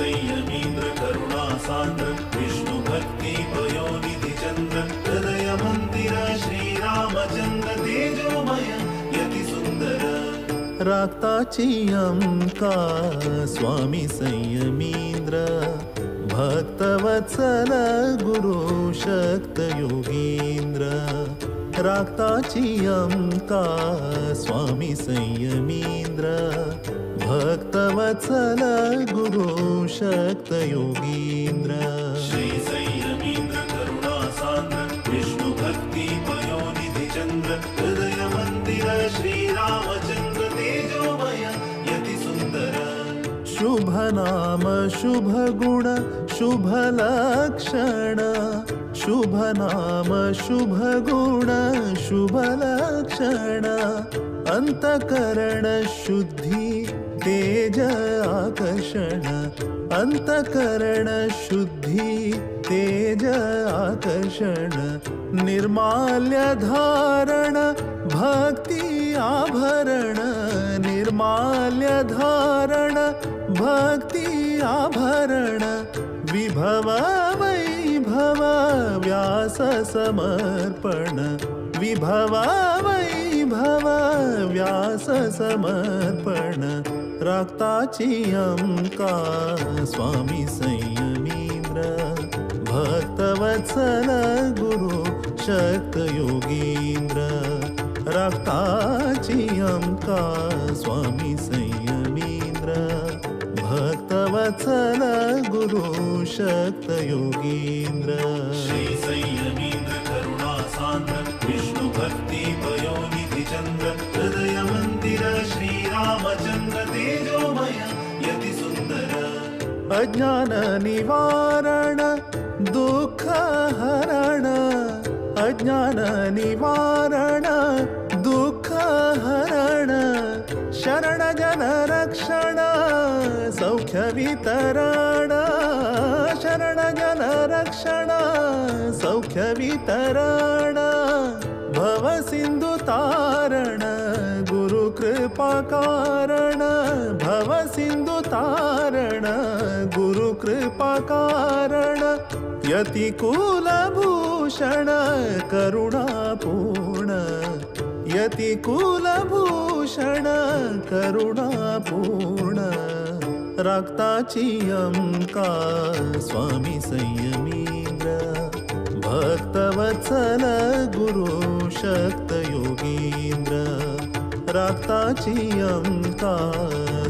संयमीन्द्र करुणा सान्द्र विष्णु भक्ति पयोनिधि चन्द्र हृदय मंदिर श्री रामचंद्र तेजोमय यति सुंदर। रागताची अमका स्वामी संयमींद्र भक्तवत्सल गुरु शक्त योगींद्र। रागताची अमका स्वामी संयमींद्र भक्तवत्सल गुरु शक्त योगींद्र। श्री संयमींद्र करुणा सान्द्र विष्णु भक्ति पयोनिधि चंद्र हृदय मंदिर श्री रामचंद्र तेजोमय यति सुंदर। शुभ नाम शुभ गुण शुभ लक्षण शुभ नाम शुभ गुण शुभ लक्षण अंतकरण शुद्धि तेज आकर्षण अंतकरण शुद्धि तेज आकर्षण निर्माल्य धारण भक्ति आभरण निर्माल्य धारण भक्ति आभरण विभव वैभव व्यास समर्पण विभव वैभव व्यास समर्पण। रागताची अमका स्वामी संयमींद्र भक्तवत्सल गुरु शक्त योगींद्र। रागताची अमका स्वामी संयमींद्र भक्तवत्सल गुरु शक्त योगींद्र। श्री संयमींद्र करुणा सान्द्र विष्णु भक्ति पयोनिधि चंद्र हृदय मंदिर श्री रामचंद्र तेजोमय यति सुंदर। अज्ञान निवारण दुःख हरण अज्ञान निवारण दुःख हरण शरण जन रक्षण सौख्य वितरण शरण जन रक्षण सौख्य वितरण भव सिंधु तारण गुरु कृपा कारण भव सिंधु तारण गुरु कृपा कारण यति कुलभूषण करुणापूर्ण यति कुलभूषण करुणापूर्ण। रागताची अमका स्वामी संयमींद्र भक्तवत्सल गुरु शक्त योगींद्र। रागताची अमका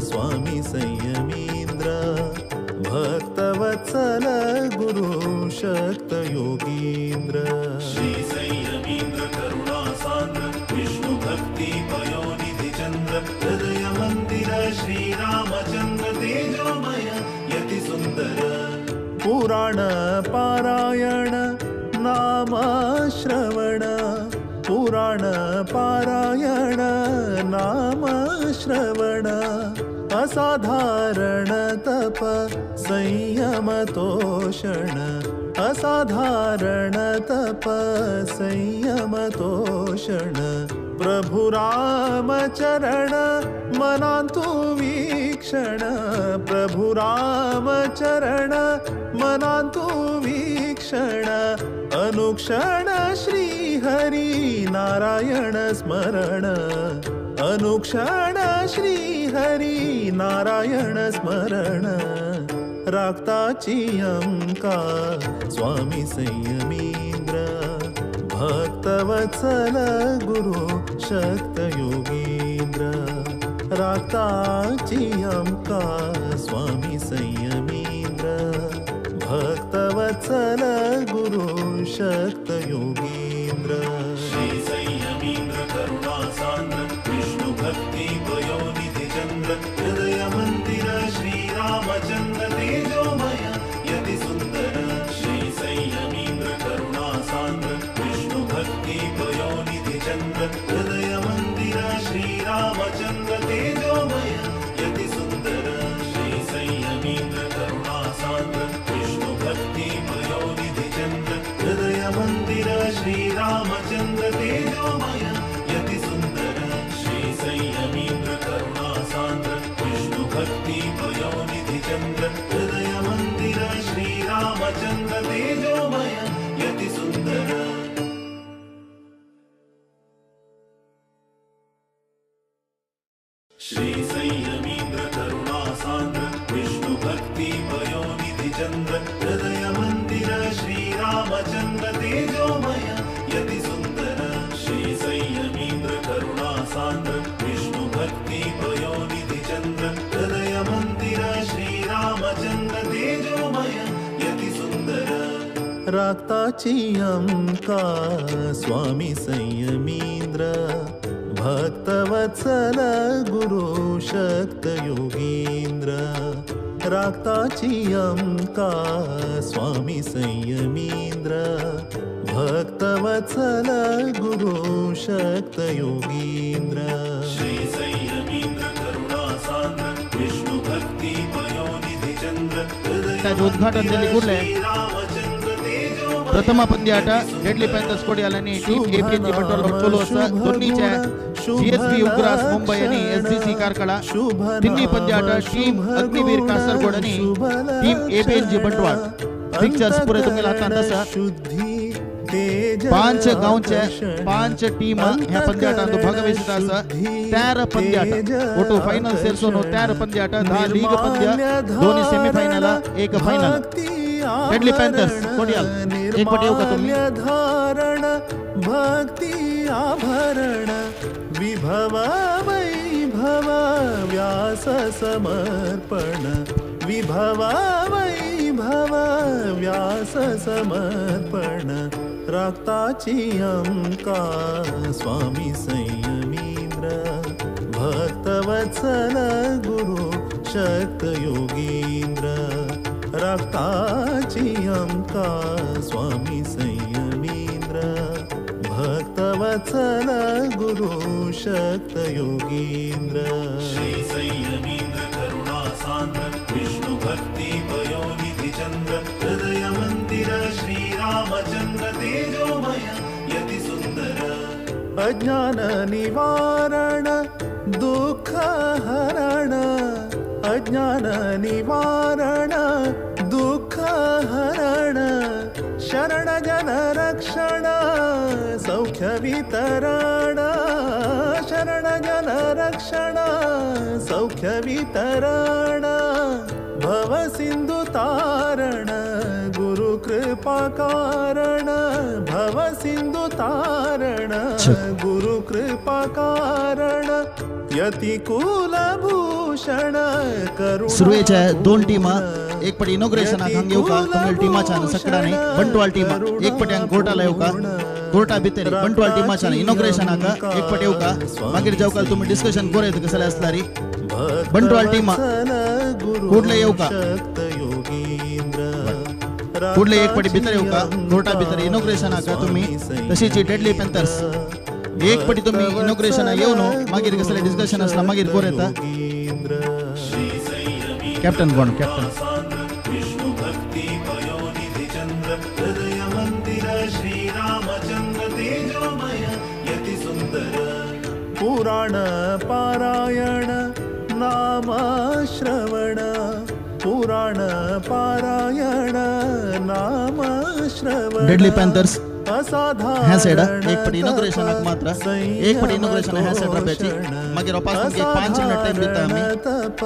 स्वामी संयमींद्र भक्तवत्सल गुरु शक्त योगींद्र। श्री संयमींद्र करुणा सान्द्र विष्णु भक्ति पयोनिधि चंद्र हृदय मंदिर श्री रामचंद्र तेजोमय यति सुंदर। पुराण पारायण नाम श्रवण पुराण पारायण नाम श्रवण असाधारण तप संयम तोषण असाधारण तप संयम तोषण प्रभु राम चरण मनांतु वीक्षण प्रभु राम चरण मनांतु वीक्षण अनुक्षण श्री हरि नारायण स्मरण अनुक्षण श्री हरि नारायण स्मरण। रागताची अमका स्वामी संयमींद्र भक्तवत्सल गुरु शक्त योगींद्र। रागताची अमका स्वामी संयमींद्र भक्तवत्सल गुरु शक्त योगींद्र। श्री संयमींद्र करुणा सान्द्र विष्णु भक्ति पयोनिधि चंद्र हृदय मंदिर श्री रामचंद्र तेजोमय यति सुंदर। श्री संयमींद्र करुणा सान्द्र विष्णु भक्ति पयोनिधि चंद्र हृदय मंदिर श्री रामचंद्र तेजोमय यति सुंदर। श्री संयमींद्र करुणा सान्द्र विष्णु भक्ति पयोनिधि चंद्र हृदय मंदिर श्री संयमीन्द्र करुणा सान्द्र विष्णु भक्ति पयोनिधि चन्द्र हृदय मन्दिर श्री रामचन्द्र तेजोमय यति सुन्दर। श्री संयमीन्द्र करुणा सान्द्र विष्णु भक्ति पयोनिधि चन्द्र हृदय मन्दिर श्री रामचन्द्र तेजोमय यति सुन्दर। राक्ताची अमका स्वामी संयमींद्र भक्तवत्सल गुरु शक्त योगींद्र। राक्ताची अमका स्वामी संयमींद्र भक्तवत्सल गुरु शक्त योगींद्र। श्री संयमींद्र करुणा सान्द्र विष्णु भक्ति पयोनिधि चंद्र त्याचे उद्घाटन दिल्ली कुर्ले प्रथम पंद्याट डेडली पॅन्थर्स कोडियाल आणि टीम एपीएनजी बंटवाल चोलो आसा. दोन्हीच्या जीएसबी उग्रास मुंबई आणि एसडीसी कार्कळा. तिन्ही पंद्याट टीम अग्निवीर कासरगोड आणि टीम एपीएनजी बंटवाल. पिक्चर्स पुरे तुम्ही हातांत आसा. 5 गांवचे 5 टीम ह्या पंद्याटांत भागवहित आसा. 13 पंद्याट ಒಟ್ಟು ಫೈನಲ್ ಸೇರಿಸೋನು 13 पंद्याट 10 लीग पंद्य 2 semifinal 1 final. Deadly panthers Kodial एक पट येऊ का तुम्ही? धारण भक्ती आभरण विभव वैभव व्यास समर्पण विभव वैभव व्यास समर्पण. राक्ताची अमका स्वामी संयमींद्र भक्तवत्सल गुरु शक्त योगींद्र. राक्ताची अमका स्वामी संयमींद्र भक्तवत्सल गुरु शक्त योगींद्र। श्री संयमींद्र करुणा सान्द्र विष्णु भक्ति पयोनिधि चंद्र हृदय मंदिर श्री रामचंद्र तेजोमय यति सुंदर। अज्ञान निवारण दुःख हरण अज्ञान निवारण दुःख हरण शरण जन रक्षण सौख्य वितरण शरण जन रक्षण सौख्य वितरण भव सिंधु तारण गुरु कृपा कारण भव सिंधु तारण गुरु कृपा कारण यति कुलभूषण करुणा। सुरवेच्या 2 टीमा एक पट इनॉग्रेशन हांगा येवका तुमगेले टीमाच्यान सकडाने बंटवाल टीम एक पट हांगा कोर्टाला येवका कोर्टा भितर बंटवाल टीमाच्यान इनॉग्रेशन हांगा एक पट येवका मागीर जेवकाल तुमी डिस्कशन करूं येता कसले आसलारी. बंटवाल टीमा कुर्ले येवका कुर्ले एक पटी भितर येवका कोर्टा भितर इनॉग्रेशन हांगा तुमी. तशीच डेडली पॅन्थर्स एक पटी तुमी इनॉग्रेशन येवन मागीर कसले डिस्कशन आसला मागीर करूं येता. कॅप्टन कोण? कॅप्टन विष्णु भक्ति पयोनिधि चंद्र हृदय मंदिर श्री रामचंद्र तेजोमय यति सुंदर। पुराण पारायण नाम श्रवण पुराण पारायण नाम श्रवण। डेडली पॅन्थर्स ह्या सायडा एक पट इनॉग्रेशनाक मात्र एक पट इनॉग्रेशन ह्या सायड रावपाची मागीर वापस तुमकां 5 मिनट टायम दिता आमी. तप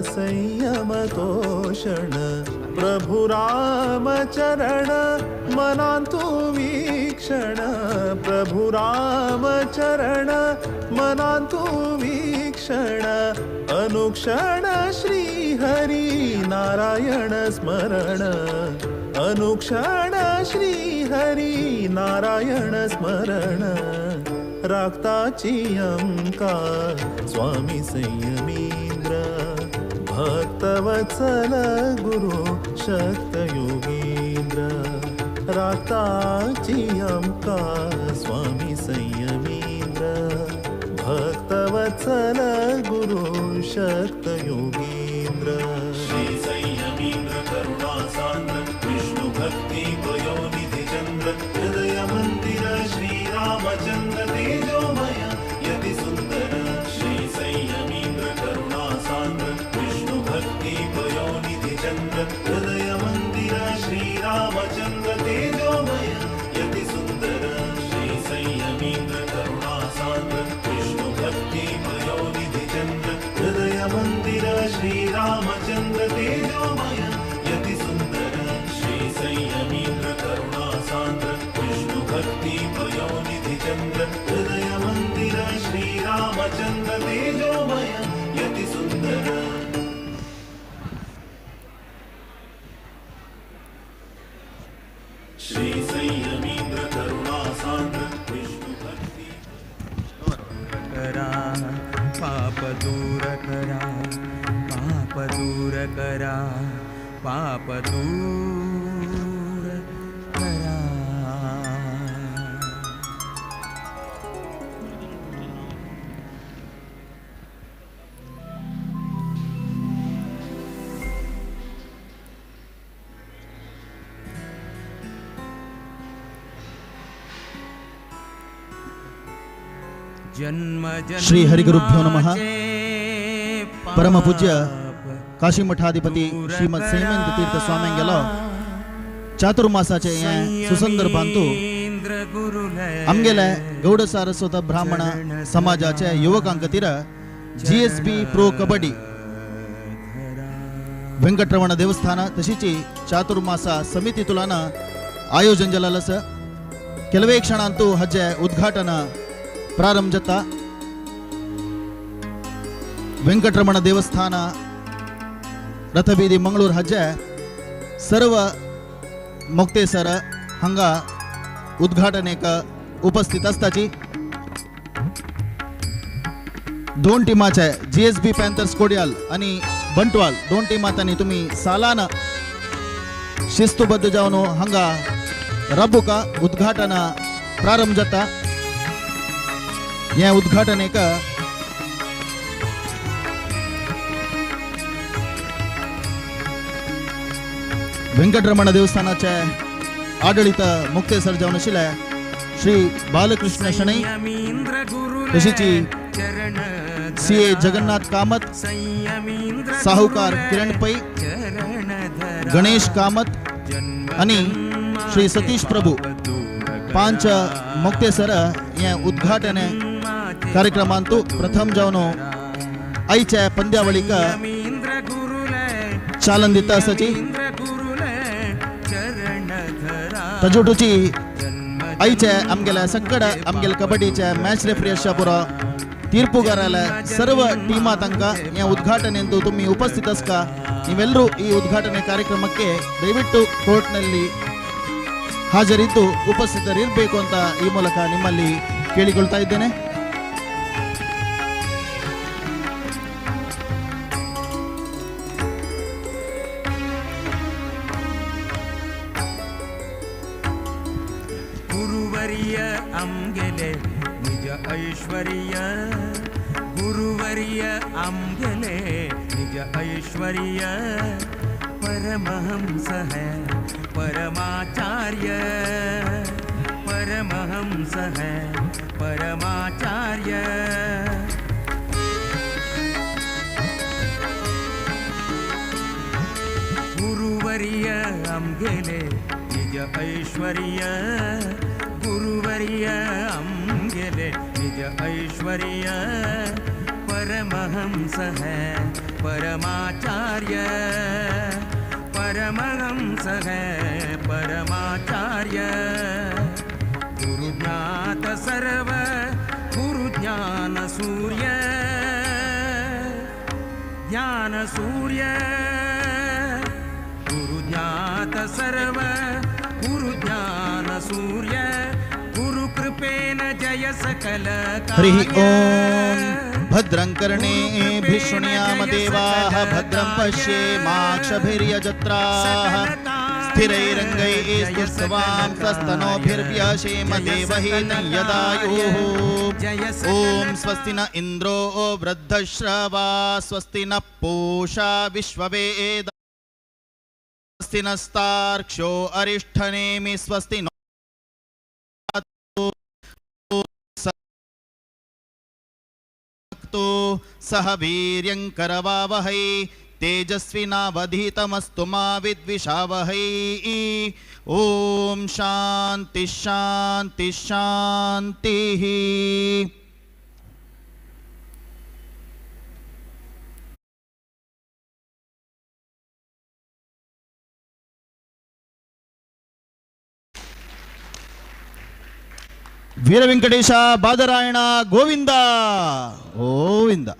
संयम तोषण प्रभु राम चरण मनांतु वीक्षण प्रभु राम चरण मनांतु वीक्षण अनुक्षण श्री हरि नारायण स्मरण अनुक्षण श्री हरि नारायण स्मरण. राक्ताची अमका स्वामी संयमींद्र भक्तवत्सल गुरु शक्त योगींद्र. राक्ताची अमका स्वामी संयमींद्र भक्तवत्सल गुरु शक्त योगींद्र। श्री संयमींद्र करुणा सान्द्र विष्णु भक्ति पयोनिधि चंद्र हृदय मंदिर श्री रामचंद्र तेजोमय यति सुंदर। श्री संयमींद्र करुणा सान्द्र विष्णु भक्ति पयोनिधि चंद्र हृदय मंदिर श्री रामचंद्र तेजोमय यति सुंदर। श्री संयमींद्र करुणा सान्द्र विष्णु भक्ति पयोनिधि चंद्र श्री संयमीन्द्र करुणा सान्द्र विष्णु भक्ति करा पाप दूर करा पाप दूर करा पाप दूर करा। जन्म श्री हरिगुरुभ्यो नमः। परम पूज्य काशी मठाधिपती श्रीमद संयमेंद्र तीर्थ स्वाम्यांगेलो चातुर्मासाचे हे सुसंदर्भांतु आमगेले गौड सारस्वत ब्राह्मण समाजाचे युवकां खातीर GSB pro kabaddi Venkataramana देवस्थान तशीच चातुर्मासा समिती तुलान आयोजन जालेलें आसा। ಕೆಲವೇ ಕ್ಷಣಾಂತೂ ಹಜ್ಜೆ ಉದ್ಘಾಟನ ಪ್ರಾರಂಭ ಜತ್ತ ವೆಂಕಟರಮಣ ದೇವಸ್ಥಾನ ರಥಬೀದಿ ಮಂಗಳೂರು ಹಜ್ಜೆ ಸರ್ವ ಮೊಕ್ತೇಸರ ಹಂಗ ಉದ್ಘಾಟನೆಕ उपस्थित आसताची। दोन टीमाचे GSB Panthers Kodial आणि बंटवाल दोन टीमांनी तुम्ही सालान शिस्तुबद्ध जावन हांगा रबुका उद्घाटन प्रारंभ जाता। हे उद्घाटन एक वेंकटरमण देवस्थानाचे आडळीत मुक्तेसर जावन आशिल्ले श्री बालकृष्ण शणै, तशीच CA Jagannath Kamat, साहुकार किरण पै, गणेश कामत आणि श्री सतीश प्रभू पांच मुक्तेसर हे उद्घाटन कार्यक्रमांतु प्रथम जावन आयच्या पंद्यावळीक चालन दिता आसाची। तजोटूची आयचे आमगेल्या सगळ्या आमगेल्या कबड्डीचे मॅच रेफरी आसच्या पुरो ತೀರ್ಪುಗಾರಲ ಸರ್ವ ಟೀಮಾ ತನಕ ಈ ಉದ್ಘಾಟನೆ ಎಂದು तुम्ही उपस्थित ಆಸ್ಕ ನೀವೆಲ್ಲರೂ ಈ ಉದ್ಘಾಟನೆ ಕಾರ್ಯಕ್ರಮಕ್ಕೆ ದಯವಿಟ್ಟು ಕೋರ್ಟ್ನಲ್ಲಿ ಹಾಜರಿದ್ದು ಉಪಸ್ಥಿತರಿರಬೇಕು ಅಂತ ಈ ಮೂಲಕ ನಿಮ್ಮಲ್ಲಿ ಕೇಳಿಕೊಳ್ತಾ ಇದ್ದೇನೆ. ಗುರುವರಿಯ ಅಂಗೆಲೆ ನಿಜ ಐಶ್ವರ್ಯ, ಗುರುವರಿಯ ಅಂಗೆಲೆ ನಿಜ ಐಶ್ವರ್ಯ, परमहंस है परमाचार्य, परमहंस है परमाचार्य। गुरुवरिय अंगेले निज ऐश्वर्य, गुरुवरिय अंगेले निज ऐश्वर्य, परमहंस है परमाचार्य, परमहंस है परमाचार्य। गुरु ज्ञात सर्व गुरु ज्ञान सूर्य, ज्ञान सूर्य, गुरु ज्ञात सर्व गुरु ज्ञान सूर्य, गुरु कृपेन जय सकल हरि ओम। भद्रं कर्णेभिः शृणुयाम देवाः भद्रं पश्येमाक्षभिर्यजत्राः स्थिरैरङ्गैस्तुष्टवां सस्तनोभिर्व्यशेम देवहितं यदायुः। ॐ स्वस्ति न इन्द्रो वृद्धश्रवा स्वस्ति न पूषा विश्ववेद स्वस्ति नस्तार्क्ष्यो अरिष्ठनेमि स्वस्ति नो सह वीर्यं करवावहै तेजस्विनावधीतमस्तु मा विद्विषावहै। ॐ शांति शांति शांतिः। ವೀರ ವೆಂಕಟೇಶ ಬಾದರಾಯಣ ಗೋವಿಂದ ಗೋವಿಂದ.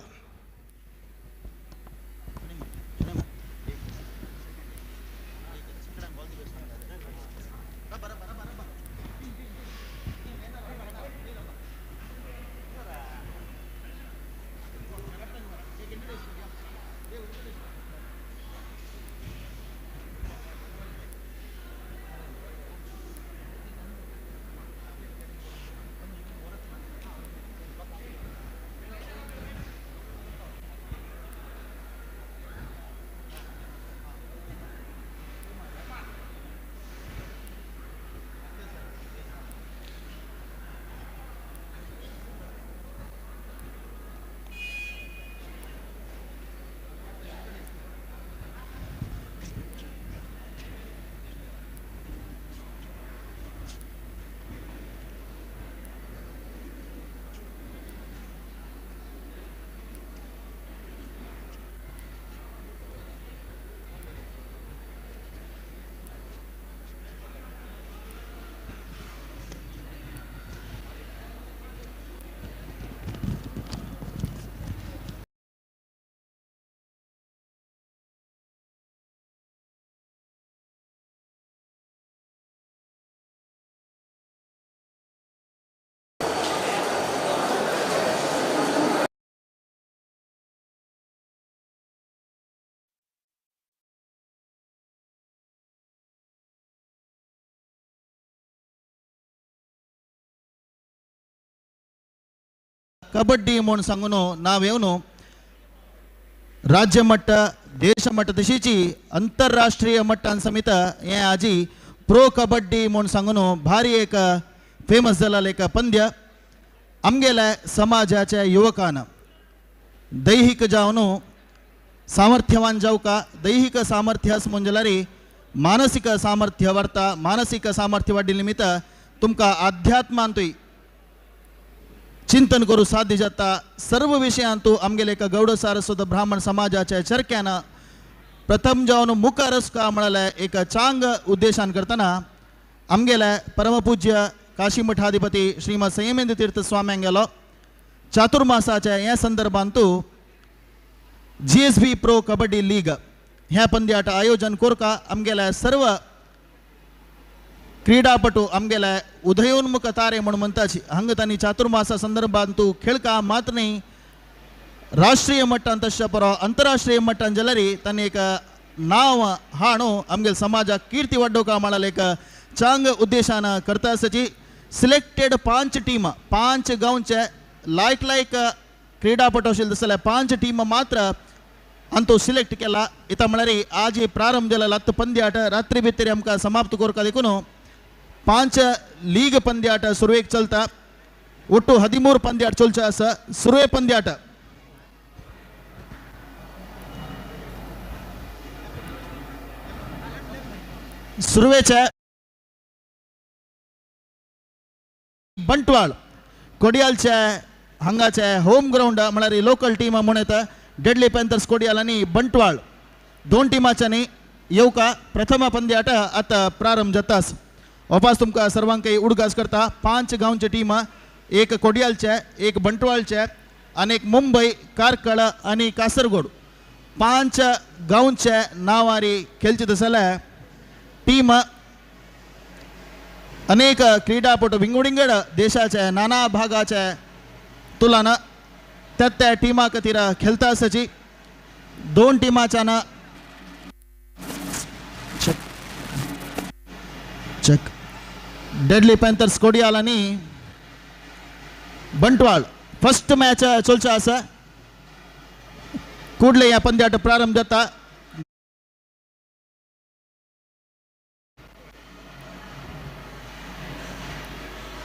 कबड्डी म्हूण सांगून नांव येवन राज्य मट्ट देश मट्ट तशीच अंतरराष्ट्रीय मट्टान समेत हें आजी प्रो कबड्डी म्हूण सांगून भारी एक फेमस जाला एक पंद्य आमगेल्या समाजाच्या युवकान दैहिक जावन सामर्थ्यवान जावका दैहिक सामर्थ्य म्हूण जाल्यार मानसीक सामर्थ्य वाडता मानसीक सामर्थ्य वाडिल्ले निमित्त तुमकां आध्यात्मांतूय चिंतन करूं साध्य जाता। सर्व विशयांतू आमगेले एका गौड सारस्वत ब्राह्मण समाजाच्या चरक्यान प्रथम जावन मुखार वचका म्हळ्यार एक चांग उद्देशान करतना आमगेले परमपूज्य काशी मठाधिपती श्रीमद संयमेंद्र तीर्थ स्वाम्यांगेलो चातुर्मासाच्या ह्या संदर्भांतू GSB pro kabaddi league ह्या पंद्याट आयोजन कोरका आमगेल्या सर्व क्रीडापटू आमगेल्या उदयोन्मुख तारे म्हूण म्हणटाची हांगा तांणी चातुर्मासा संदर्भांतू खेळका मात्र न्ही राष्ट्रीय मट्टान तशें परो अंतरराष्ट्रीय मट्टान जाल्यार तांणी एक नांव हाणू आमगेल्या समाजाक कीर्ती वाडोवका म्हळ्यार एक चांग उद्देशान करता आसाची। सिलेक्टेड 5 टीम 5 गांवचे लायक लायक क्रीडापटू आशिल्ले जाल्यार 5 टीम मात्र अंतो सिलेक्ट केला। इता म्हळ्यार आज प्रारंभ जाला लात पंद्याट रात्री भितर आमकां समाप्त करका देखून 5 लीग पंद्याट सुरवेक चलता ಒಟ್ಟು 13 ಪಂದ್ಯಾಟ ಚೊಲ್ಚ ಆಸ ಸುರುವೆ ಪಂದ್ಯಾಟ सुरवेचे बंटवाळ कोडियालचे हांगाचे होम ग्राउंड म्हळ्यार लोकल टीम म्हूण येता डेडली पॅन्थर्स कोडियाल आनी बंटवाळ दोन टिमाच्यांनी येवका प्रथम पंद्याट आतां प्रारंभ जातास। वापस तुमकां सर्वांकय उडगास करता 5 गांवचे टीम एक कोडियालचे एक बंटवाळचे आनी एक मुंबय कार्कळ आनी कासरगोड 5 गांवचे नांवारी खेळचे जाल्यार टीम अनेक क्रीडापटू विंगड देशाचे नाना भागाचे तुलना त्या त्या टीमा खातीर खेळता आसाची। दोन टीमाच्यान check check deadly panthers Kodiyal आनी बंटवाळ फर्स्ट मॅच चलचो आसा। कुडले ह्या पंद्याट प्रारंभ जाता।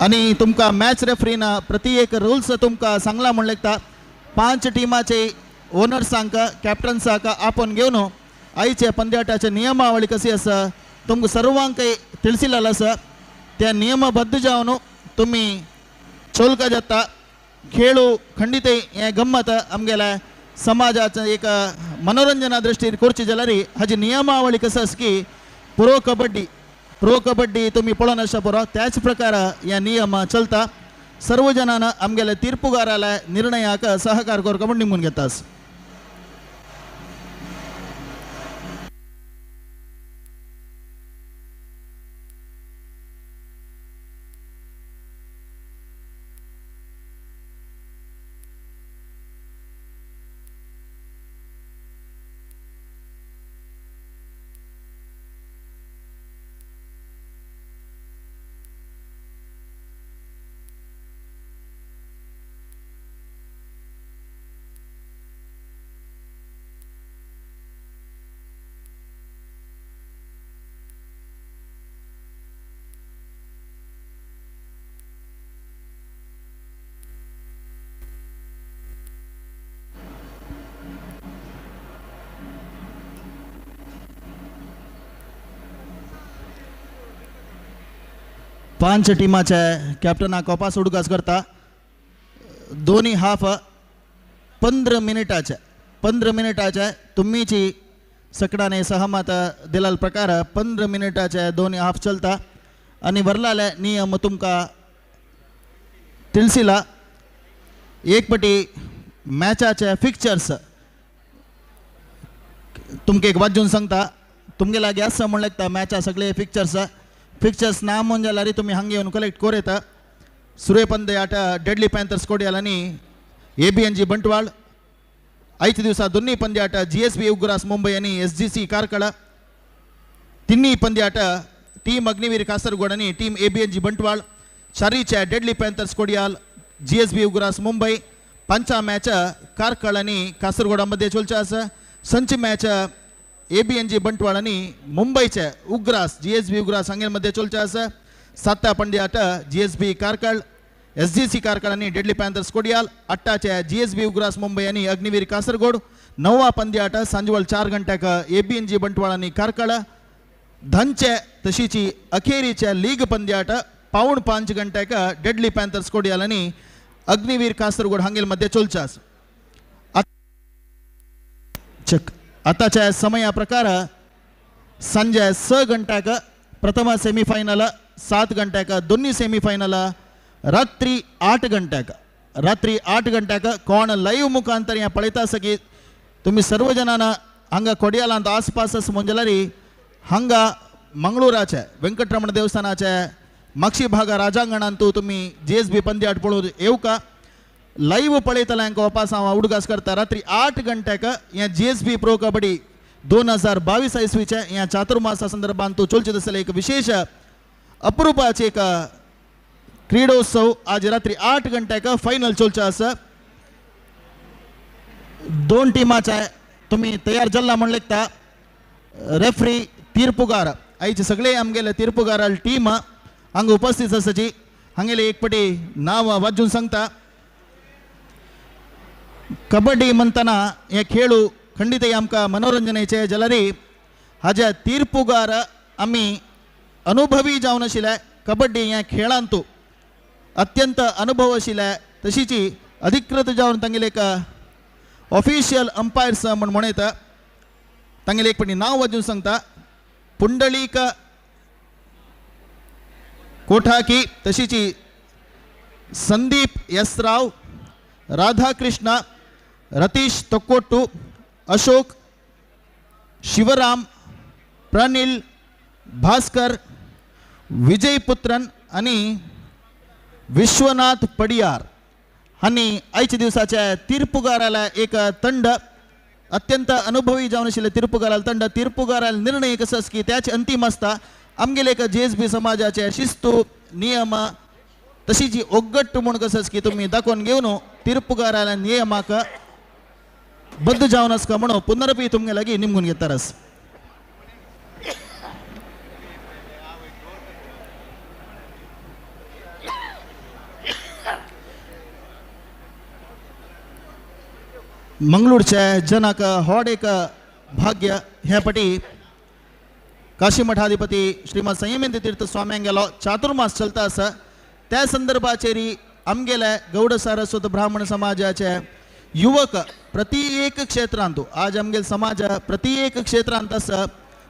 आनी तुमकां मॅच रेफ्रीन प्रति एक रुल्स तुमकां सांगला म्हूण लेगता 5 टिमाचे ओनर्सांक कॅप्टन्सांक आपोवन घेवन आयचे पंद्याटाचे नियमावळी कशी आसा तुमकां सर्वांकय तिळसिलेलो आसा। त्या नियमबद्ध जावन तुमी चोलका जाता खेळू खंडीतय हें गम्मत आमगेल्या समाजाचें एक मनोरंजना दृश्टीन करची जाल्यार हाजी नियमावळी कसो आसा की प्रो कबड्डी तुमी पळोवन आसता पुरो त्याच प्रकार ह्या नियम चलता। सर्व जणांना आमगेल्या तीर्पुगाराल्या निर्णयाक सहकार करका म्हूण निमून घेतास। पांच टिमाचे कॅप्टनाक कोपास उडगास करता। दोन्ही हाफ 15 मिनिटाचे 15 मिनिटाचे तुम्हीची सकडाने सहमत दिलाल प्रकार 15 मिनिटाचे दोन्ही हाफ चलता आणि वरलाले नियम तुमका तिळसिला। एक पटी मॅचाचे फिक्चर्स तुमके एक वाजून सांगता तुमगे लागीं आसा म्हूण लागता मॅचा सगळे फिक्चर्स फिक्चर्स ना म्हूण जाल्यार तुमी हांगा येवन कलेक्ट करूं येता। सुरवे पंद्याट डेडली पॅन्थर्स कोडियाल आनी ABNG Bantwal आयच्या दिवसा दोन्ही पंद्याट GSB उग्रास मुंबय आनी SGC Karkala तिन्ही पंद्याट टीम अग्निवीर कासरगोड आनी टीम ABNG Bantwal चारीचे deadly panthers Kodial GSB उग्रास मुंबय पांचा मॅच कार्कळ आनी कासरगोडा मध्ये चलचे आसा. संची मॅच ABNG Bantwal आनी मुंबयचे उग्रास GSB उग्रास हांगेर मध्ये चलचे आसा. साता पंद्याट GSB Karkala SGC Karkala आनी डेडली पॅन्थर्स कोडियाल. अट्टाचे GSB उग्रास मुंबय आनी अग्निवीर कासरगोड. नवा पंद्याट सांजवळ 4 गंट्याक ABNG Bantwal आनी Karkala. धनचे तशीची अखेरीचे league पंद्याट 4:45 गंट्याक deadly panthers Kodiyal आनी अग्निवीर कासरगोड हांगेल मध्ये चलचे आसा. आताच्या समया प्रकार संजय 6 गंट्याक प्रथम सेमीफायनल, 7 गंट्याक दोन्ही सेमीफायनल, रात्री 8 गंट्याक, रात्री 8 गंट्याक कोण लाईव्ह मुखांतर ह्या पळयता आसा की तुमी सर्व जणांना हांगा कोडियालांत आसपास आसा म्हण जाल्यार हांगा मंगळूराचे वेंकटरमण देवस्थानाचे माक्षी भागा राजांगणांतू तुमी GSB पंद्याट पळोवन येवका. लाईव्ह पळयतल्यांक वापास हांव उडगास करता. रात्री 8 गंट्याक ह्या GSB pro kabaddi 2022 इसवीच्या ह्या चातुर्मासा संदर्भात चलचे आसलें एक विशेष अप्रुपाचे एक क्रीडोत्सव आज रात्री 8 गंट्याक फायनल चलचे आसा. 2 टिमाचे तुमी तयार जाल्ला म्हण लेखता. रेफ्री तीर्पुगार आयचे सगळे आमगेले तीर्पुगार टीम हांगा उपस्थित आसाची. हांगेले एक पटी नांव वाजून सांगता. कबड्डी म्हणतना हे खेळू खंडीतय आमकां मनोरंजनाचे जाल्यार हाज्या तीर्पुगार आमी अनुभवी जावन आशिल्ले कबड्डी ह्या खेळांतू अत्यंत अनुभव आशिल्ले तशीची अधिकृत जावन तांगेले एक ऑफिशियल अंपायर्स म्हण म्हणयता. तांगेले एक पटी नांव वाजून सांगता. पुंडलीक कोठाकी, तशीची संदीप यसराव, राधाकृष्ण, रतीश तोक्कोट्टू, अशोक, शिवराम, प्रणील, भास्कर, विजय पुत्रन आनी विश्वनाथ पडियार हांणी आयच्या दिवसाच्या तीर्पुगाराला एक तंड अत्यंत अनुभवी जावन आशिल्ले तीर्पुगाराला तंड तीर्पुगाराला निर्णय कसो आसा की त्याच अंतीम आसता. आमगेले एक GSB समाजाचे शिस्तू नियम तशीची ओग्गट्ट म्हूण कसो आसा की तुमी दाखोवन घेवन तीर्पुगाराला नियमाक बद्द जावन आसका म्हणून पुनरपी तुमगे लागीं निमगून घेतारस. मंगळूरच्या जनाक होड एक भाग्य ह्या पटी काशी मठाधिपती श्रीमद संयमेंद्र तीर्थ स्वाम्यांगेलो चातुर्मास चलता आसा. त्या संदर्भाचेर आमगेले गौड सारस्वत ब्राह्मण समाजाचे युवक प्रति एक क्षेत्रांत आज आमगेले समाज प्रति एक क्षेत्रांत आसा.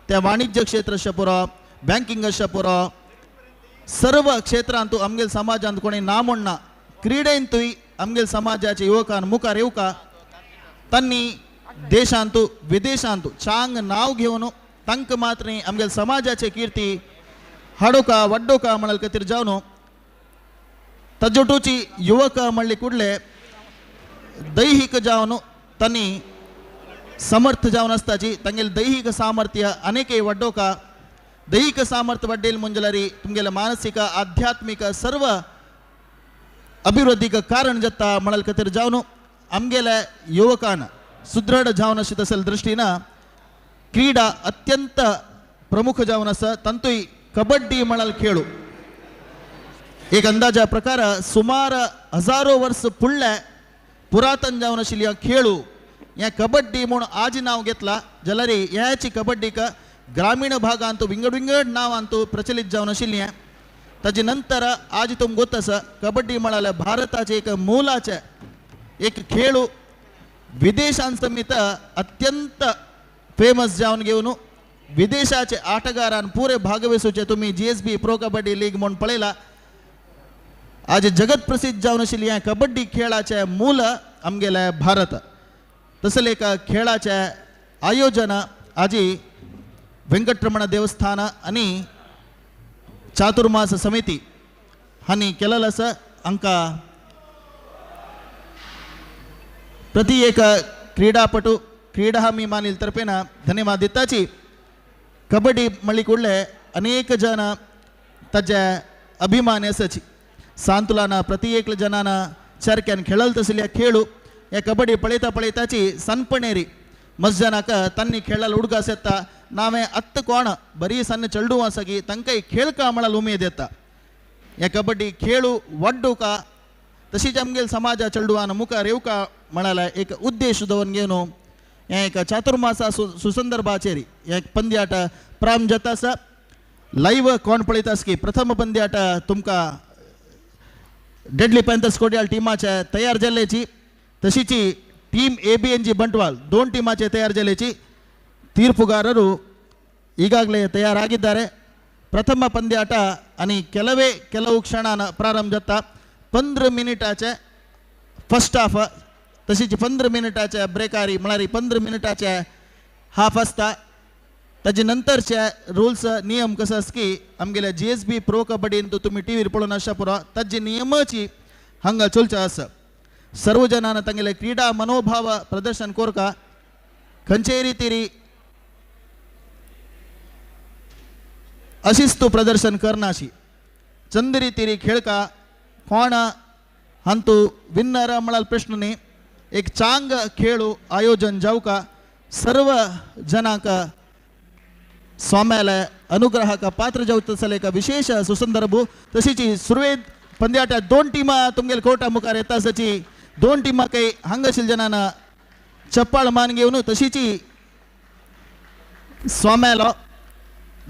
त्या वाणिज्य क्षेत्र अशें पुरो, बँकिंग अशें पुरो, सर्व क्षेत्रांत आमगेले समाजांत कोणी ना म्हणना क्रिडेंतूय आमगेले समाजाचे युवकान मुखार येवका. तांणी देशांतू विदेशांतू चांग नांव घेवन तांकां मात्र न्ही आमगेले समाजाचे कीर्ती हाडोका वाड्डोका म्हणल खातीर जावन तजोटूची युवक म्हणले कुडले दैहीक जावन तांणी समर्थ जावन आसताची. तांगेले दैहीक सामर्थ्य अनेकय वाड्डोका. दैहीक सामर्थ्य वाड्डेल म्हण जाल्यार तुमगेले मानसीक आध्यात्मीक सर्व अभिवृद्धीक कारण जाता म्हणल खातीर जावन आमगेल्या युवकान सुदृढ जावन अशें तसले दृश्टीन क्रीडा अत्यंत प्रमुख जावन आसा. तांतूय कबड्डी म्हणाल खेळू एक अंदाजा प्रकार सुमार हजारो वर्स फुडले पुरातन जावन आशिल्ली खेळू ह्या कबड्डी म्हूण आज नांव घेतला जाल्यार ह्याची कबड्डीक ग्रामीण भागांत विंगड विंगड नांवांत प्रचलित जावन आशिल्ली. ताजे नंतर आज तुमकां गोत आसा कबड्डी म्हळ्यार भारताचे एक मोलाचे एक खेळू विदेशांत समेत अत्यंत फेमस जावन घेवन विदेशाचे आटगारान पुरे भागवेसूचे तुमी GSB pro kabaddi league म्हूण पळयला. आज जगत प्रसिद्ध जावन आशिल्ली ह्या कबड्डी खेळाचे मूल आमगेले भारत. तसले एक खेळाचे आयोजन आजी वेंकटरमण देवस्थान आनी चातुर्मास समिती हांणी केलेलो आसा. हांकां प्रति एक क्रीडापटू क्रीडा मी मानील तर्फेन धन्यवाद दिताची. कबड्डी म्हणली कुडले अनेक जण ताजे अभिमानी आसाची. सांतुलान प्रति एक जणान सारक्यान खेळल तसल्या खेळू या कबड्डी पळयता पळयताची सनपणेरी मस्जनाक तांणी खेळाल उडगास येता नावें अत्त कोण बरी सन्न चेडू आसा की तांकांय खेळका म्हळ्यार उमेद येता. या कबड्डी खेळू वाड्डुका तशीच आमगेल समाजा चेडवान मुखार येवका म्हळ्यार एक उद्देश दवरून घेवन हें एक चातुर्मासा सुसंदर्भाचेर एक पंद्याट प्रारंभ जाता आसा. लायव्ह कोण पळयता आसा की प्रथम पंद्याट तुमकां डेडली पॅन्थर्स कोडियाल टिमाचे तयार जाल्ल्याची तशीची team A B N G Bantwal दोन टीमाचे तयार जाल्ल्याची ತೀರ್ಪುಗಾರರು ಈಗಾಗಲೇ ತಯಾರಾಗಿದ್ದಾರೆ. ಪ್ರಥಮ ಪಂದ್ಯಾಟ आणि ಕೆಲವೇ ಕೆಲವು क्षणान ಪ್ರಾರಂಭ जाता. 15 मिनिटाचे फर्स्ट हाफ तशीच 15 मिनिटाचे ब्रेकारी म्हळ्यार 15 मिनिटाचे हाफ आसता. ताजे नंतरचे रुल्स नियम कसो आसा की आमगेल्या जी एस बी प्रो कबड्डीन तुमी टी व्हीर पळोवन आसता पुरो ताजे नियमाची हांगा चलचे आसा. सर्व जणांना तांगेले क्रीडा मनोभाव प्रदर्शन कोरका खंयचेय रितीरी अशिस्तू प्रदर्शन करनाशी चंद रितीरी खेळका कोण हांतू विन्नर म्हळ्यार प्रश्न न्ही. एक चांग खेळू आयोजन जावका सर्व जणांक स्वाम्याला अनुग्रहाक पात्र जावता जाल्यार एक विशेष सुसंदर्भ. तशीच सुरवेत पंद्याटा दोन टिमा तुमगेले कोर्टा मुखार येता आसाची दोन टिमा काही हांगाशील जणांना चप्पाळ मान घेवन तशीच स्वाम्यालो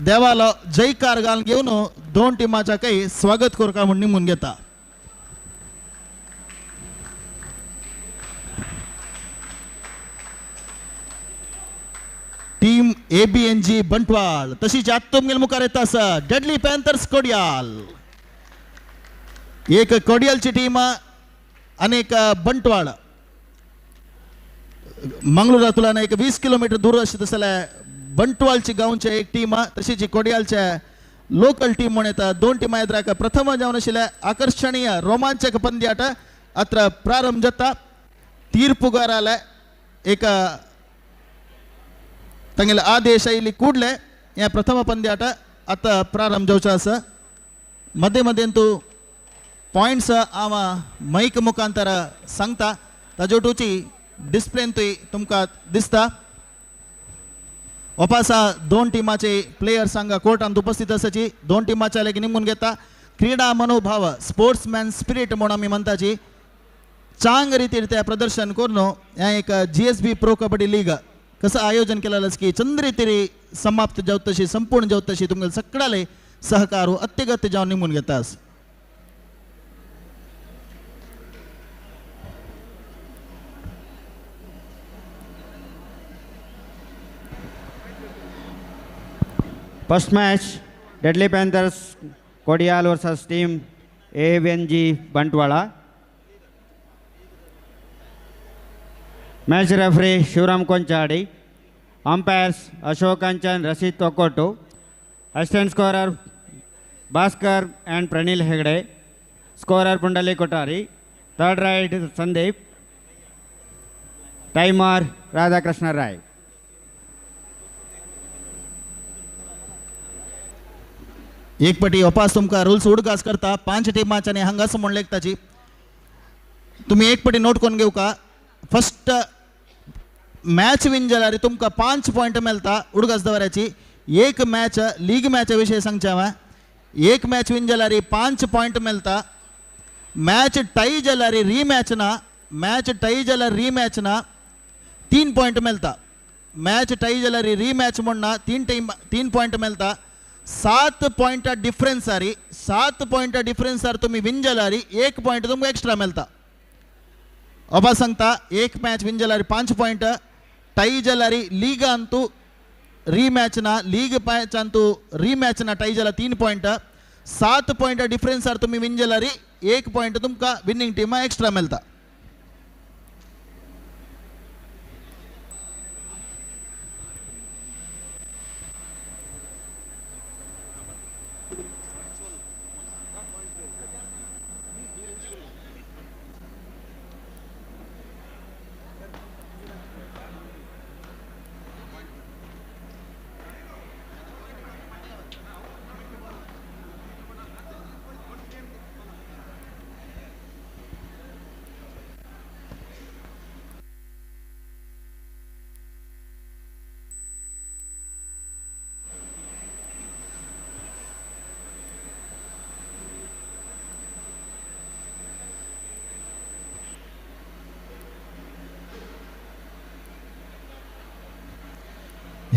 देवालो जयकार घालून घेवन दोन टिमाच्या काही स्वागत करका म्हूण निमून घेता. Team A B N G Bantwal तशीच आत तुमगेले मुखार येता आसा डेडली पॅन्थर्स कोडियाल. एक कोडियालची टीम आणि एक बंटवाळ मंगळुरातुलान एक 20 किलोमीटर दूर अशें तसले बंटवाळची गांवचे एक टीम तशीच कोडियालचे लोकल टीम म्हूण येता. दोन टिमां येता प्रथम जावन आशिल्ले आकर्षणीय रोमांचक पंद्याट अत्र प्रारंभ जाता. तीर्पुगाराले एक तांगेले आदेश आयिल्ली ಕೂಡಲೇ ह्या प्रथम पंद्याट आतां प्रारंभ जावचो आसा. मदें मदें तूं पॉयंट्स हांव मैक मुखांतर सांगता ताजे वटूची डिस्प्लेन तुय तुमकां दिसता. ओपासा दोन टिमाचे प्लेयर्स हांगा कोर्टांत उपस्थित आसाची. दोन टिमाच्या लेगीत निमून घेता. क्रीडा मनोभाव स्पोर्ट्समॅन स्पिरीट म्हूण आमी म्हणटाची चांग रितीर ते प्रदर्शन करून हें एक G S B pro kabaddi league कसं आयोजन केलेलं की चंद्रितिरी समाप्त जावतशी संपूर्ण जावतशी तुमकां सगळ्याले सहकार अत्यगत जावन निमून घेतास. First match Deadly Panthers Kodial versus team AVNG Bantwal. Match referee Shivaram Konchadi, umpires Ashok Kanchan, Rasheed Thokkottu, assistant scorer Bhaskar and Pranil Hegde, scorer Pundali Kothari, third raid Sandeep, timer Radhakrishna Rai. एक पटी अपास तुमकां rules उडगास करता. 5 टिमांच्यानी हांगास म्हूण लेखताची तुमी एक पटी note करून घेवका. First match win जाल्यार तुमकां 5 पॉयंट मेळटा उडगास दवराची. एक मॅच लीग मॅचा विशय सांगचें हांवें. एक मॅच विन जाल्यार 5 पॉयंट मेळटा. मॅच टाय जाल्यार रिमॅच ना, मॅच टाय जाल्यार रिमॅच ना 3 पॉयंट मेळटा. मॅच टाय जाल्यार रिमॅच म्हूण ना 3 पॉयंट मेळटा. 7 पॉयंटा डिफरन्सारी 7 पॉयंटा डिफरन्सार तुमी विन जाल्यार 1 पॉयंट तुमकां एक्स्ट्रा मेळटा. अबा सांगता एक मॅच विन जाल्यार 5 पॉयंट, टाय जाल्यार लीगांतू रिमॅच ना, लीग मॅचांतू रिमॅच ना टाय जाल्यार 3 पॉयंट. 7 पॉयंटा डिफरन्सार तुमी विन जाल्यार 1 पॉयंट तुमकां विनींग टिमा एक्स्ट्रा मेळटा.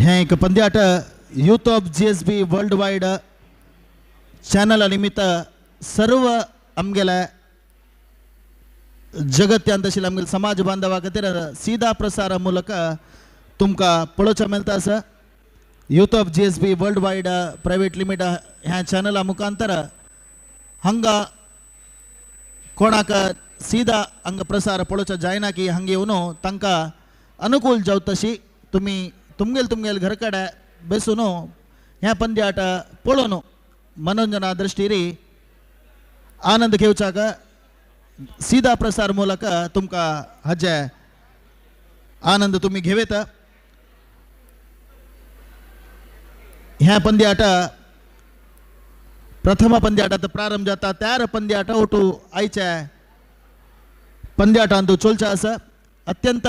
हें एक पंद्याट youth of GSB world wide चॅनला निमित्त सर्व आमगेले जगत्यांत आशिल्ले आमगेले समाज बांधवा खातीर सीधा प्रसारा ಮೂಲಕ तुमकां पळोवचें मेळटा आसा. Youth of GSB world wide private limited ह्या चॅनला मुखांतर हांगा कोणाक सीधा हांगा प्रसार पळोवचो जायना की हांगा येवन तांकां अनुकूल जावं तशी तुमी तुमगेल तुमगेल घर कडेन बेसून ह्या पंद्याट पळोवन मनोरंजना दृष्टीरी आनंद घेवच्याक सीधा प्रसार ಮೂಲಕ तुमकां हाजे आनंद तुमी घेवेता. ह्या पंद्याट प्रथम पंद्याटात प्रारंभ जाता त्यार पंद्याट ओटू आयचे पंद्याटांतू चोलचे आसा. अत्यंत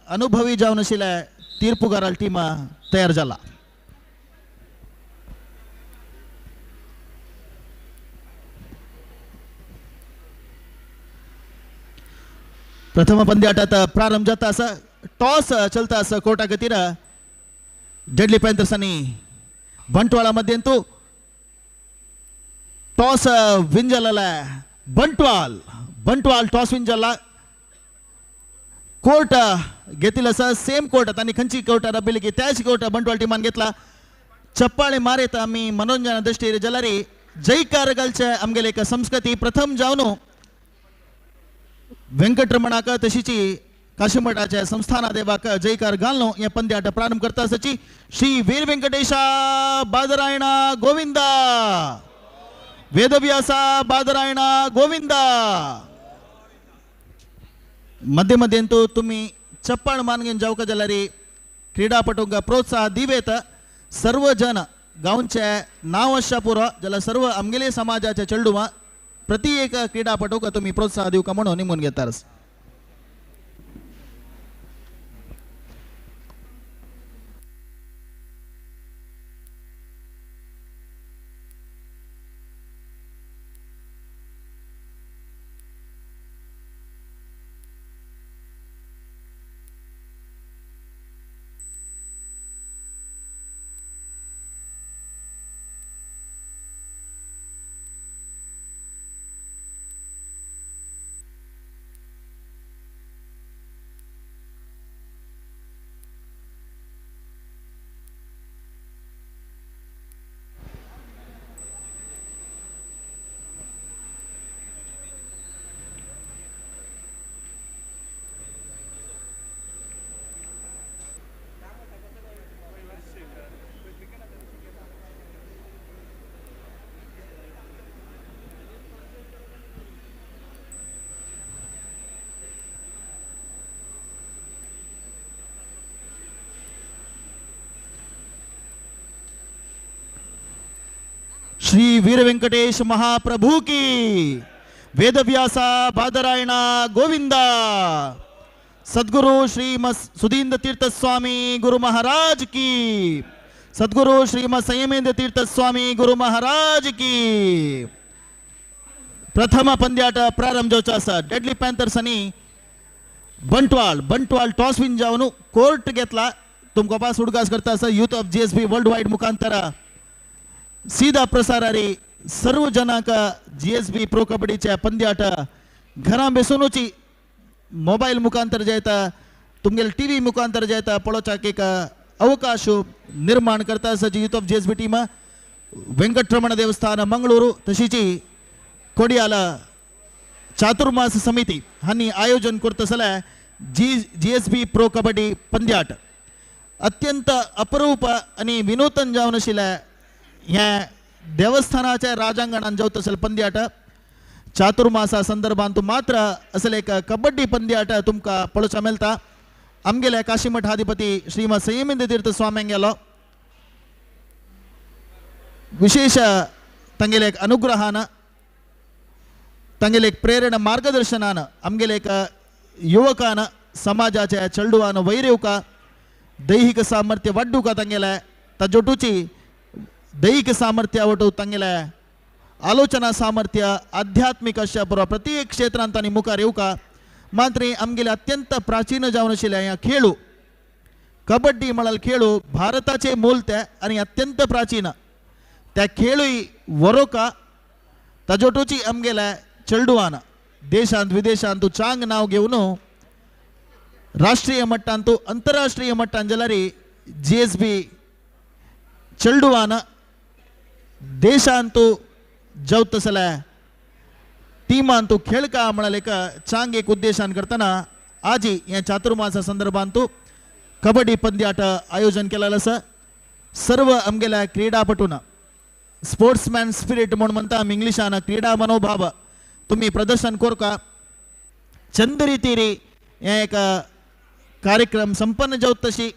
अनुभवी जावन आशिल्ले तीर्पुगाराल टीम तयार जाला. प्रथम पंद्याटात प्रारंभ जाता आसा. टॉस चलता आसा कोर्टा खातीर डेडली पॅन्थर्स आनी बंटवाळा मध्यंतू टॉस विन जालेला बंटवाल. बंटवाल टॉस विन जाला. कोर्ट घेतिल्लो आसा सेम कोर्ट तांणी खंयची कोर्ट रबिली की त्याच कोर्ट बंटवाल टिमान घेतला. चप्पाळे मारीत आमी मनोरंजना दृष्टीर जाल्यार जयकार घालचे आमगेले एक संस्कृती प्रथम जावन वेंकटरमणाक तशीची काशीमठाच्या संस्थाना देवाक जयकार घालून हे पंद्याट प्रारंभ करता आसाची. श्री वीर वेंकटेशा बादरायण गोविंदा, वेदव्यासा बादरायण गोविंदा. मध्ये मध्यंतू तुम्ही चप्पाळ मानगेन जावका जाल्यार क्रीडापटूंक प्रोत्साह दिवेत. सर्व जन गांवचे नांव आसच्या पुरो जाल्यार सर्व आमगेले समाजाचे चेडुवां प्रति एक क्रीडापटूक तुम्ही प्रोत्साह दिवका म्हणून निमून घेतारस. श्री वीर वेंकटेश महाप्रभु की, वेदव्यासा बादरायण गोविंदा, सद्गुरु श्रीमद सुधींद्र तीर्थ स्वामी गुरु महाराज की, सद्गुरु श्रीमद संयमेंद्र तीर्थ स्वामी गुरु महाराज की. प्रथम पंद्याट प्रारंभ जावचो आसा. डेडली पॅन्थर्स आनी बंटवाल. बंटवाल टॉस विन जावन कोर्ट घेतला. तुमकां पास उडगास करता आसा. Youth of GSB world wide मुखांतर सीधा प्रसारारी सर्व जनांक जीएसबी प्रो कबड्डीच्या पंद्याट घरां बेसुनूची मोबायल मुखांतर जायता तुमगेले टीव्ही मुखांतर जायता पळोवच्याक एक अवकाश निर्माण करता आसा. Youth of GSB team Venkataramana देवस्थान मंगळूरू तशीची कोडियाल चातुर्मास समिती हांणी आयोजन करता जाल्यार जीएसबी प्रो कबड्डी पंद्याट अत्यंत अपरूप आनी विनूतन जावन आशिल्लें ह्या देवस्थानाच्या राजांगणान जावता आसलें पंद्याट. चातुर्मासा संदर्भांत मात्र असले एक कबड्डी पंद्याट तुमकां पळोवचें मेळटा. आमगेल्या काशीमठाधिपती श्रीमद संयमेंद्र तीर्थ स्वाम्यांगेलो विशेष तांगेले एक अनुग्रहान तांगेले एक प्रेरणा मार्गदर्शनान आमगेले एक युवकान समाजाच्या चेडवान वयर येवका दैहिक सामर्थ्य वाडुका तांगेले ताजोटूची दैहिक सामर्थ्य वटू तांगेले आलोचना सामर्थ्य आध्यात्मिक अशा बरोबर प्रत्येक क्षेत्रांत तांणी मुखार येवका. मात्र आमगेले अत्यंत प्राचीन जावन आशिल्ले ह्या खेळू कबड्डी म्हळ्यार खेळू भारताचे मूल ते आनी अत्यंत प्राचीन त्या खेळूय वरोका ताजोटोची आमगेल्या चेडवान देशांत विदेशांत चांग नाव घेवन राष्ट्रीय मट्टांतू अंतरराष्ट्रीय मट्टान जाल्यार GSB चेडवान देशांतू जावत तसल्या टिमांतू खेळका म्हळ्यार एक चांग एक उद्देशान करतना आजी ह्या चातुर्मासा संदर्भांतू कबड्डी पंद्याट आयोजन केलेलं आसा. सर्व आमगेल्या क्रीडापटून स्पोर्ट्समॅन स्पिरिट म्हूण म्हणटा आमी इंग्लिशान क्रीडा मनोभाव तुम्ही प्रदर्शन करका चंद रितीरी हे एक कार्यक्रम संपन्न जावत तशी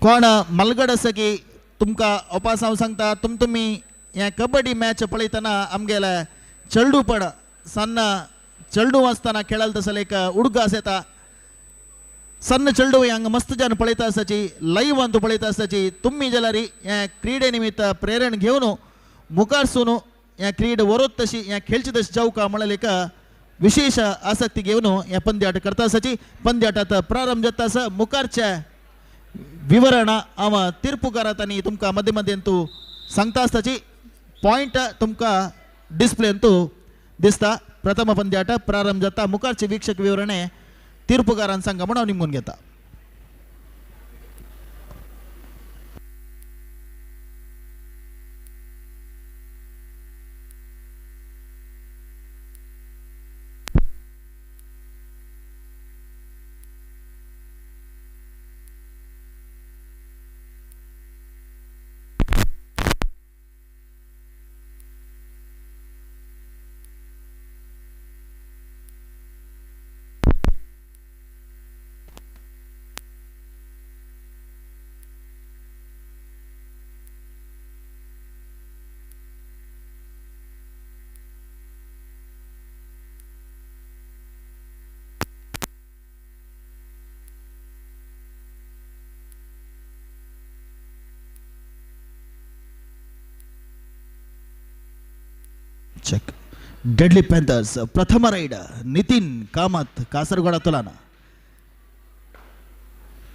कोण मलगड आसा की तुमकां ओपास हांव सांगता तुमी हे कबड्डी मॅच पळयतना आमगेल्या चेडूपण सन्न चेडू आसतना खेळाल तसले एक उडगास येता. सन्न चेडू हांगा मस्त जन पळयता आसाची लायव्हान तूं पळयता आसाची तुमी जाल्यार हे क्रीडे निमित्त प्रेरण घेवन मुखार सून ह्या क्रीड वरोत तशी ह्या खेळची तशी जावका म्हळ्यार एक विशेष आसक्ती घेवन ह्या पंद्याट करता आसाची. पंद्याटात प्रारंभ जाता आसा. मुखारच्या विवरण हांव तीर्पुकारात आनी तुमकां मदें मदें तूं सांगता आसताची. पॉयंट तुमकां डिस्प्लेन तूं दिसता. प्रथम पंद्याट प्रारंभ जाता. मुखारचे वीक्षक विवरणे तीर्पुकारान सांगा म्हूण हांव निमून घेता. चेक. डेडली पॅन्थर्स प्रथम राईड नितीन कामत कासरगोडा तुलाना.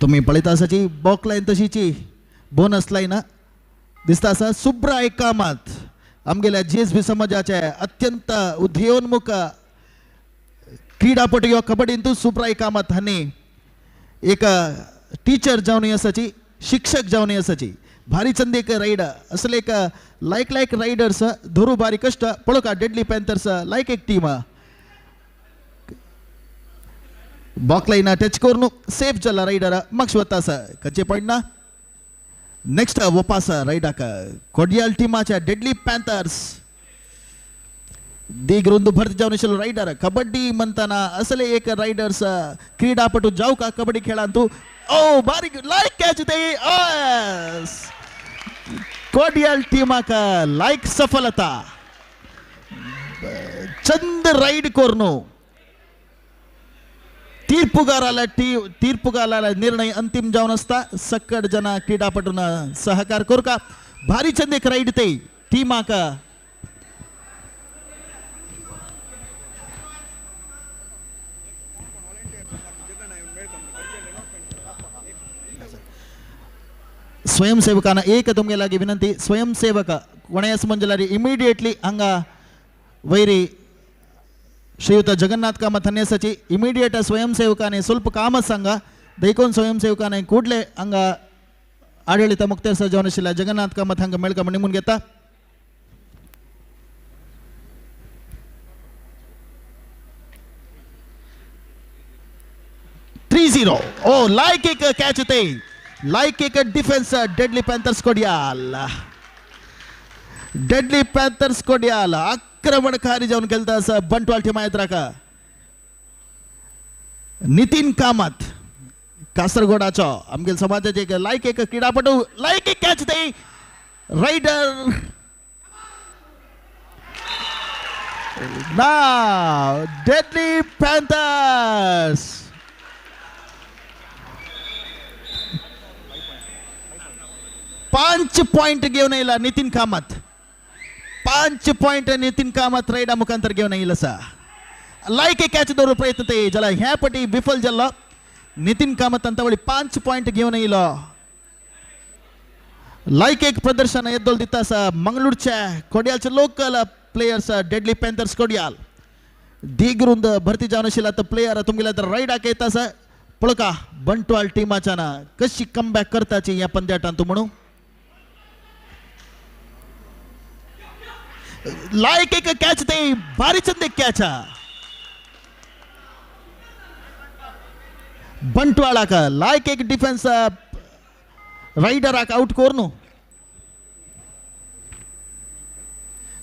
तुम्ही पळयता आसाची बॉक लायन तशीची बोनस लायन दिसता आसा. सुब्राय कामत आमगेल्या GSB समाजाचे अत्यंत उदयोन्मुख क्रीडापटू ह्यो कबड्डींतू सुब्राय कामत हांणी एक टिचर जावन आसाची, शिक्षक जावन आसाची. भारी चंद एक रायड असले एक लायक लायक रायडर्स धरू भारी कष्ट पळोवका. डेडली पॅन्थर्स लायक एक टीम बॉक लायन टच करून सेफ जाला रायडर मागशी वता आसा. खंयचे पॉयंट ना. नेक्स्ट वपास रायडाक कोडियाल टिमाच्या डेडली पॅन्थर्स दीग रुंद भरती जावन आशिल्लो रायडर. कबड्डी म्हणतना असले एक रायडर्स क्रीडापटू जावका कबड्डी खेळांतू. ओ बारीक लायक कॅच ते कोडियाल टीमाक लायक सफलता. चंद राईड करून तीर्पुगाराला निर्णय अंतिम जावन आसता. सक्कड जना क्रीडापटून सहकार करका. भारी चंद एक राईड ते टीमाक. स्वयंसेवकांना एक तुमगे लागी विनंती, स्वयंसेवक कोणें आसा जाल्यार इमिडिएटली हांगा वैरी श्रीयुत जगन्नाथ कामत हांणी आसाची इमिडिएट स्वयंसेवकांनी स्वल्प कामत सांगा. देखून स्वयंसेवकांनी कुडले हांगा आडळीत मुक्तेसर जावन आशिल्ल्या जगन्नाथ कामत हांगा मेळका म्हण निमून घेता. 3-0. ओ लायक एक कॅच ते लायक एक defence deadly panthers Kodial. Deadly panthers Kodial आक्रमणकारी जावन खेळता आसा बंटवाल टिमा येत्राका. नितीन कामत कासरगोडाचो आमगेल समाजाचे एक लायक एक क्रीडापटू. लायक एक कॅच ते रायडर ना डेडली पॅन्थर्स. 5 पॉइंट घेवन येयला नितीन कामत. 5 पॉइंट नितीन कामत रायडा मुखांतर घेवन येयला आसा. लायक एक कॅच दवरूंक प्रयत्न ते जाल्यार ह्या पटी विफल जाल्लो. नितीन कामत अंतवळी 5 पॉइंट घेऊन येयलो. लायक एक प्रदर्शन येदोल दिता आसा मंगळूरच्या कोडियालचे local players deadly panthers Kodial. दीगरुंद भरती जावन आशिल्ला तो प्लेयर तुमगेल्या रायडाक येता आसा. पळोवका बंटवाल टिमाच्यान कशी कमबॅक करताची ह्या पंद्याटान तूं म्हणू. लायक एक कॅच ते भारी चंद एक कॅच बंटवाळाक लायक एक डिफेन्स रायडराक आउट करून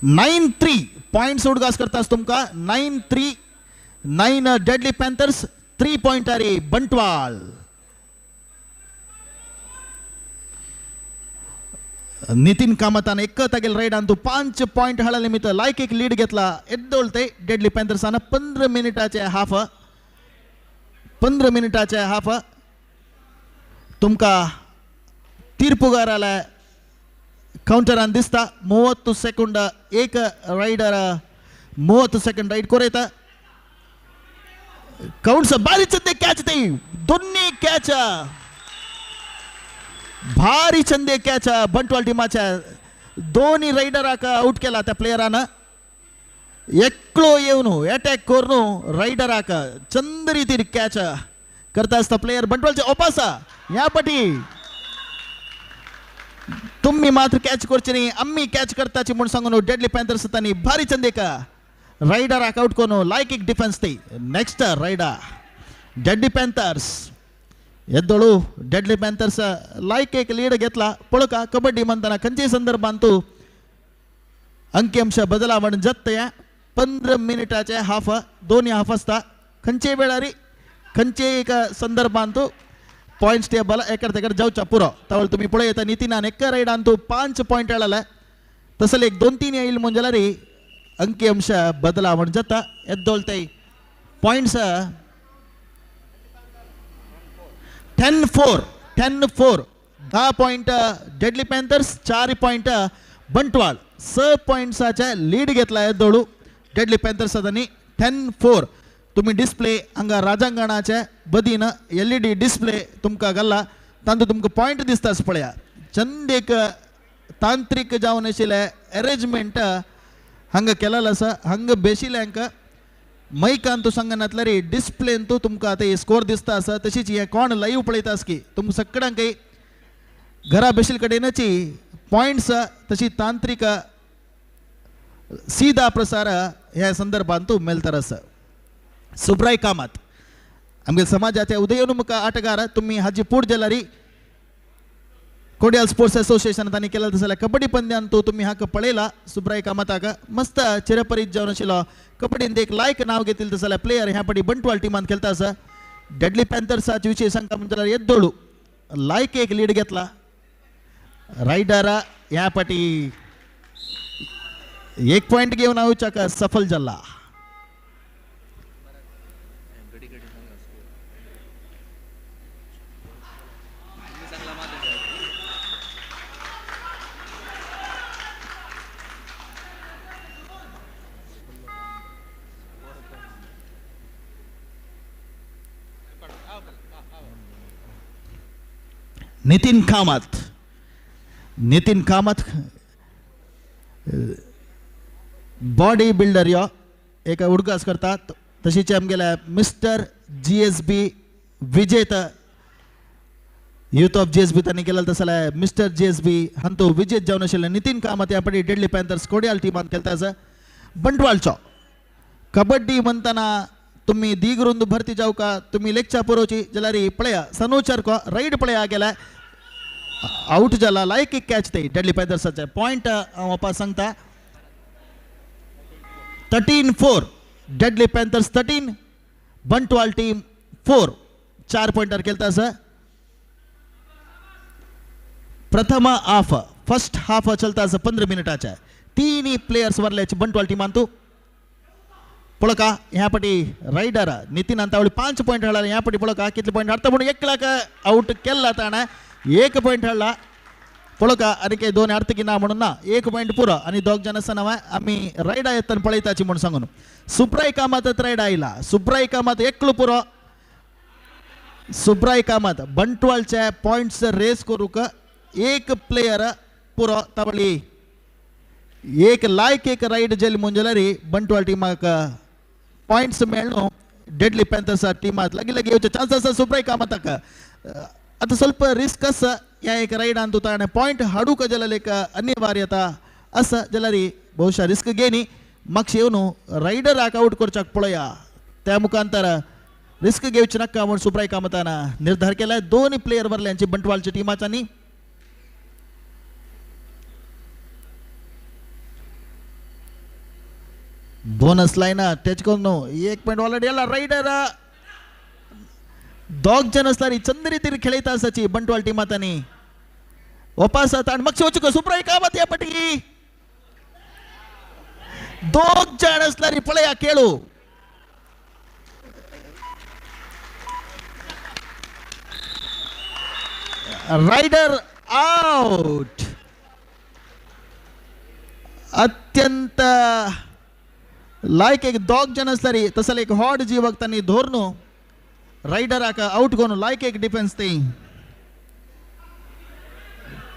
9-3 पॉइंट्स उडगास करतास तुमका. 9-3 9 डेडली पॅन्थर्स 3 पॉइंटारी बंटवाल. नितीन कामतान एक तागेल रायडान तू 5 पॉइंट हाडा निमित्त लायक एक लीड घेतला. येद्दोळते डेडली पॅन्थर्सान 15 मिनिटाचे हाफ 15 मिनिटाचे हाफ तुमका तीर्पुगाराला काउंटरान दिसता. 30 सेकंड एक रायडर 30 सेकंड राईड कोरयता. काउंट्स भारी चंदे कॅच ते दोन्ही कॅच भारी चंदे कॅच बंटवाल टिमाच्या दोन्ही रायडराक आउट केला त्या प्लेयरान. एकलो येवन अटॅक करून रायडराक चंद रितीर कॅच करता आसता प्लेयर बंटवालचे ओपासा. ह्या पटी तुम्ही मात्र कॅच करचे न्ही आम्ही कॅच करताची म्हूण सांगून डेडली पॅन्थर्स तांणी भारी चंदेका रायडराक आउट करून लायक एक डिफेन्स ती. नेक्स्ट रायडा डेडली पॅन्थर्स येदोळू डेडली पॅन्थर्स लायक एक लीड घेतला. पळोवका कबड्डी म्हणताना खंयच्याय संदर्भान तूं अंकी बदलावण जाता. 15 मिनिटाचे हाफ दोन्ही हाफ आसता. खंयच्याय वेळार खंयच्याय एक संदर्भान तूं पॉइंट्स टेबल एकर तेकर जावच्या पुरो. तावळ तुमी पळयता नितीनान एका रायडान तूं 5 पॉइंट हाडले तसले एक 2-3 येईल म्हूण जाल्यार अंकी अंश बदलावण जाता. येदोळ ते points 10-4 10-4 10 point deadly panthers 4 point Bantwal. 6 पॉइंट्साचे लीड घेतला येदोळू डेडली पॅन्थर्स तांणी 10-4. तुम्ही डिस्प्ले हांगा राजांगणाचे बदीन LED display तुमकां घाला तातूंत तुमकां पॉयंट दिसता पळया. चंद एक तांत्रीक जावन आशिल्लें अरेंजमेंट हांगा केलेलें आसा. हांगा बेशिल्ल्यांक मैकान तूं सांगनातल्यार डिस्प्लेन तूं तुमकां आतां स्कोर दिसता आसा. तशीच हें कोण लायव्ह पळयता आसकी तुमकां सगळ्यांकय घरा बेशिल्ले कडेनची पॉयंट्स तशी तांत्रीक सीधा प्रसार ह्या संदर्भात तूं मेळतर आसा. सुब्राय कामत आमगे समाजाचे उदयोन्मुख आटगार तुम्ही हाजी पूड जाल्यार कोडियाल स्पोर्ट्स असोसिएशन तांणी केला जाल्यार कबड्डी पंद्यान तो तुम्ही हाका पळयला. सुब्राय कामताक मस्त चिरपरीत जावन आशिल्लो कबड्डीन एक लायक नांव घेतिल्लें जाल्यार प्लेयर ह्या पटी बंटवाल टिमान खेळटा आसा. डेडली पॅन्थर्साचे विशय सांगता म्हणून जाल्यार येद्दोळू लायक एक लीड घेतला. रायडरा ह्या पटी 1 पॉइंट घेवन येवच्याक सफल जाला. नितीन कामत नितीन कामत बॉडी बिल्डर यो एक उडगास करतात. तशीच आमगेले मिस्टर GSB विजेता युथ ऑफ GSB तांणी केलें तसो जाल्यार मिस्टर GSB हांतो विजेत जावन आशिल्ले नितीन कामत ह्या पटी डेडली पॅन्थर्स कोडियाल टिमान खेळटा आसा. बंटवालचो कबड्डी म्हणतना तुम्ही दीगरुंद भरती जावका तुम्ही लेक्चा पुरोवची जाल्यार पळया सनोचरको रायड पळया गेला आउट जाला लायक एक कॅच ते डेडली पॅन्थर्साचे पॉइंट हांव वापस सांगता 13-4 deadly panthers 13 Bantwal team 4 4 पॉइंटार खेळता आसा. प्रथम हाफ फर्स्ट हाफ चलता आसा 15 मिनिटाचे. तिन्ही प्लेयर्स वरल्याचे बंटवाल टिमान तूं पळोवका ह्या पटी रायडर नितीन अंतावळी 5 पॉइंट हाडला. ह्या पटी पळोवका कितले पॉइंट हाडता म्हणून 1 लाख आउट केला ताणें 1 पॉइंट हाडला. पळोवका आनी काही 2 हाडता की ना म्हणून ना 1 पॉइंट पुरो आनी दोग जाण आसतना आमी रायडा येतना पळयताची म्हणून सांगून सुब्राय कामत रायडा आयला. सुब्राय कामत एकलो पुरो सुब्राय कामत बंटवाळचे पॉयंट्स रेस करूक एक प्लेयर पुरो तवळी एक लायक एक रायड जेल मुंजलरी बंटवाळ टीमाक पॉयंट्स मेळ्ळो डेडली पॅन्थर्स टीमात लागीं लागीं येवचे चान्स आसा सुब्राय कामताक. आतां ಸ್ವಲ್ಪ रिस्क आसा ह्या एक रायडान ताणें पॉयंट हाडूंक जाल्यार एक अनिवार्यता आसा जाल्यार बहुशा रिस्क घेनी मागशे येवन रायडराक आवट करच्याक पळया त्या मुखांतर रिस्क घेवचे नाका म्हूण सुब्राय कामतान निर्धार केला. दोन प्लेयर वरल्यांची बंटवाळच्या टिमाच्यांनी. बोनस लाईन टच करून एक पॉइंट ऑलरेडी आला. रायडर दोग जण आसल्यार चंद्री तिर खेळयता आसाची बंटवाळ टिमातांनी ओपासात आणि मागचे वचूक सुब्राय कामत या पटी दोग जण आसल्यार पळया खेळू. Raider out. अत्यंत लायक एक दोग जण आसल्यार तसले एक हॉट जीवक तांणी धोरनु रायडराक आउट करून लायक एक डिफेन्स ती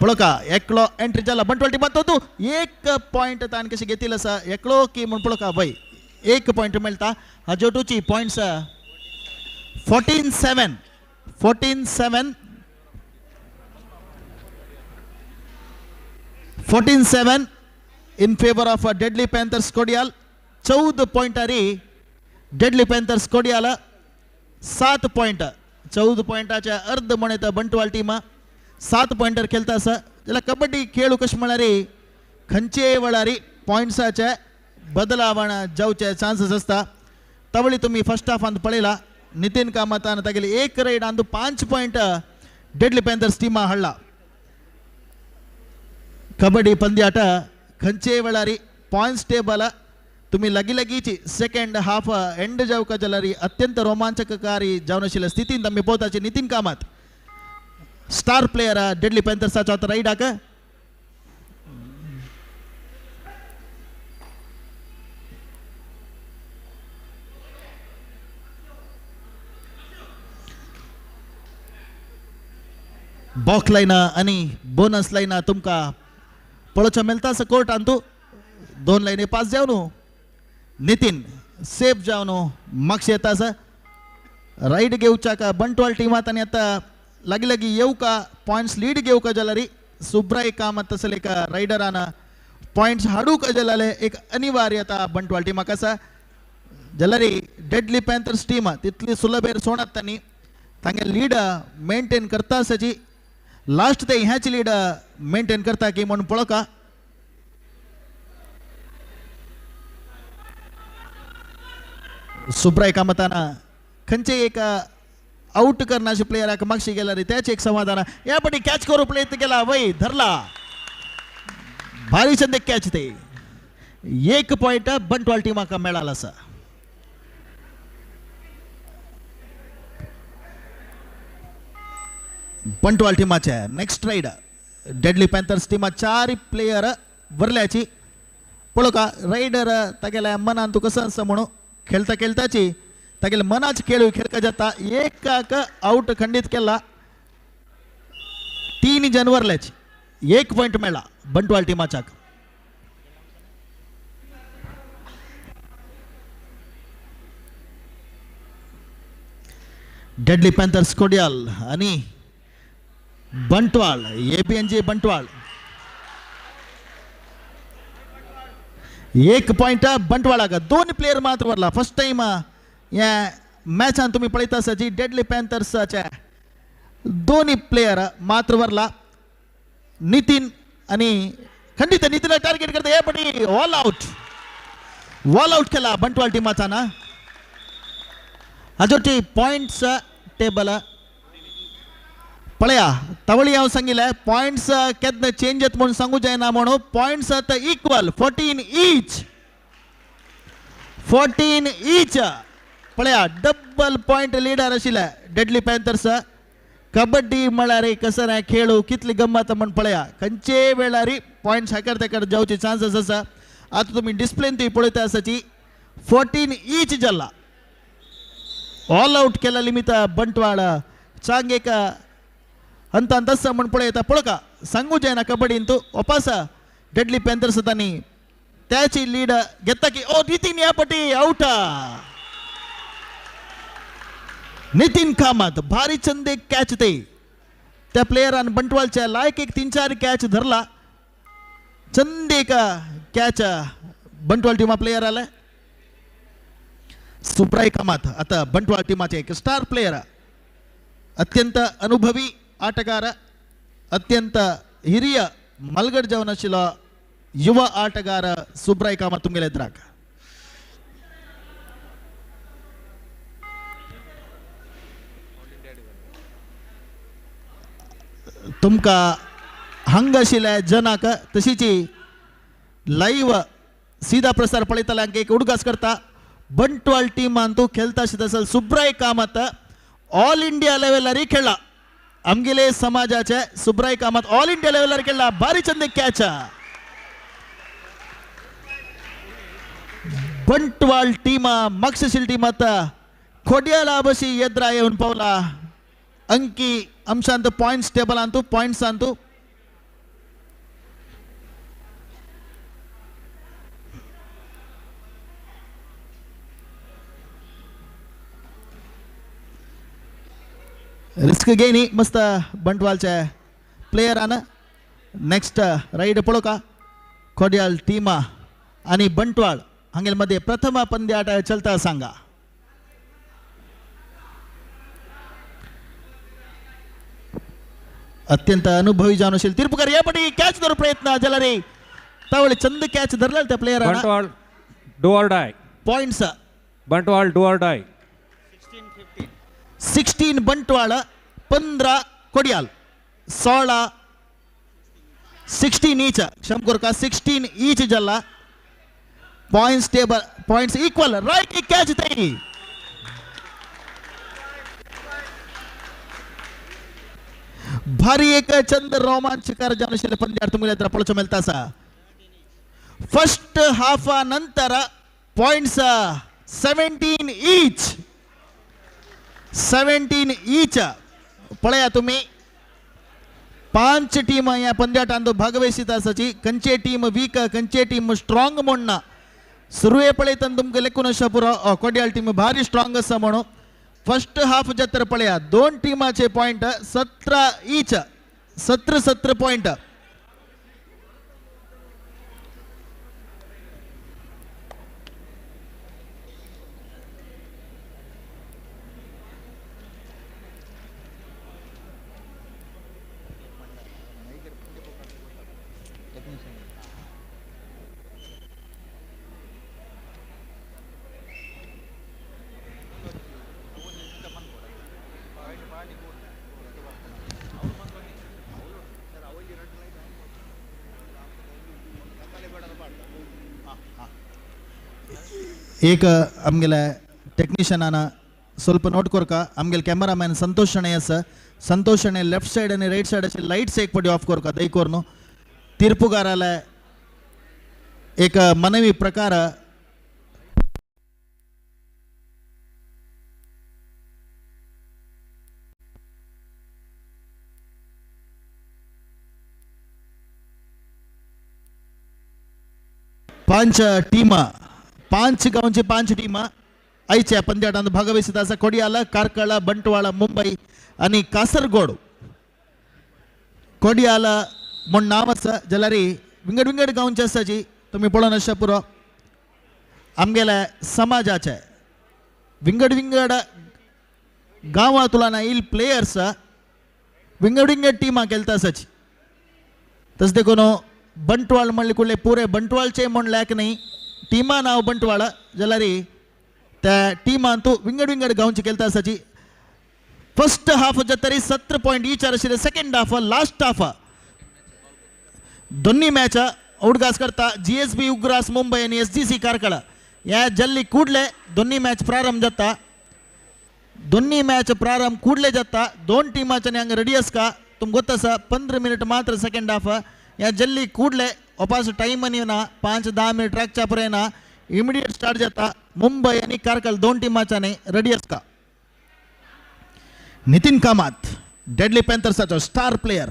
पळोवका एकलो एंट्री जाला बंटवाळ टिमात तूं एक पॉयंट ताणें कशें घेतिल्लो आसा एकलो की म्हूण पळोवका वय एक पॉयंट मेळटा. हाजोटूची points 14-7 14-7 14-7 in favour of Deadly Panthers Kodial. 14 पॉयंटारी deadly panthers Kodial 7 point 14 पॉयंटाच्या अर्द म्हणत बंटवाळ टीम 7 पॉयंटर खेळता आसा. जाल्यार कबड्डी खेळू कशें म्हळ्यार खंयचेय वेळार पॉयंट्साचे बदलावण जावचे चान्सीस आसता. तवळी तुमी फर्स्ट हाफांत पळयला नितीन कामतान तागेली एक रायडान 5 पॉयंट डेडली पॅन्थर्स टिमा हाडला. कबड्डी पंद्याट खंयचेय वेळार पॉयंट्स टेबल तुम्ही लागीं लागींची सेकंड हाफ एंड जावका जाल्यार अत्यंत रोमांचककारी जावन आशिल्ल्या स्थितींत आमी पळोवपाची Nitin Kamat star player Deadly पॅन्थर्साचो आतां रायडाक. बॉक लायना आनी बोनस लायना तुमकां पळोवच्या मेळटा आसा कोर्टान तूं 2 लायनी पास जावन नितीन सेफ जावन मागशे येता आसा. रायड घेवच्याक बंटवाळ टिमात आनी आतां लागीं लागीं येवका पॉयंट्स लीड घेवका जाल्यार सुब्राय कामत तसले एक रायडरान पॉयंट्स हाडूंक जाल्यार एक अनिवार्यता बंटवाळ टिमाक आसा. जाल्यार डेडली पॅन्थर्स टीम तितली सुलभेर सोडत तांणी तांगे लीड मेंटेन करता आसाची लास्ट ते ह्याची लीड मेंटेन करता की म्हूण पळोवका. सुब्राय कामतान खंयचे एक आउट करणारे प्लेयराक मागशी गेल्यार त्याचे एक समाधान. ह्या पटी कॅच करू प्रयत्न केला वय धरला भारी संदे कॅच ते 1 पॉयंट बंटवाळ टिमाक मेळाला आसा. बंटवाळ टिमाचे नेक्स्ट रायड डेडली पॅन्थर्स टिमा 4 प्लेयर वरल्याची पळोवका. रायडर तागेल्या मनान तूं कसो आसा म्हणून खेळता खेळताची तागेले मनाच खेळ खेळका जाता एकाक आउट खंडीत केला 3 जण वरल्याची 1 पॉयंट मेळ्ळा बंटवाळ टिमाच्याक. डेडली पॅन्थर्स कोडियाल आणि बंटवाळ एबीएनजी बंटवाळ 1 पॉयंट बंटवाळाक 2 प्लेयर मात्र वरला. फर्स्ट टाइम ह्या मॅचान तुम्ही पळयता आसाची डेडली पॅन्थर्साच्या 2 प्लेयर मात्र वरला नितीन आणि खंडित नितीनला टार्गेट करता हे पटी ऑल आउट वॉल आउट केला बंटवाळ टिमाचा ना. हाजोटी पॉयंट्स टेबल पळया तवळी हांव सांगिल्लें पॉयंट्स केन्ना चेंज येत म्हणून सांगू जायना म्हणून पॉयंट्स आतां इक्वल 14 ईच 14 ईच. पळया डबल पॉयंट लिडर आशिल्ले डेडली पॅन्थर्स. कबड्डी म्हळ्यार कसं ना खेळू कितली गम्मत म्हण पळया खंयचे वेळार पॉयंट्स हाकर तेकर जावचे चान्सीस आसा. आतां तुमी डिस्प्लेन ती पळयता आसाची 14 ईच जाला. ऑल आउट केला निमित्त बंटवाळ चांग एक हंतान तस्सा म्हण पळयता पळोवका सांगू जायना कबड्डीन तूं वापस डेडली पॅन्थर्स तांणी त्याची लीड घेता की ओ नितीन ह्या पटी आउट. नितीन कामत भारी चंद एक कॅच ते त्या प्लेयरान बंटवालच्या लायक एक 3-4 कॅच धरला. चंद एक कॅच बंटवाल टीमा प्लेयर आलाय सुब्राय कामत. आता बंटवाल टीमाचे एक स्टार प्लेयर, अत्यंत अनुभवी आटगार, अत्यंत हिरिय मलगड जावन आशिल्लो युवा आटगार सुब्राय कामत तुमगेले एदराक. तुमकां हांगा आशिल्ल्या जनाक तशीच लाईव्ह सीधा प्रसार पळयतल्यांक एक उडगास करता. बंटवाल टीमान तूं खेळता आशिल्लो सुब्राय कामत ऑल इंडिया लेवलार खेळ्ळा. आमगेले समाजाचे सुब्राय कामत ऑल इंडिया लेवलार खेळ्ळा. भारी चंद कॅच. बंटवाल टीमा मक्षशील टीमात खोड्याला बशी एद्रा येवन पावला. अंकी अंशांत पॉइंट्स टेबलांतू पॉइंट्स अंतू रिस्क घेयनी मस्त बंटवालचे प्लेयरान. नेक्स्ट राईड पळोवका खोड्याल टीमा आणि बंटवाळ हांगेल मध्ये प्रथम पंद्याट चलता सांगा. अत्यंत अनुभवी जाऊन असेल तीर्पुकर यापटी कॅच धरू प्रयत्न झाला रे तावळे चंद कॅच धरला त्या player. Bantwal do or die points. Bantwal do or die. 16 Bantwal, 15 Kodial, 16 16 each. क्षम Korka 16 each जल्ला. Points table points equal. Right catch तई भारी एक चंद रोमांचकार जानुशिले पंद्यार तुमगेले हತ್ರ पळोवचो मेळटा आसा. फर्स्ट हाफा नंतर पॉइंट्स 17 ईच. 17 ईच पळया तुम्ही. 5 टीम ह्या पंद्याटांत भागवेशीत आसाची. खंयचे टीम वीक खंयचे टीम स्ट्रॉंग म्हण ना. सुरवे पळयतना तुमकां लेखून आसा पुरो कोड्याल टीम भारी स्ट्रॉंग आसा म्हणून. फर्स्ट हाफ जात्र पळया 2 टीमाचे पॉइंट 17 ईच. 17 पॉइंट. एक आमगेले टेक्निशियनान ಸ್ವಲ್ಪ ನೋಟ್ ಕೊರ್ಕ. आमगेले कॅमेरामॅन संतोष शणै आसा. संतोष शणै लेफ्ट सायड आनी रायट सायड अशे लायट्स एक पटी ऑफ कोरका दय कोरून तीर्पुगाराले एक मनवी प्रकार पांच टीमा 5 गांवची 5 टीमा आयच्या पंद्याटांत भागवहित आसा. कोडियाल, कार्कळ, बंटवाळ, मुंबई आनी कासरगोड. कोडियाल म्हूण नांव आसा जाल्यार विंगड विंगड गांवचे आसाची तुमी पळोवन आसता पुरो. आमगेल्या समाजाचे विंगड विंगड गांवांतल्यान आयिल्ले प्लेयर्स विंगड विंगड टिमां खेळटा आसाची. तशें देखून बंटवाळ म्हणले कुडले पुरे बंटवाळचे म्हण लायक न्ही. टिमा नांव बंटवाळ जाल्यार त्या टिमान तूं विंगड विंगड गांवची खेळटा आसाची. फर्स्ट हाफ जातरी 17 पॉयंट ईच आशिल्ले. सेकंड हाफ लास्ट हाफ दोन्ही मॅच उडगास करता GSB उग्रास मुंबई आनी SGC Karkala. ह्या जल्ली कुडले दोन्ही मॅच प्रारंभ जाता. दोन्ही मॅच प्रारंभ कुडले जाता. 2 टिमाच्यानी हांगा रेडी आसका. तुमकां गोत आसा 15 मिनट मात्र सेकंड हाफ. ह्या जल्ली कुडले ओपास टायम आनी ना 5-10 मिनट राखच्या पर्यंत ना इमिडिएट स्टार्ट जाता. मुंबई आनी कार्कळ 2 टिमाच्यानी रेडी आसका. नितीन कामत डेडली पॅन्थर्साचो स्टार प्लेयर.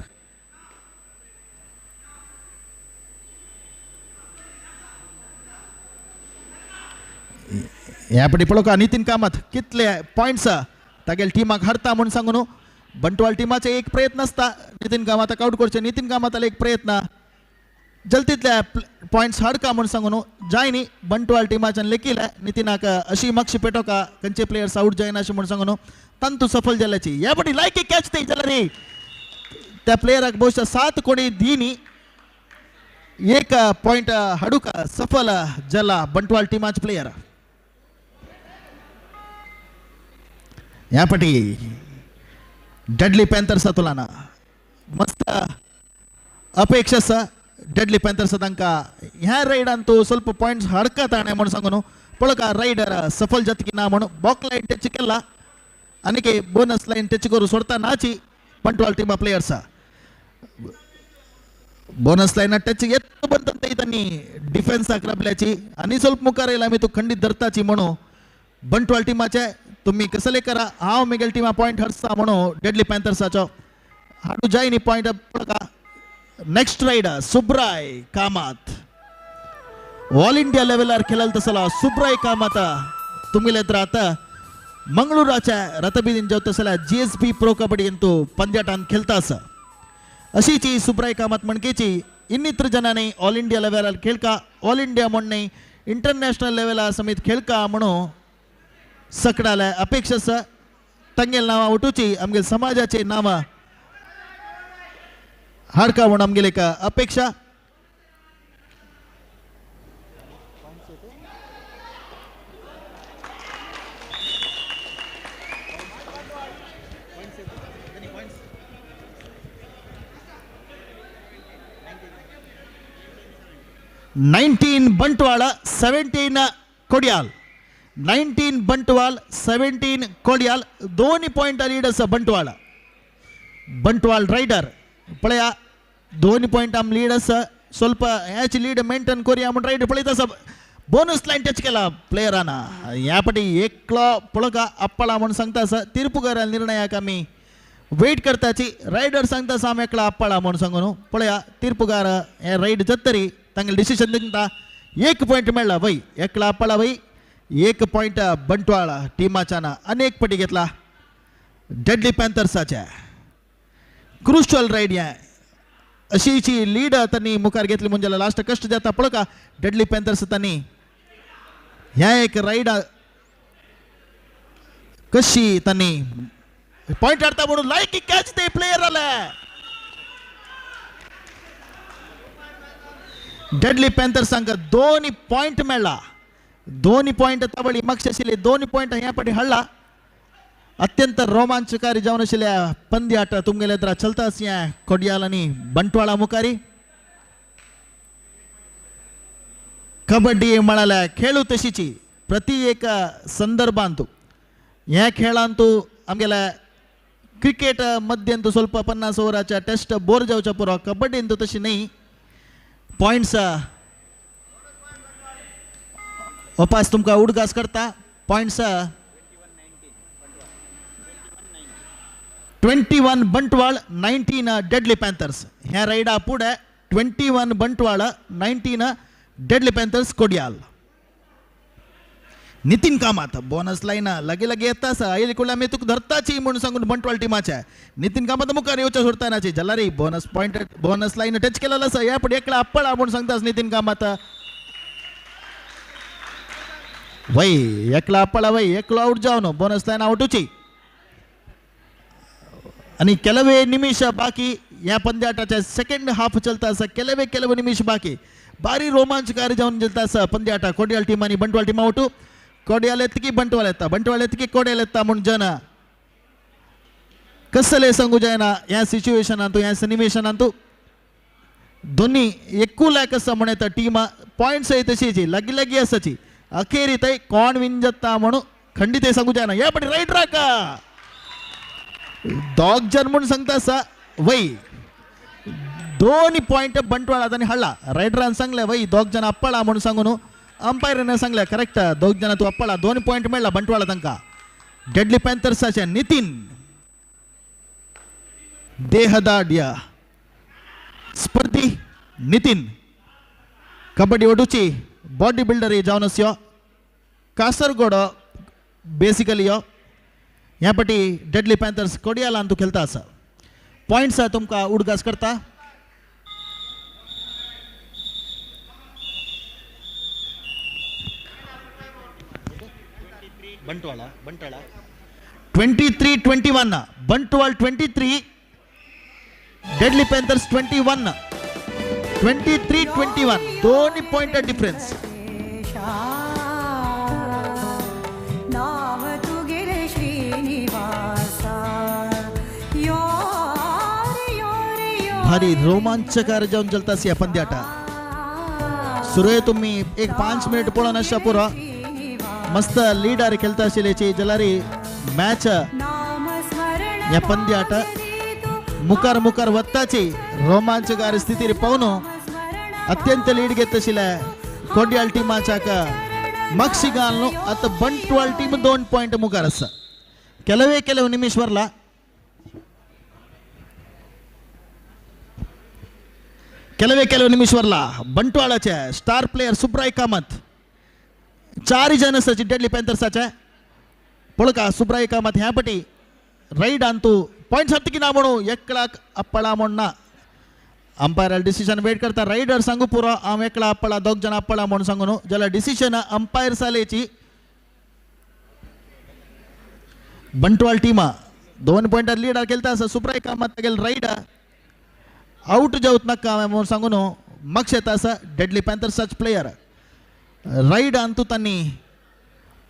ह्या पटी पळोवका नितीन कामत कितले पॉयंट्स तागेले टिमाक हाडता म्हूण सांगू न्हू. बंटवाल टिमाचे एक प्रयत्न आसता नितीन कामताक आवट करचे. नितीन कामताले एक प्रयत्न जलतीतल्या पॉयंट्स हाडका म्हूण सांगू न्हू जायनी. बंटवाल टिमाच्यान लेखिले नितीनाक अशी मागशी पेटोवका खंयचे प्लेयर्स आवट जायना अशें म्हूण सांगू न्हू. तांतू सफल जाल्याची ह्या पटी लायकी कॅच ती जाल्यार न्ही त्या प्लेयराक बहुशा 7 कोणी दिनी एक पॉयंट हाडूक सफल जाला बंटवाल टिमाचे प्लेयर. ह्या पटी डेडली पॅन्थर्सा तुलना मस्त अपेक्षा आसा डेडली पॅन्थर्सा तांकां ह्या रायडान तो ಸ್ವಲ್ಪ पॉयंट्स हाडका ताणें म्हूण सांगू न्हू. पळोवका रायडर सफल जाता की ना म्हणून बॉक लायन टच केला आनी बोनस लायन टच करून सोडता नाची बंटवाल टिमा प्लेयर्सा. बोनस लायना टच येत बंद तांणी डिफेन्साक राबल्याची आनी ಸ್ವಲ್ಪ मुखार येयला आमी तो खंडीत धरताची म्हणून बंटवाल टिमाचे तुम्ही कसले करा हांव मिगेल टिमा पॉयंट हाडसा म्हणून डेडली पॅन्थर्साचो हाडू जाय न्ही पॉयंट पळोवका. Next raider Subray Kamat all India लेवलार खेळल तसलो सुब्राय कामत तुमगेले आता मंगळूराच्या रथबिदीन जेवता तसल्या GSB pro kabaddi अंतू पंद्याटान खेळता आसा. अशीची सुब्राय कामत म्हणकेची इन्नितर जणांनी ऑल इंडिया लेवलार खेळका ऑल इंडिया म्हण न्ही इंटरनॅशनल लेवला समेत खेळका म्हणून सकडाले अपेक्षा आसा. तांगेल नांवां उठोवची आमगेल समाजाचे नांवां हाडका म्हूण आमगेले एक अपेक्षा. 19 Bantwal 17 Kodial. 19 Bantwal 17 Kodial दोन पॉयंट लीड आसा बंटवाळ. बंटवाल रायडर पळया 2 पॉयंट आम लीड आसा. ಸ್ವಲ್ಪ ह्याची लीड मेंटेन करूया म्हूण रायडर पळयत आसा. बोनस लायन टच केला प्लेयरान. ह्या पटी एकलो पळोवका अप्पळा म्हूण सांगता आसा. तिरपुकार निर्णयाक आमी वेट करताची. रायडर सांगता आसा आमी एकला अप्पळा म्हूण सांगू न्हू. पळया तिरपुकार हे रायड जातरी तांगेले डिसिजन दिता. 1 पॉयंट मेळ्ळा वय एकला अप्पळा वय 1 पॉयंट बंटवाळ टिमाच्यान आनी एक पटी घेतला डेडली पॅन्थर्साच्या. क्रुशल रायड ह्या अशीची लीड त्यांनी मुखार घेतली म्हणजे लास्ट कष्ट जाता पळोवका डेडली पॅन्थर्स त्यांनी ह्या एक रायड कशी त्यांनी पॉयंट हाडता म्हणून लायकी कॅच ते प्लेयर आले. डेडली पॅन्थर्सांक 2 पॉयंट मेळ्ळा. 2 पॉयंट तवळी मागशे आशिल्ले 2 पॉयंट ह्या पटी हाडला. अत्यंत रोमांचकारी जावन आशिल्ल्या पंद्याट तुमगेले तर चलता ह्या कोडियाल आनी बंटवाळा मुखारी. कबड्डी म्हळ्यार खेळू तशीची प्रति एक संदर्भांत ह्या खेळांतू आमगेल्या क्रिकेट मध्यंतू ಸ್ವಲ್ಪ 50 ओवराच्या टेस्ट बोर जावच्या पुरो. कबड्डींतू तशी न्ही. पॉयंट्स ओपास तुमकां उडगास करता. Points 21 Bantwal 19 deadly Panthers. ह्या रायडा पुढे 21 Bantwal 19 deadly panthers Kodial. Nitin Kamat bonus line लगे लगे येता आसा. आयले कुडल्या आमी तुका धरताची म्हूण सांगून बंटवाळ टिमाचे नितीन कामत मुखार येवच्या सोडतानाची जाल्यार bonus point bonus line touch केलेलो आसा. ह्या फुडें एकला अप्पळा म्हूण सांगता नितीन कामत. वय एकला अप्पळा वय एकलो आवट जावन बोनस लायन आवटूची. आणि ಕೆಲವೇ निमिष बाकी या पंद्याटाच्या सेकंड हाफ चलता आसा. ಕೆಲವೇ ಕೆಲವು निमिष बाकी. भारी रोमांचकारी जावन चलता आसा पंद्याटा. कोडियाल टीम आनी बंटवाळ टीम आवटू. कोडियाल येतकी बंटवाळ येता बंटवाळ येतकी कोडियाल येता म्हूण जन कसले सांगू जायना ह्या सिच्युएशनांतू ह्या सनिवेशनांतू दोन्ही एकू लायक आसा म्हण येता टीम पॉयंट्स तशीची लागीं लागीं आसाची. अखेरी थंय कोण विन जाता म्हणून खंडीत सांगू जायना. ह्या पटी रायट राका दोग जण म्हूण सांगता आसा वय 2 पॉयंट बंटवाळा तांणी हाडला. रायडरान सांगले वय दोग जण अप्पळा म्हूण सांगून अंपायरान सांगले करेक्ट दोग जण तूं अप्पळा. 2 पॉयंट मेळ्ळा बंटवाळा तांकां. डेडली पॅन्थर्साचे नितीन ದೇಹದಾಢ್ಯ स्पर्धी नितीन कबड्डी वटूची बॉडी बिल्डर जावन आसयो कासरगोड बेसिकली यो ह्या पटी डेडली पॅन्थर्स कोडियालान तूं खेळता आसा. पॉयंट्स तुमकां उडगास करता. Bantwal Bantwal 23-21 Bantwal 23 Deadly Panthers 21 23-21 दोन पॉइंट डिफरन्स. भारी रोमांचकार जावन चलता ह्या पंद्याटा. सुरय तुम्ही एक 5 मिनिट पळोवन आसच्या पुरो. मस्त लीडर खेळता आशिल्ल्याची जाल्यार मॅच ह्या पंद्याट मुखार मुखार वत्ताची रोमांचकार स्थिती पावन अत्यंत लीड घेत आशिल्ले कोडियाल टीमाच्याक मक्षी घालून आता बंटवाल टीम 2 पॉइंट मुखार आसा. ಕೆಲವೇ ಕೆಲವು ನಿಮಿಷ ಬರಲ್ಲ. ಕೆಲವೇ ಕೆಲವು ನಿಮಿಷ ಬರಲ್ಲ. ಬಂಟ್ವಾಳचे स्टार प्लेयर सुब्राय कामत 4 जण आसाची डेडली पॅन्थर्साचे. पळोवका सुब्राय कामत ह्या पटी रैड अंतू पॉइंट हत्ती की ना म्हणू एकलाक अप्पळा म्हण ना. अंपायर डिसिजन वेट करता. रायडर सांगू पुरो हांव एकला अप्पळा दोग जाण अप्पळा म्हणून सांगू न्हू जाल्यार डिसिजन अंपायर सालेची. बंटवाल टीमा 2 पॉइंटार लीडर खेळता आसा. सुब्राय कामत तागेले रायड आवट जावत नाका हांवें म्हणून सांगू न्हू. मक्ष येता आसा डेडली पॅन्थर्साच प्लेयर रायड अंतू तांणी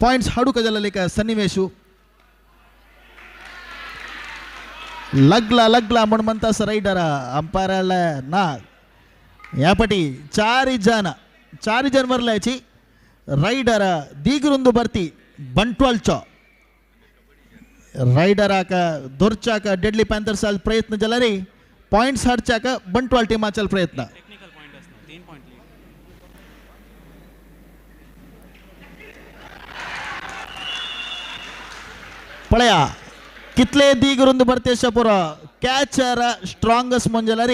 पॉइंट्स हाडूंक जाल्यार एक सन्निवेशू लगला लगला म्हण म्हणता आसा रायडर अंपायराला ना. ह्या पटी 4 जण 4 जण वरल्याची रायडर दीगरुंदू भरती बंटवालचो रायडराक धरच्याक डेडली पॅन्थर्साल प्रयत्न जाल्यार पॉइंट्स हाडच्याक बंटवाल टीमाचो प्रयत्न. पळया कितले दीग रुंद भरते पुरो कॅचर स्ट्रॉंगस्ट म्हण जाल्यार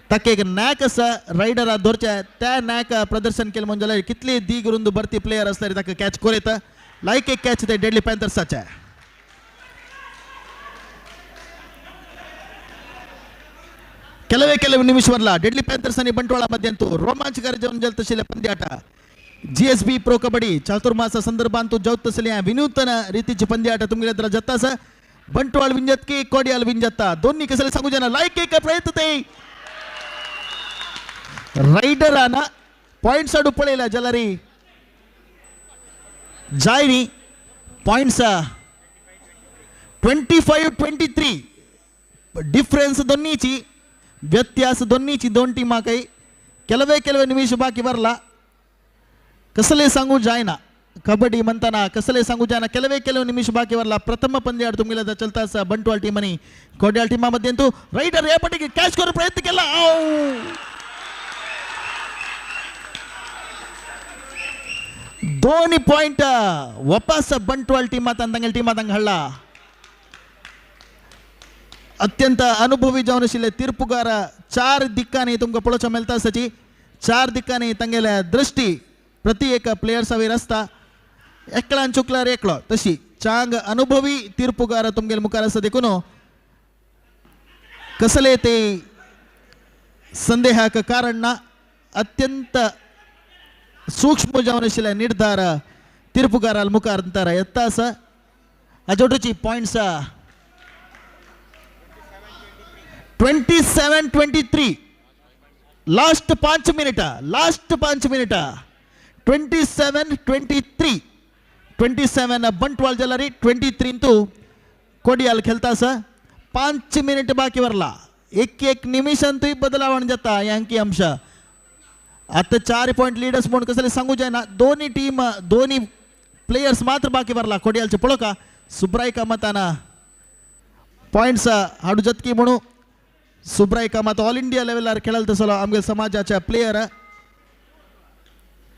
ताका एक नॅक आसा रायडरा धरचे त्या नॅक प्रदर्शन केलें म्हण जाल्यार कितले दीग रुंद भरती प्लेयर आसल्यार ताका कॅच कोर लायक एक कॅच ते डेडली पॅन्थर्साचे. ಕೆಲವೇ ಕೆಲವು ನಿಮಿಷ ಬರಲ್ಲ ಡೆಡ್ಲಿ ಪ್ಯಾಂಥರ್ಸ್ आणि ಬಂಟ್ವಾಳ ಮಧ್ಯಂತೂ ರೋಮಾಂಚಕಾರಿ ಜೀವನ ಜಲ್ತಶಿಲೆ ಪಂದ್ಯಾಟ. GSB pro kabaddi Chaturmas ಸಂದರ್ಭ ಅಂತೂ ಜೌತಸಲಿ ವಿನೂತನ ರೀತಿची ಪಂದ್ಯಾಟ तुमगेले तर जत्तास बंटवाळ विंजत की कोडियाल विंजत्ता दोन्ही कसले सांगू जना लायक एक प्रयत्न ते रायडरान पॉइंट्स आडू पळयला जाल्यार जायनी पॉइंट्स 25-23 डिफरन्स दोन्हीची व्यत्यास दोन्हीची 2 टीमा काही ಕೆಲವೇ ಕೆಲವೇ ನಿಮಿಷ ಬಾಕಿ ಬರಲ್ಲ. कसले सांगू जायना कबड्डी म्हणताना कसले सांगू जायना. ಕೆಲವೇ ಕೆಲವು ನಿಮಿಷ ಬಾಕಿ ಬರಲ್ಲ. ಪ್ರಥಮ ಪಂದ್ಯ तुमगेले चलता आसा ಬಂಟ್ವಾಳ टीम आणि कोडियाल टीमा मध्ये ಅಂತೂ ರೈಡರ್ ह्या पटीक कॅच करून प्रयत्न केला. दोन पॉइंट वापस बंटवाळ टीमात तांगेले टीमात हाडला. अत्यंत अनुभवी जावन आशिल्ले तीर्पुगार 4 दिक्कांनी तुमकां पळोवचो मेळटा आसाची. 4 दिक्कांनी तांगेले दृष्टी प्रति एक प्लेयर्सावयर आसता. एकल्यान चुकल्यार एकलो तशी चांग अनुभवी तीर्पुगार तुमगेले मुखार आसा देखून कसले ते संदेहाक कारण ना. अत्यंत सूक्ष्म जावन आशिल्ले निर्धार तीर्पुगाराल मुखार अंतर येता आसा. हाजे पॉयंट्स 27-23 लास्ट 5 मिनिटा लास्ट 5 मिनिटा 27-23 27 बंटवाल जाल्यार 23 तू कोडियाल खेळता आसा. 5 मिनिट बाकी वरला. एक एक निमिषांतूय बदलावण जाता ह्या अंकी अंश. आता 4 पॉइंट लीडर्स म्हणून कसले सांगू जायना. दोन्ही टीम दोन्ही प्लेयर्स मात्र बाकी वरला. कोडियालचे पळोवका सुब्राय कामताना पॉइंट्स हाडू जतकी म्हणून सुब्राय कामत ऑल इंडिया लेवलार खेळल तसलो आमगे समाजाच्या प्लेयर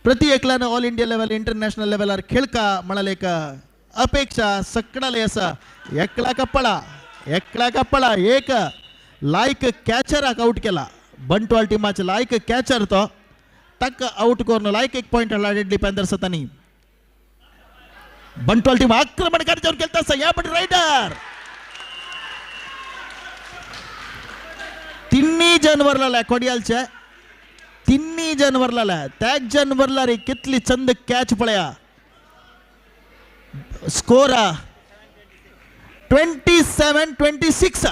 प्रति एकल्यान ऑल इंडिया लेवल इंटरनॅशनल लेवलार खेळका म्हणाले एक अपेक्षा सकडाले आसा. एकला कपळा एकला कपळा एक लायक कॅचराक आउट केला. बंटवाल टिमाचे लायक कॅचर तो ताका आउट करून लायक एक पॉयंट हाडला डेडली पॅन्थर्स हातांनी. बंटवाल टीम आक्रमणकारी जावन खेळटा आसा. ह्या पटी रायडर तिन्ही जण वरला कोडियालचे, तिन्ही जण वरला. त्याच जण वरला रे कितली चंद कॅच पळया. स्कोर 27-26,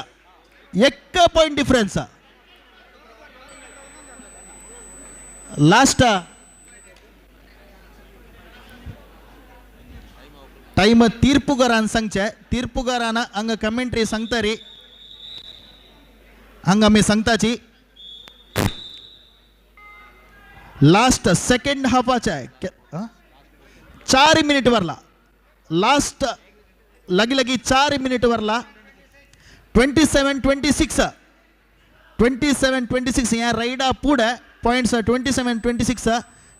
एक पॉइंट डिफरन्स. लास्ट टाइम तीर्पुगारान सांगचे, तीर्पुगारान हांगा कमेंट्री सांगता रे, हांगा आमी सांगताची. लास्ट सेकंड हाफाचे 4 मिनिट वरला, लास्ट लगी लगी 4 मिनिट वरला. 27-26, 27-26 ह्या रायडा पुढे पॉयंट्स 27-26,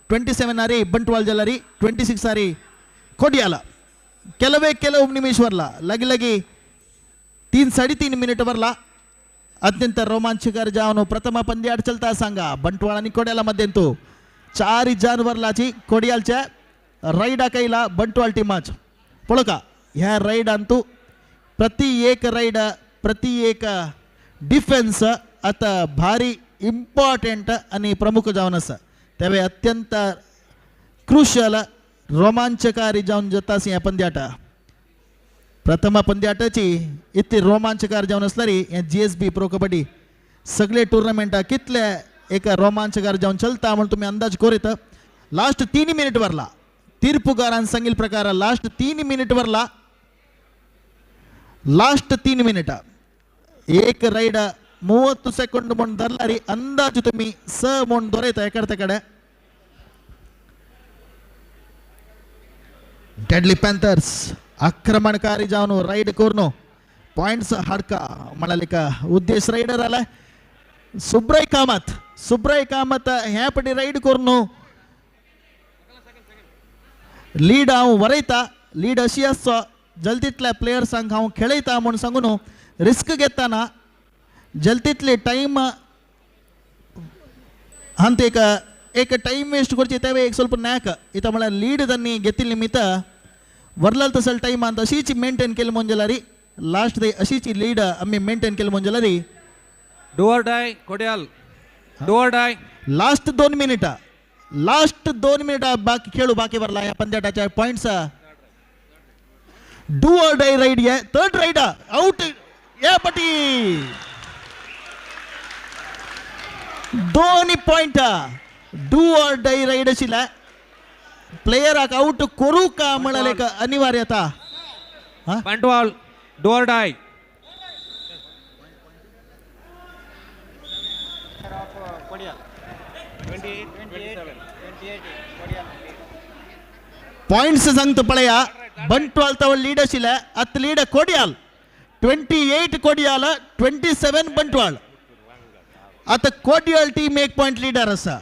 27 आरी बंटवाल जलारी, 26 आरी कोडियाला. ಕೆಲವೇ ಕೆಲವು ನಿಮಿಷ ವರला लगी लगी 3-3.5 मिनिट वरला. अत्यंत रोमांचकर जावन प्रथम पंद्याट चलता सांगा बंटवाळ आणि कोड्याला मध्यंतू 4 जान वरलाची कोडियालच्या रैडा कैला बंटवाळ टीमाच. पळोवका ह्या रैडांतू प्रति एक रैड प्रति एक डिफेन्स आता भारी इम्पॉर्टंट आणि प्रमुख जावन आसा. त्यावेळी अत्यंत क्रुशल रोमांचकारी जावन जाता ह्या पंद्याटा. प्रथम पंद्याटाची इतली रोमांचकार जावन आसल्यारी हे GSB pro kabaddi सगळे टुर्नामेंटा कितले एक रोमांचकार जावन चलता म्हणून तुम्ही अंदाज करीत. लास्ट 3 मिनिट वरला तीर्पुगारान सांगिल प्रकार लास्ट 3 मिनिट वरला, लास्ट 3 मिनिट एक रैड 30 सेकंड म्हणून धरला रे अंदाज तुम्ही 6 म्हणून दवरता एकडे तेकडे. डेडली पॅन्थर्स आक्रमणकारी जावन रायड करून पॉयंट्स हाडका म्हणाले का उद्देश रायडर आलाय. सुब्राय कामत, सुब्राय कामत ह्या पटी रायड करून लीड हांव वरयता, लीड अशी आसचो जल्दीतल्या प्लेयर्सांक हांव खेळयता म्हूण सांगून रिस्क घेतना जल्दीतले टायम हांत एक एक टाइम वेस्ट करची तेवे एक ಸ್ವಲ್ಪ ನ್ಯಾಕ್ ಇತ म्हळ्यार लीड त्यांनी घेतिल्ली निमित्त वरलाल तसल टायमान अशीच मेंटेन केली म्हणजेलारी लास्ट दे अशीच लीड आमी मेंटेन केली म्हणजेलारी. Do or die Kodial, do or die. Last 2 मिनिटां, लास्ट 2 मिनिटां बाकी खेळू बाकी वरला ह्या पंद्याटाच्या points. Do or die raid हे थर्ड रायड आउट या पटी 2 point. Do or die raid आशिल्ले प्लेयराक आउट करू का म्हणाले का अनिवार्यता. Bantwal do or die. Points सांगता पळया बंटवाल तवळ लीड आशिल्ले आतां लीड कोडियाल 28 कोडियाल 27 बंटवाल. आतां कोडियाल टीम 1 पॉयंट लिडर आसा.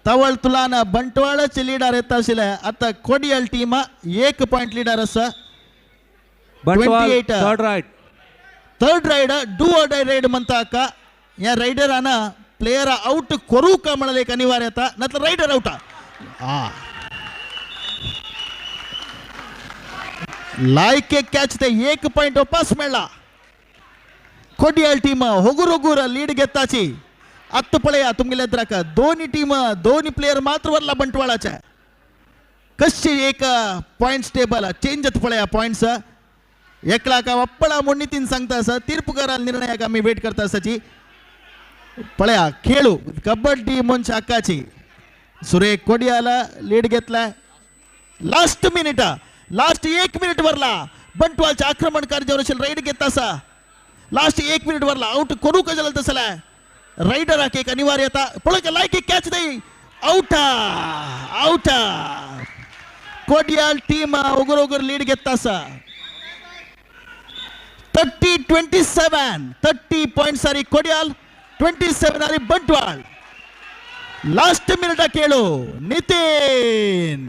तवळ तुलान बंटवाळाचे लिडर येता आशिल्ले आतां कोडियाल टीम 1 पॉयंट लिडर आसा. 28 third raid, third raid do or die raid म्हणता का ह्या रायडरान प्लेयर आउट करू का म्हणाले एक अनिवार्यता, नातर रायडर आउट. लायक एक कॅच ते 1 पॉयंट वापस मेळ्ळा. Kodiyal team होगूर होगूर lead घेताची. आत्ता पळया तुमगेले एद्राक दोन्ही टीम दोन्ही प्लेयर मात्र वरला बंटवाळाचे. कशी एक पॉयंट्स टेबल चेंज जाता पळया पॉयंट्स. एकलाक वप्पळा म्हूण नितीन सांगता आसा तीर्पुकारा निर्णयाक आमी वेट करता आसाची. पळया खेळू कबड्डी मनश हक्काची. सुरेख कोडियाला लीड घेतलाय. लास्ट मिनिट, लास्ट 1 मिनिट वरला बंटवालचे आक्रमणकारी जावन आशिल्ले रायड घेता आसा. लास्ट 1 मिनिट वरला आउट करू का जाल्यार तसले रायडराक एक अनिवार्यता. पळय लायक एक कॅच दी आउट, आउट. कोडियाल टीम ओगर ओगर लीड घेता आसा. 30-27, 30 पॉयंट्स आरी कोडियाल, 27 आरी बंटवाल. लास्ट मिनिट खेळू नितीन.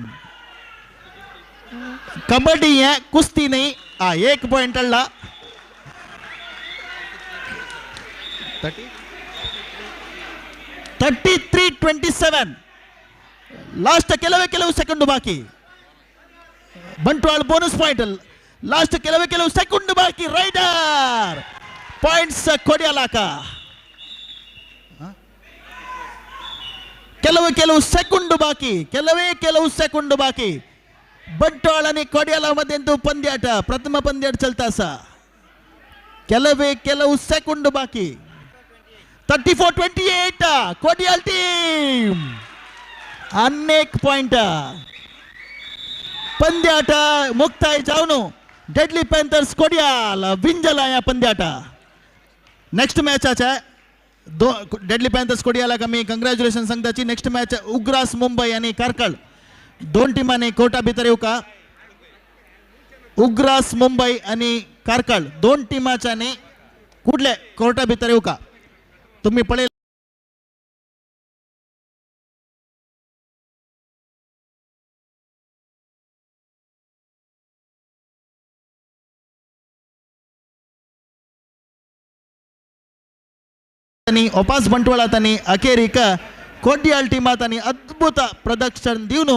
कबड्डी है कुस्ती नाही. 1 पॉइंट अल्ला. 33-27 ಲಾಸ್ಟ್ ಕೆಲವೇ ಕೆಲವು ಸೆಕೆಂಡ್ ಬಾಕಿ. ಬಂಟ್ವಾಳ ಬೋನಸ್ ಪಾಯಿಂಟ್ ಲಾಸ್ಟ್ ಕೆಲವೇ ಕೆಲವು ಸೆಕೆಂಡ್ ಬಾಕಿ. ರೈಡರ್ ಪಾಯಿಂಟ್ಸ್ ಕೊಡಿಯಲಾಕ ಕೆಲವು ಕೆಲವು ಸೆಕೆಂಡ್ ಬಾಕಿ, ಕೆಲವೇ ಕೆಲವು ಸೆಕೆಂಡ್ ಬಾಕಿ. ಬಂಟ್ವಾಳ ಕೊಡಿಯಲ ಮಧ್ಯಂತೂ ಪಂದ್ಯಾಟ ಪ್ರಥಮ ಪಂದ್ಯಾಟ ಚಲ್ತಾಸ. ಕೆಲವೇ ಕೆಲವು ಸೆಕೆಂಡ್ ಬಾಕಿ. 34-28 ಕೊಡಿಯಲ್ ಟೀಮ್ ಅನೇಕ ಪಾಯಿಂಟ್. ಪಂದ್ಯಾಟ ಮುಕ್ತಾಯ ಜಾವನು ಡೆಡ್ಲಿ ಪ್ಯಾಂಥರ್ಸ್ ಕೊಡಿಯಾಲ್ ವಿಂಜಲಾಯ ಪಂದ್ಯಾಟ. ನೆಕ್ಸ್ಟ್ ಮ್ಯಾಚ್ ಆಚೆ ಡೆಡ್ಲಿ ಪ್ಯಾಂಥರ್ಸ್ ಕೊಡಿಯಾಲ ಕಮ್ಮಿ ಕಂಗ್ರ್ಯಾಚುಲೇಷನ್ सांगताची. नेक्स्ट मॅच उग्रास मुंबई आणि कार्कळ दोन टीमांनी कोर्टा भितर येवका. उग्रास मुंबई आणि कार्कळ दोन टीमाच्यानी कुडले कोर्टा भितर येवका. तुम्ही पळय ಒಪಾಸ್ ಬಂಟ್ವಾಳ अखेरीक कोडियाल टीमात अद्भुत प्रदर्शन दिवन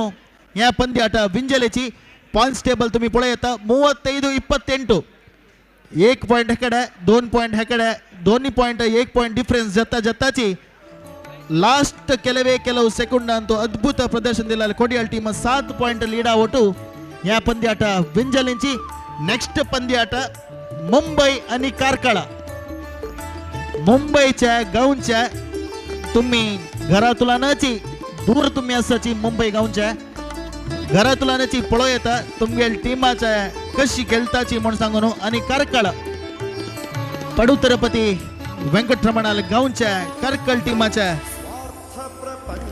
ह्या पंद्याट विंजलेची. पॉइंट्स टेबल तुम्ही पळयता 35-28. 1 पॉइंट हेकडे, 2 पॉइंट हेकडे, दोन्ही पॉइंट 1 पॉइंट डिफरन्स जत्ता जत्ताची. लास्ट ಕೆಲವೇ ಕೆಲವು ಸೆಕೆಂಡ್ ಅಂತೂ ಅದ್ಭುತ ಪ್ರದರ್ಶನ ದಿಲ್ಲ ಕೊಡಿಯಾಲ್ ಟೀಮ್ 7 ಪಾಯಿಂಟ್ ಲೀಡ್ ಆವಟು ह्या पंद्याट विंजलिंची. ನೆಕ್ಸ್ಟ್ पंद्याट मुंबई आणि कार्कळ. मुंबईच्या गावच्या तुम्ही घरातुलानची दूर तुम्ही असाची मुंबई गावच्या घरातुलानची पळो येता तुमगेल टीमाच्या कशी खेळताची म्हणून सांगून. आणि कार्कळ पडुतरपती वेंकटरमणाल गावच्या कार्कळ टीमाच्या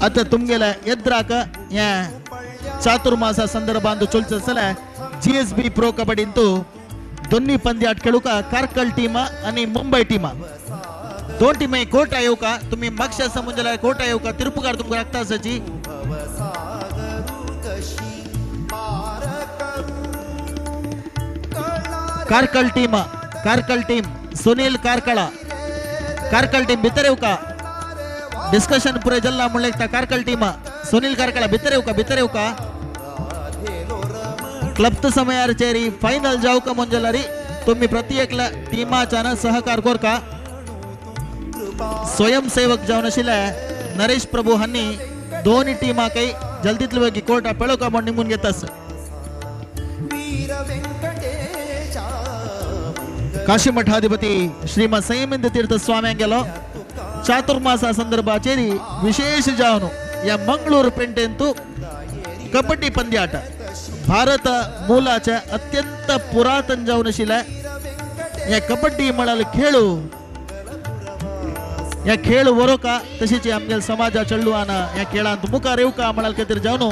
आता तुमगेल्या एद्राक ह्या चातुर्मासा संदर्भांत चलच आसले GSB pro कबड्डींतू दोन्ही पंद्याट खेळूका कार्कळ टीम आणि मुंबई टीम. दोन टीम कोर्टा येवका. तुम्ही मागच्या समजला कोर्टा येवका. तिरुपकार तुमकां लागता आसाची. Karkala team, Karkala team Sunil Karkala, Karkala team भितर येवका. डिस्कशन पुरे जल्ला म्हणले कार्कळ टीम सुनील कार्कळ भितर येवका, भितर येवका. क्लप्त समयार चेरी फायनल जावका म्हणजेलारी तुम्ही प्रति एकला टीमाच्यान सहकार कोरका. स्वयंसेवक जावन आशिल्ले नरेश प्रभू हांणी दोन टीमाकय जल्दीतले वेगी कोर्टा पेळोवका म्हूण निमून घेतास. काशी मठाधिपती श्रीमद संयमेंद्र तीर्थ स्वाम्यांगेलो चातुर्मासा संदर्भाचेर विशेष जावन ह्या मंगळूर पेंटेंतू कबड्डी पंद्याट भारत मूलाचे अत्यंत पुरातन जावन आशिल्ले ह्या कबड्डी म्हळ्यार खेळू ह्या खेळ वरोका तशीच आमगेल समाजा चेडवान ह्या खेळांत मुखार येवका म्हळ्यार खातीर जावन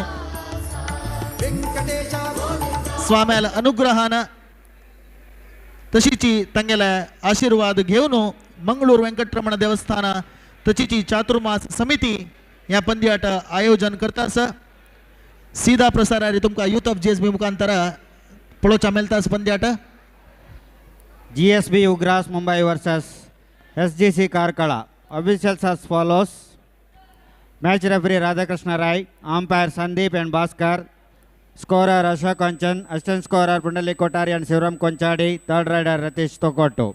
स्वाम्याल अनुग्रहान तशीची तांगेले आशीर्वाद घेवन मंगळूर वेंकटरमण देवस्थान तशीची चातुर्मास समिती ह्या पंद्याट आयोजन करता. सीधा प्रसारारी तुमकां यूथ ऑफ GSB मुखांतर पळोवच्या मेळटा पंद्याट. GSB Ugras Mumbai versus SGC Karkala. Officials as follows: match referee Radhakrishna Rai, umpire Sandeep and Bhaskar, scorer Ashok Kanchan, assistant scorer Pundalik Kothari and Shivaram Konchadi, third raider Ratish Tokottu.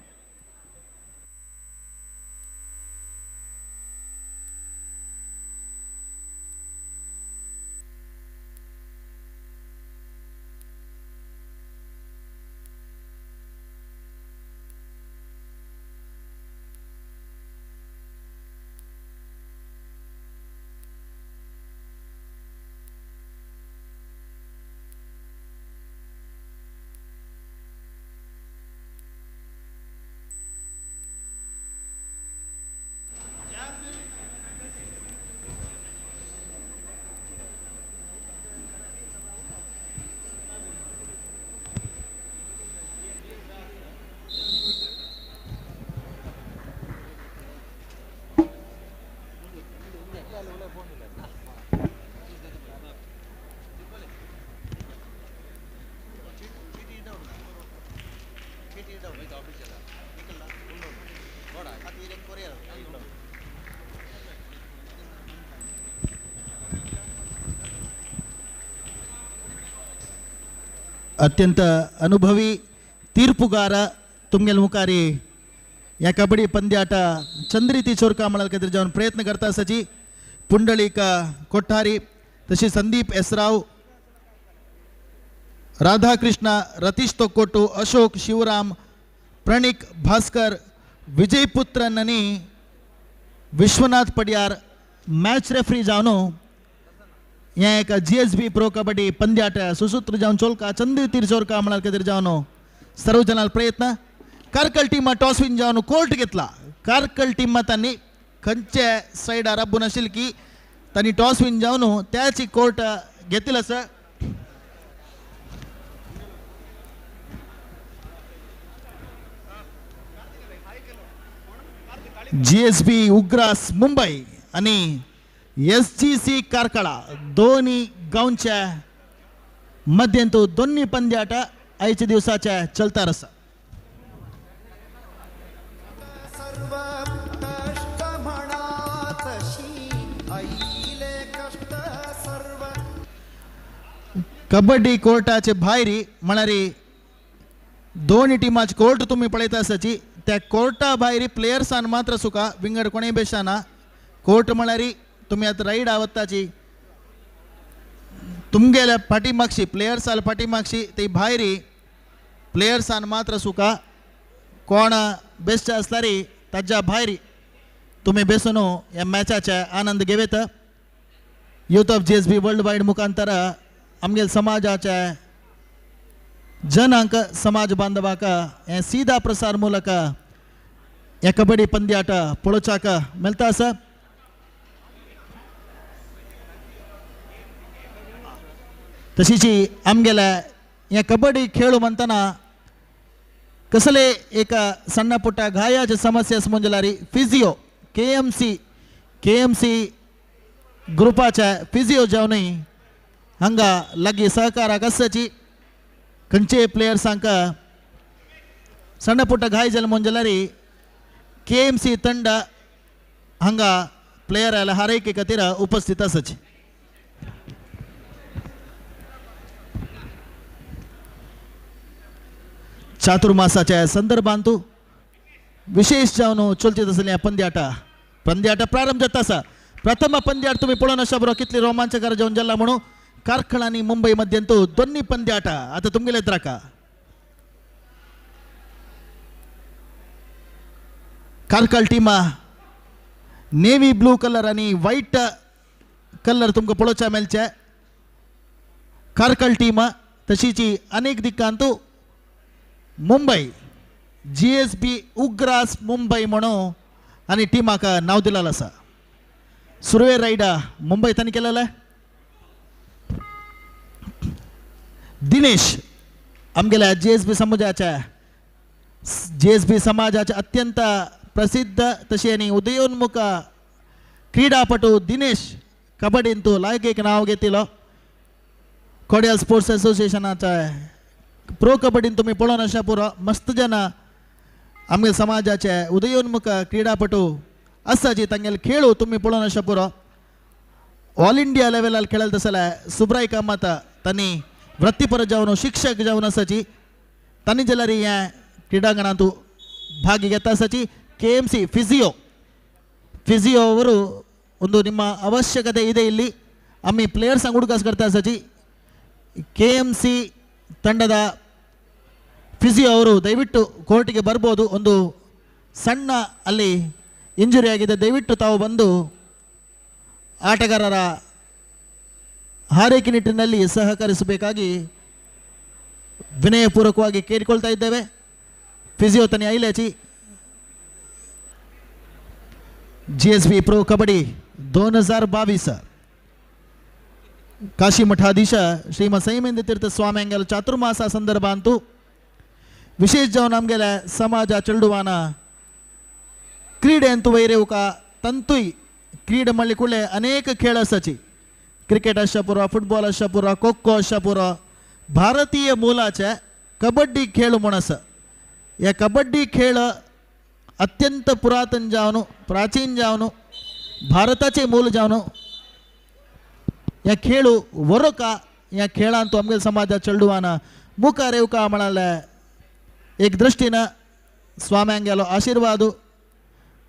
अत्यंत अनुभवी तीर्पुगार तुमगेल मुखारी या कबड्डी पंद्याट चंद्रिती चोरका म्हळ्यार खातीर जावन प्रयत्न करता आसाची पुंडलीक कोठारी तशी संदीप एसराव, राधाकृष्ण, रतीश तोकोटू, अशोक, शिवराम, प्रणीक, भास्कर, विजयपुत्रन आनी विश्वनाथ पडियार मॅच रेफरी जावन हें एक जीएसबी प्रो कबड्डी पंद्याट सुसूत्र जावन चोलका चंद्रितीर चोरका म्हळ्यार खातीर जावन सर्व जनाल प्रयत्न. कार्कल टीमा टॉस विन जावन कोर्ट घेतला. कार्कल टीमा तांणी खंयचे सायडार रब्बून आशिल्ली की तांणी टॉस विन जावन त्याची कोर्ट घेतिल्लो आसा. जीएसबी उग्रास मुंबई आणि एसजीसी कार्कळा दोन्ही गावच्या मध्यंतू दोन्ही पंद्याट आयच्या दिवसाच्या चलतार आसा. कबड्डी कोर्टाचे भायरी म्हळ्यार दोन्ही टिमाचे कोर्ट तुमी पळयता आसाची त्या कोर्टा भायरी प्लेयर्सान मात्र सुका विंगड कोणेय बेशाना कोर्ट म्हळ्यार तुमी आतां रायड आवताची तुमगेल्या फाटी मागशी प्लेयर्साल फाटी मागशी ती भायरी प्लेयर्सान मात्र सुका कोण बेस्ट आसल्यार ताज्या भायरी तुमी बेसून ह्या मॅचाचे आनंद घेवेत. Youth of GSB world wide मुखांतर आमगेल समाजाचे जनांक समाज बांधवाक हें सीधा प्रसार मूलक हे कबड्डी पंद्याट पळोवच्याक मेळटा आसा. तशीच आमगेले हे कबड्डी खेळ म्हणटना कसले एक सण्ण पुट्ट घायाचे समस्या आसा म्हणजे फिजियो केएमसी ग्रुपाचे फिजियो जावनूय हांगा लागीं सहकाराक आसची. खंयचे प्लेयर्सांक सण्ण पुट्ट घाय जालें म्हूण जाल्यार केएमसी तंड हांगा प्लेयराला हारयके खातीर उपस्थित आसची. चातुर्मासाच्या संदर्भांत विशेष जावन चलचीत आसलें पंद्याटा पंद्याटा प्रारंभ जाता आसा. प्रथम पंद्याट तुमी पळोवन आसा बरो कितली रोमांचकार जावन जाला म्हणून कार्कळ आनी मुंबई मध्यंतू दोन्ही पंद्याटा आता तुमगेले राका. कार्कळ टिमा नेव्ही ब्लू कलर आनी व्हाईट कलर तुमकां पळोवच्या मेळचे. कार्कळ टीम तशीच अनेक दिकांतू मुंबई जीएसबी उग्रास मुंबई म्हणून आनी टिमाक नांव दिलेलें आसा. सुर्वे रायडा मुंबय तांणी केलेलें. दिनेश आमगेल्या जीएसबी समाजाच्या जीएसबी समाजाचे अत्यंत प्रसिद्ध तशें आनी उदयोन्मुख क्रीडापटू दिनेश कबड्डींतू लायक एक नांव घेतिल्लो. कोडियल स्पोर्ट्स एसोसिएशनाच्या प्रो कबड्डीन तुमी पळोवन आसा पुरो मस्त जाणां आमगे समाजाचे उदयोन्मुख क्रीडापटू आसा जी तांगेले खेळू तुमी पळोवन आसा पुरो. ऑल इंडिया लेवलार खेळले तशें जाल्यार सुब्राय कामत तांणी वृत्तीपर जावन शिक्षक जावन आसाची तांणी जाल्यार ह्या क्रिडांगणांत भाग घेता आसाची. केएमसी फिजियो ಫಿಸಿಯೋ ಅವರು ಒಂದು ನಿಮ್ಮ ಅವಶ್ಯಕತೆ ಇದೆ ಇಲ್ಲಿ. ಆಮಿ ಪ್ಲೇಯರ್ಸ್ ಹುಡುಕಾಸ್ करता आसाची. ಕೆ ಎಮ್ ಸಿ ತಂಡದ ಫಿಸಿಯೋ ಅವರು ದಯವಿಟ್ಟು ಕೋರ್ಟಿಗೆ ಬರ್ಬೋದು. ಒಂದು ಸಣ್ಣ ಅಲ್ಲಿ ಇಂಜುರಿ ಆಗಿದೆ, ದಯವಿಟ್ಟು ತಾವು ಬಂದು ಆಟಗಾರರ ಹಾರೈಕೆ ನಿಟ್ಟಿನಲ್ಲಿ ಸಹಕರಿಸಬೇಕಾಗಿ ವಿನಯಪೂರ್ವಕವಾಗಿ ಕೇಳಿಕೊಳ್ತಾ ಇದ್ದೇವೆ. ಫಿಸಿಯೋ ತನಿ ಐಲೇಚಿ G S B pro kabaddi 2022 Kashi ಮಠಾಧೀಶ ಶ್ರೀಮ ಸಂಯಮೇಂದ್ರ ತೀರ್ಥ ಸ್ವಾಮಿ ಅಂಗೆಲ ಚಾತುರ್ಮಾಸ ಸಂದರ್ಭ ಅಂತೂ ವಿಶೇಷ जावन आमगेले समाज चेडवान क्रीडे अंतू वयर येवका तंतूय क्रीड म्हणले कुडले अनेक खेळ आसाची. क्रिकेट आसच्या पुरो, फुटबॉल आसच्या पुरो, खो खो आसच्या पुरो, भारतीय मुलाचे कबड्डी खेळ म्हूण आसा. ह्या कबड्डी खेळ अत्यंत पुरातन जावन प्राचीन जावन भारताचे मूल जावन ह्या खेळ वरोका ह्या खेळांत आमगेले समाजा चेडवान मुखार येवका म्हणाले एक दृष्टीन स्वाम्यांगेलो आशीर्वाद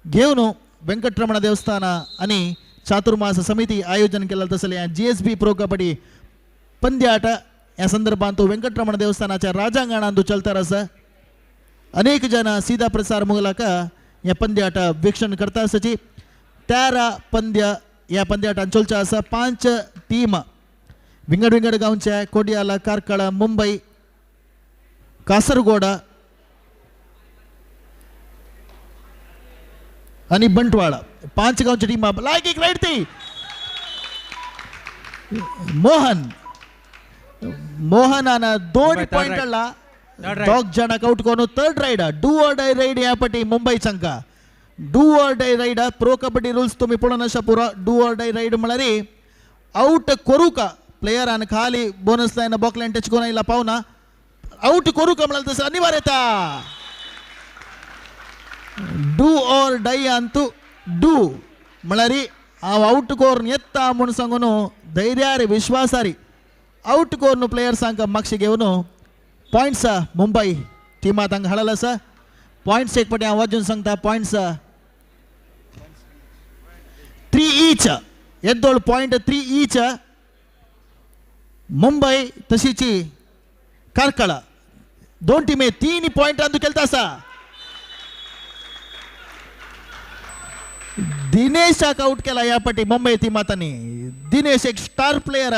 घेवन वेंकटरमण देवस्थान आनी चातुर्मास समिती आयोजन केलं तसलें GSB pro kabaddi पंद्याट ह्या संदर्भांत वेंकटरमण देवस्थानाच्या राजांगणांत चलता आसा. अनेक जन सीधा प्रसार मुगलाक ह्या पंद्याट वीक्षण करता आसाची. 13 पंद्य ह्या पंद्याटान चलचे आसा. 5 टीम विंगड विंगड गांवचे कोडियाला, कार्कळ, मुंबई, कासरगोड आणि बंटवाळ 5 गावची टीम. लायक एक राईट ती मोहन मोहनान 2 पॉइंट दोग जणाक आउट करून third raid do or die raid ह्या पटी Mumbai चांका. Do or die raid pro kabaddi rules तुम्ही पळोवन आसा पुरो. Do or die ride म्हळ्यार आउट करू का प्लेयरान खाली बोनस लायन बॉकलायन टच करून आयला पावना आउट करू का म्हळ्यार तसं अनिवार्यता. Do or die Antu do म्हळ्यार हांव आउट करून येता म्हूण सांगून धैर्यारी विश्वासारी आउट करून प्लेयर्सांक मागशी घेवन पॉयंट्स मुंबई टिमा तांकां हाडला आसा. पॉयंट्स एक पटी हांव वाजून सांगता. पॉयंट्स 3 ईच येदोळ पॉयंट 3 ईच मुंबई तशीची कार्कळ 2 टिमे 3 पॉयंट अंदू खेळता आसा. दिनेशाक आउट केला ह्या पटी मुंबई टिमातांनी. दिनेश एक स्टार प्लेयर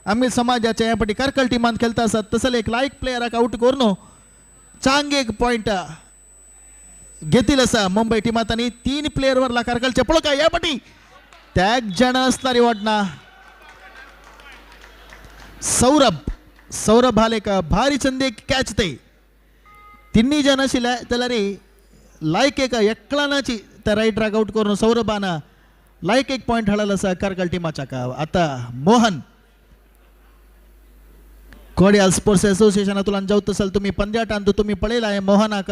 आमी समाजाच्या ह्या पटी कार्कळ टिमान खेळता आसा. तसले एक लायक प्लेयराक आउट करून चांग एक पॉयंट घेतील आसा मुंबई टिमातांनी. 3 प्लेयर वरला कार्कळचे. पळो काय ह्या पटी त्याग जण असला रे वाटना. सौरभ सौरभ हाल एक भारी चंदी एक कॅच ते तिन्ही जण आशिल्ले जाल्यार लायक एक एकलानाची त्या रायडराक आउट करून सौरभान लायक एक पॉयंट हाडला आसा कार्कळ टिमाच्या. आता मोहन कोडियाल स्पोर्ट्स असोसिएशनातून जावत असाल तुम्ही पंद्याटांत तुम्ही पळयला हे मोहनाक.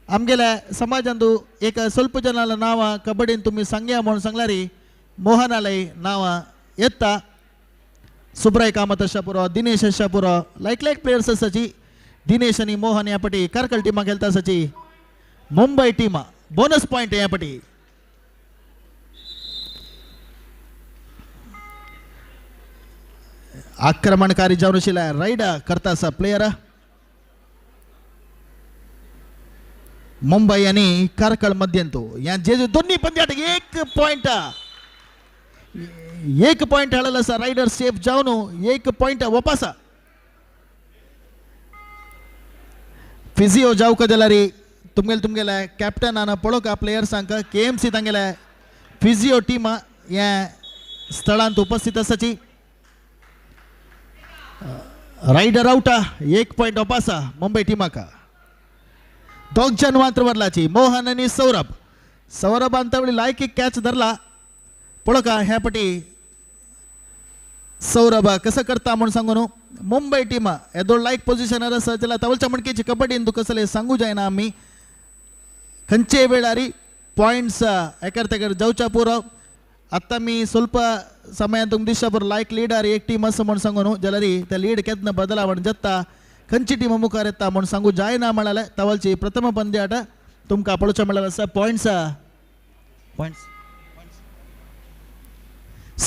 आमगेल्या समाजांतू एक ಸ್ವಲ್ಪ जनाला नांवां कबड्डीन तुम्ही सांगया म्हणून सांगल्यार मोहनालय नांवां येता. सुब्राय कामत आसा पुरो, दिनेश आसा पुरो, लायक लायक प्लेयर्स आसाची. दिनेश आनी मोहन ह्या पटी कार्कळ टिमा खेळता आसाची. मुंबई टिमा बोनस पॉयंट ह्या पटी. आक्रमणकारी जावन आशिल्ल्या रायड करता आसा प्लेयर मुंबई आनी कार्कळ मध्यंतू. ह्या जे दोन्ही पंद्याट 1 पॉयंट 1 पॉयंट हाडला आसा. रायडर सेफ जावन 1 पॉयंट वपासा. फिजियो जावका जाल्यार तुमगेले तुमगेले कॅप्टनान पळोवका प्लेयर्सांक KMC तांगेले फिजियो टीम ह्या स्थळांत उपस्थित आसाची. रायडर आवटा 1 पॉयंट वपासा मुंबई टिमाक. दोग जण मात्र वरलाची मोहन आनी सौरभ. सौरभान तवळी लायक एक कॅच धरला. पळोवका ह्या पटी सौरभ कसं करता म्हणून सांगू न्हू. मुंबई टीम येदोळ लायक पोझिशनार आसा जाल्यार तवलच्या मणकेची कबड्डीन तुका कसलें सांगू जायना आमी. खंयचे वेळार पॉयंट्स एकर तेकर जावच्या पुरो. आतां मी ಸ್ವಲ್ಪ समयान तुमकां दिसता पुरो लायक लिडर एक टीम आसा म्हूण सांगू न्हू जाल्यार त्या लीड केन्ना बदलावण जाता खंयची टीम मुखार येता म्हूण सांगू जायना म्हणाले. तवलची प्रथम पंद्याट तुमकां पळोवचें म्हळ्यार आसा. पॉयंट्स पॉयंट्स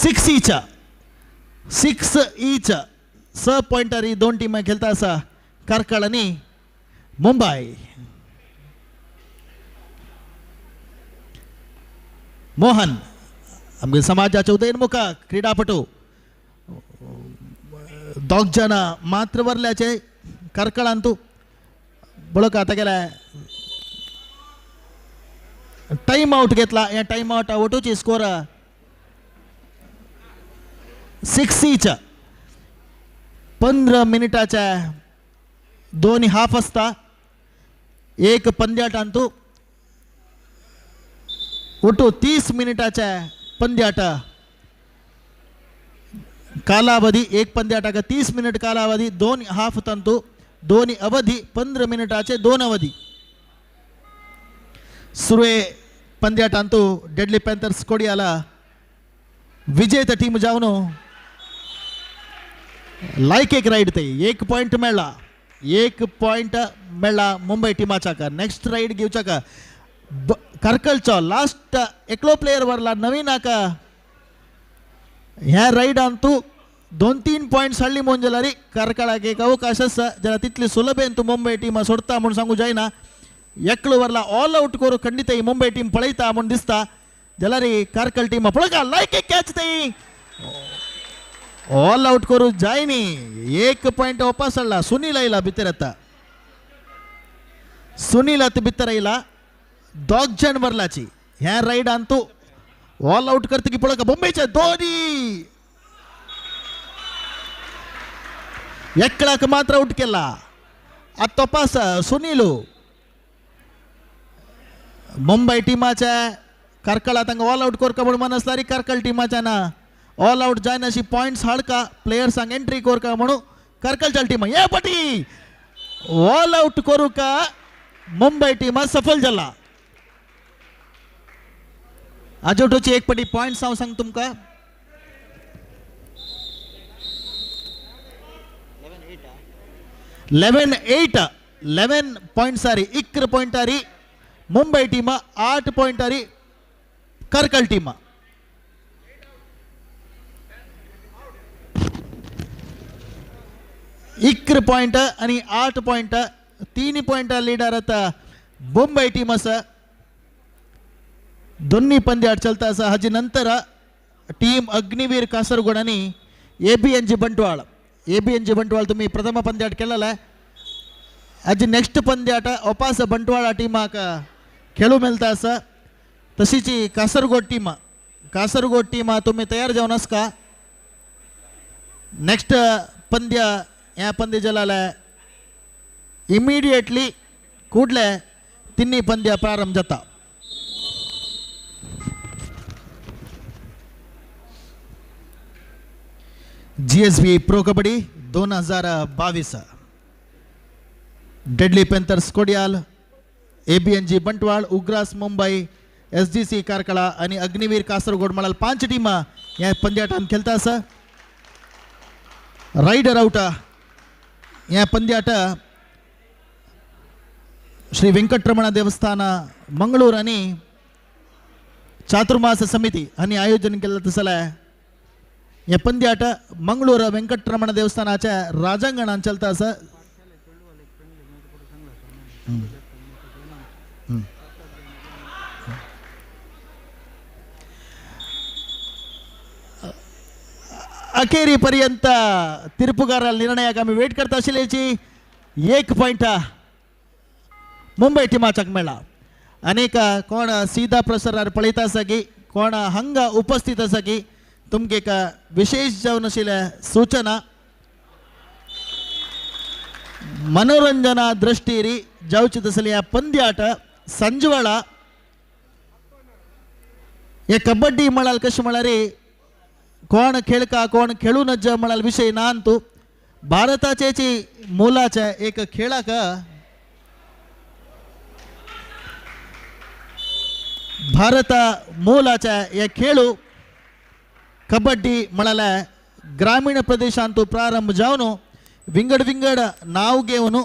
6 ईच 6 ईच 6 पॉयंटार ही 2 टिमां खेळता आसा कार्कळ आनी मुंबय. मोहन आमगे समाजाचे उदयनमुख क्रीडापटू दोग जण मात्र वरल्याचे कार्कळांतू. बळका आतां गेले टायम आउट घेतला. ह्या टायम आउट वटूची स्कोर 6 ईच. 15 मिनिटाच्या 2 हाफ आसता एक पंद्याटांतू ಒಟ್ಟು 30 मिनिटाच्या पंद्याट कालावधी एक पंद्याटाक 30 मिनिट कालावधी 2 हाफ तंतू 2 अवधी 15 मिनिटाचे 2 अवधी सुरुवे पंद्याटांतू डेडली पॅन्थर्स कोडियाला विजेता टीम जावन लायक एक रायड ते एक पॉयंट मेळ्ळा, एक पॉयंट मेळ्ळा मुंबय टिमाच्याक. नेक्स्ट रायड घेवच्याक कार्कलचो लास्ट एकलो प्लेयर वरला नवीनाक. ह्या रायडान तूं 2-3 पॉयंट्स हाडली म्हणून जाल्यार कार्कळाक एक अवकाश आसा, जाल्यार तितली सुलभेन तूं मुंबय टीम सोडता म्हूण सांगू जायना. एकलो वरला ऑल आउट करूं खंडीत ही मुंबय टीम पळयता म्हूण दिसता, जाल्यार कार्कल टीम पळोवका लायक एक कॅच ती ऑल आउट करू जाय न्ही. एक पॉयंट वापस हाडला सुनील आयला भितर, आतां सुनील आतां भितर आयला. दोग जण वरलाची ह्या रायडान तूं ऑल आउट करता की पळोवका मुंबयचे दोनी एकळाक मात्र आउट केला. आतां तपास सुनील मुंबय टिमाच्या कार्कळा तांकां ऑल आउट करका म्हूण मन आसल्यार कार्कळ टिमाच्या ना ऑल आउट जायना अशी पॉयंट्स हाडका प्लेयर्सांक एंट्री करका म्हणून कार्कळच्या टिमा हे पटी ऑल आउट करूका मुंबय टिमा सफल जाला. आजोटोची एक पटी पॉयंट्स हांव सांग तुमकां. 11-8 11 पॉयंट्सारी 11 पॉयंटारी मुंबय टीमा, 8 पॉयंटारी कार्कळ टीमा. 11 पॉयंट आणि 8 पॉयंट 3 पॉयंट लीडर आता मुंबय टीम आसा. दोन्ही पंद्यात चलता आसा. हाजे नंतर टीम अग्निवीर कासरगोड आणि ABNG Bantwal. ABNG Bantwal तुम्ही प्रथम पंद्यात केलेला आहे. हाजे नेक्स्ट पंद्यात अपास बंटवाळ टीमाक खेळू मेळता आसा. तशीच कासरगोड टीम, कासरगोड टीम तुम्ही तयार जावन आसका. नेक्स्ट पंद्या ह्या पंद्य जाल्यार इमिडिएटली कुडले तिन्ही पंद्या प्रारंभ जाता. GSB pro kabaddi 2022 deadly panthers Kodial, ABNG Bantwal, Ugras Mumbai, SGC Karkala आणि अग्निवीर कासरगोड म्हळ्यार 5 टिमा ह्या पंद्याटान खेळता आसा. रायडर आउट ह्या पंद्याट श्री वेंकटरमण देवस्थान मंगळूर आणि चातुर्मास समिती हांणी आयोजन केल्लें तसलें ह्या पंद्याट मंगळूर वेंकटरमण देवस्थानाच्या राजांगणान चलता आसा. अखेरी पर्यंत तीर्पुगारा निर्णयाक आमी वेट करता आशिल्ल्याची. 1 पॉयंट मुंबय टिमाच्याक मेळ्ळा. अनेक कोण सीधा प्रसारार पळयता आसा की कोण हांगा उपस्थित आसा की तुमकां एक विशेष जावन आशिल्ल्या सूचना मनोरंजना दृष्टीरी जावची तसली ह्या पंद्याट सांजवेळा हे कबड्डी म्हळ्यार कशें म्हळ्यार कोण खेळका कोण खेळू नज म्हळ्यार विशय ना तूं भारताचे मोलाचे एक खेळाक भारत मोलाचे हे खेळू कबड्डी म्हळ्यार ग्रामीण प्रदेशांतू प्रारंभ जावन विंगड विंगड नाव घेवन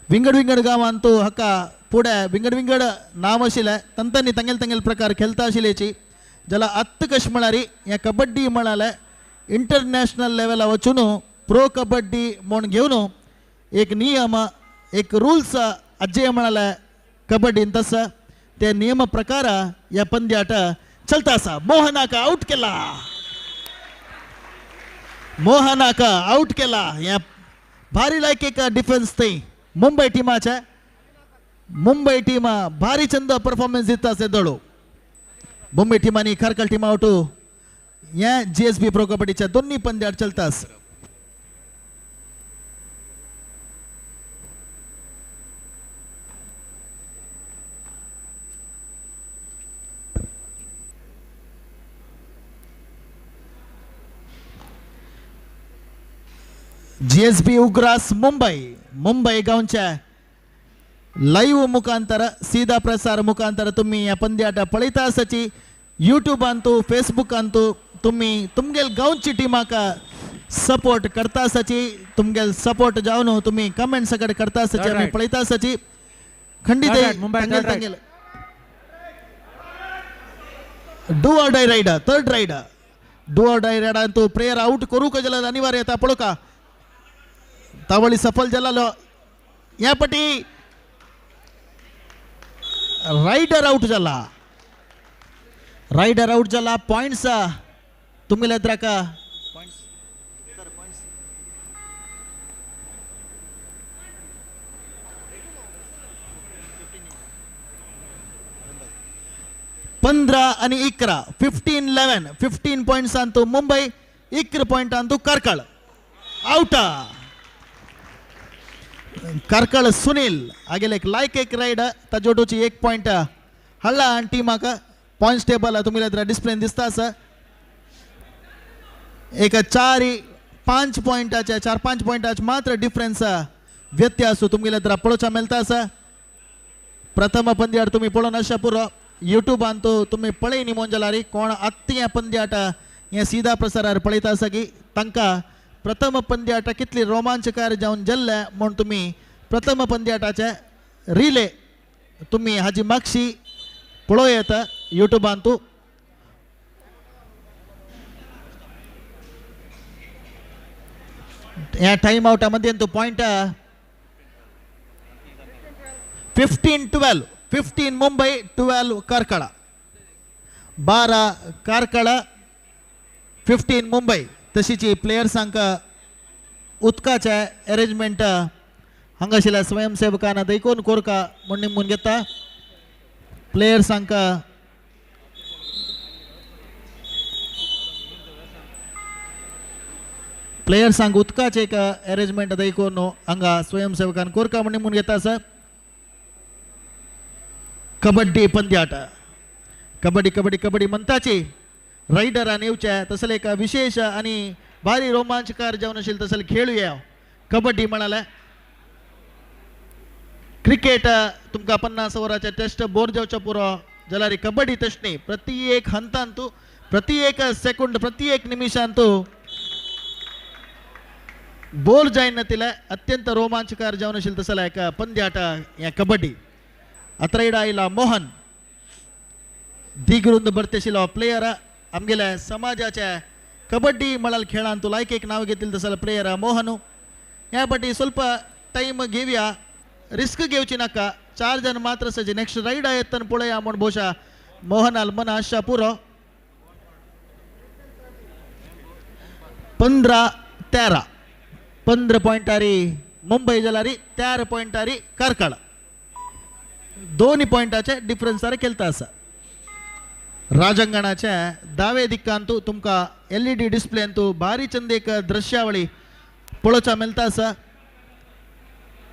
विंगड विंगड गांवांतू हाका फुडें विंगड विंगड नांव आशिल्लें तंतांनी तांगेले तांगेले प्रकार खेळता आशिल्ल्याची. जाल्यार आत्त कशें म्हळ्यार हें कबड्डी म्हळ्यार इंटरनॅशनल लेवला वचून प्रो कबड्डी म्हूण घेवन एक नियम एक रुल्स आज्जे म्हळ्यार कबड्डीन तसो ते नियम प्रकार ह्या पंद्याट चलता आसा. मोहनाक आउट केला, मोहनाक आउट केला. ह्या भारी लायक एक डिफेन्स थंय मुंबय टिमाचे. मुंबय टीम भारी चंद परफॉर्मन्स दिता आसा दळो. मुंबय टीम आनी कार्कळ टीम आवट ह्या GSB pro कबड्डीच्या दोन्ही पंद्यात चलता आसा. GSB Ugras Mumbai, Mumbai गांवच्या लाईव्ह मुखांतर सीधा प्रसार मुखांतर तुम्ही ह्या पंद्याट पळयता आसाची. युट्यूबांतू फेसबुकांतू तुम्ही तुमगेल गांवची टिमाक सपोर्ट करता आसाची तुमगे सपोर्ट जावन तुम्ही कमेंट सगळे करता आसाची आमी पळयता आसाची खंडीत तांगेल तांगेल do or die raid third raid do or die रायडान तो प्लेयर आउट करूंक जाल्यार अनिवार्य येता पळोवका तावळी सफल जालो ह्या पटी रायडर आउट जाला रायडर आउट जाला पॉइंट्स तुमगेले एद्राक 15 आणि 11 15 11 15 पॉइंट्स अंतु मुंबई 11 पॉइंट अंतु कार्कळ आउट कार्कळ सुनील आगेले एक लायक एक रायड ताजोटूची 1 पॉइंट हल्ला आणि टीमाक पॉइंट्स टेबल तुमगेले डिस्प्ले दिसता आसा एक 4-5 पॉइंटाचे 4-5 पॉइंटाचे मात्र डिफरन्स व्यत्यास तुमगेले पळोवच्या मेळटा आसा प्रथम पंद्यार तुम्ही पळोवन आशा पुरो यूट्यूबान तो तुम्ही पळय न्ही जाल्यार कोण आत्तां ह्या पंद्याट हें सीधा प्रसारार पळयता आसा की तांकां प्रथम पंद्याट कितली रोमांचकार जावन जाल्ले म्हूण तुमी प्रथम पंद्याटाचे रिले तुमी हाजी मागशी पळोवं येता यूट्यूबान तूं. ह्या टायम आवटा मदें तूं पॉयंट 15-12 15 मुंबई 12 कार्कळा 12 कार्कळा 15 मुंबई. तशीची प्लेयर्सांक उदकाचे अरेंजमेंट हांगा आशिल्ल्या स्वयंसेवकांना देखून कोरका म्हूण निमून घेता प्लेयर्सांक प्लेयर्सांक उदकाचे एक अरेंजमेंट देखून हांगा स्वयंसेवकान कोरका म्हूण निमून घेता सर. कबड्डी पंद्याट कबड्डी कबड्डी कबड्डी म्हणताची रायडरान येवचे तसले एक विशेष आणि भारी रोमांचकार जावन आशिल्ले तसले खेळुया कबड्डी म्हणाले. क्रिकेट तुमकां 50 ओवराचे टेस्ट बोर जावचो पुरो जाल्यार कबड्डी तशें न्ही प्रति एक हंतांतू प्रति एक सेकंड प्रति एक निमिशांतू बोर जायना तिले अत्यंत रोमांचकार जावन आशिल्ले तसले एक पंद्याट ह्या कबड्डी. अत्रैडा आयला मोहन दिगरुंद भरतेशिलो प्लेयर आमगेले समाजाचे कबड्डी म्हळ्यार खेळांत लायक एक नाव घेतले तसले प्लेयर मोहन. ह्या पाटी ಸ್ವಲ್ಪ टायम घेवया रिस्क घेवची नाका 4 जण मात्र सजे नेक्स्ट रायड येतना पळया म्हूण ಬಹುಶಃ मोहनाल मन आशा पुरो. 15-13 15 पॉयंटारी मुंबई जाल्यार 13 पॉयंटारी कार्कळ 2 पॉयंटाचे डिफरन्सार खेळता आसा. राजांगणाच्या दावे दिक्कांतू तुमकां LED डिस्प्लेंतू भारी चंद एक दृश्यावळी पळोवच्या मेळटा आसा.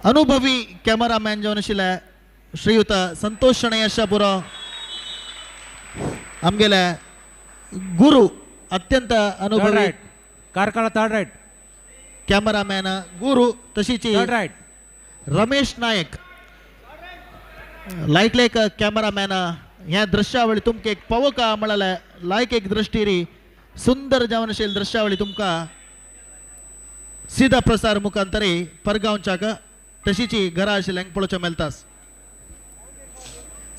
अनुभवी कॅमेरामॅन जावन आशिल्ले श्रीयुत संतोष शणै आशा पुरो आमगेले गुरु अत्यंत अनुभवी कार्कळ थर्ड रायट कॅमेरामॅन गुरु तशीच रमेश नायक लायकले एक कॅमेरामॅन ह्या दृश्यावळी तुमकां एक पवका म्हळ्यार लायक एक दृष्टीरी सुंदर जावन आशिल्ली दृश्यावळी तुमकां सीधा प्रसार मुखांतरी परगांवच्याक तशीची घरा आशिल्ल्यांक पळोवच्या मेळटा.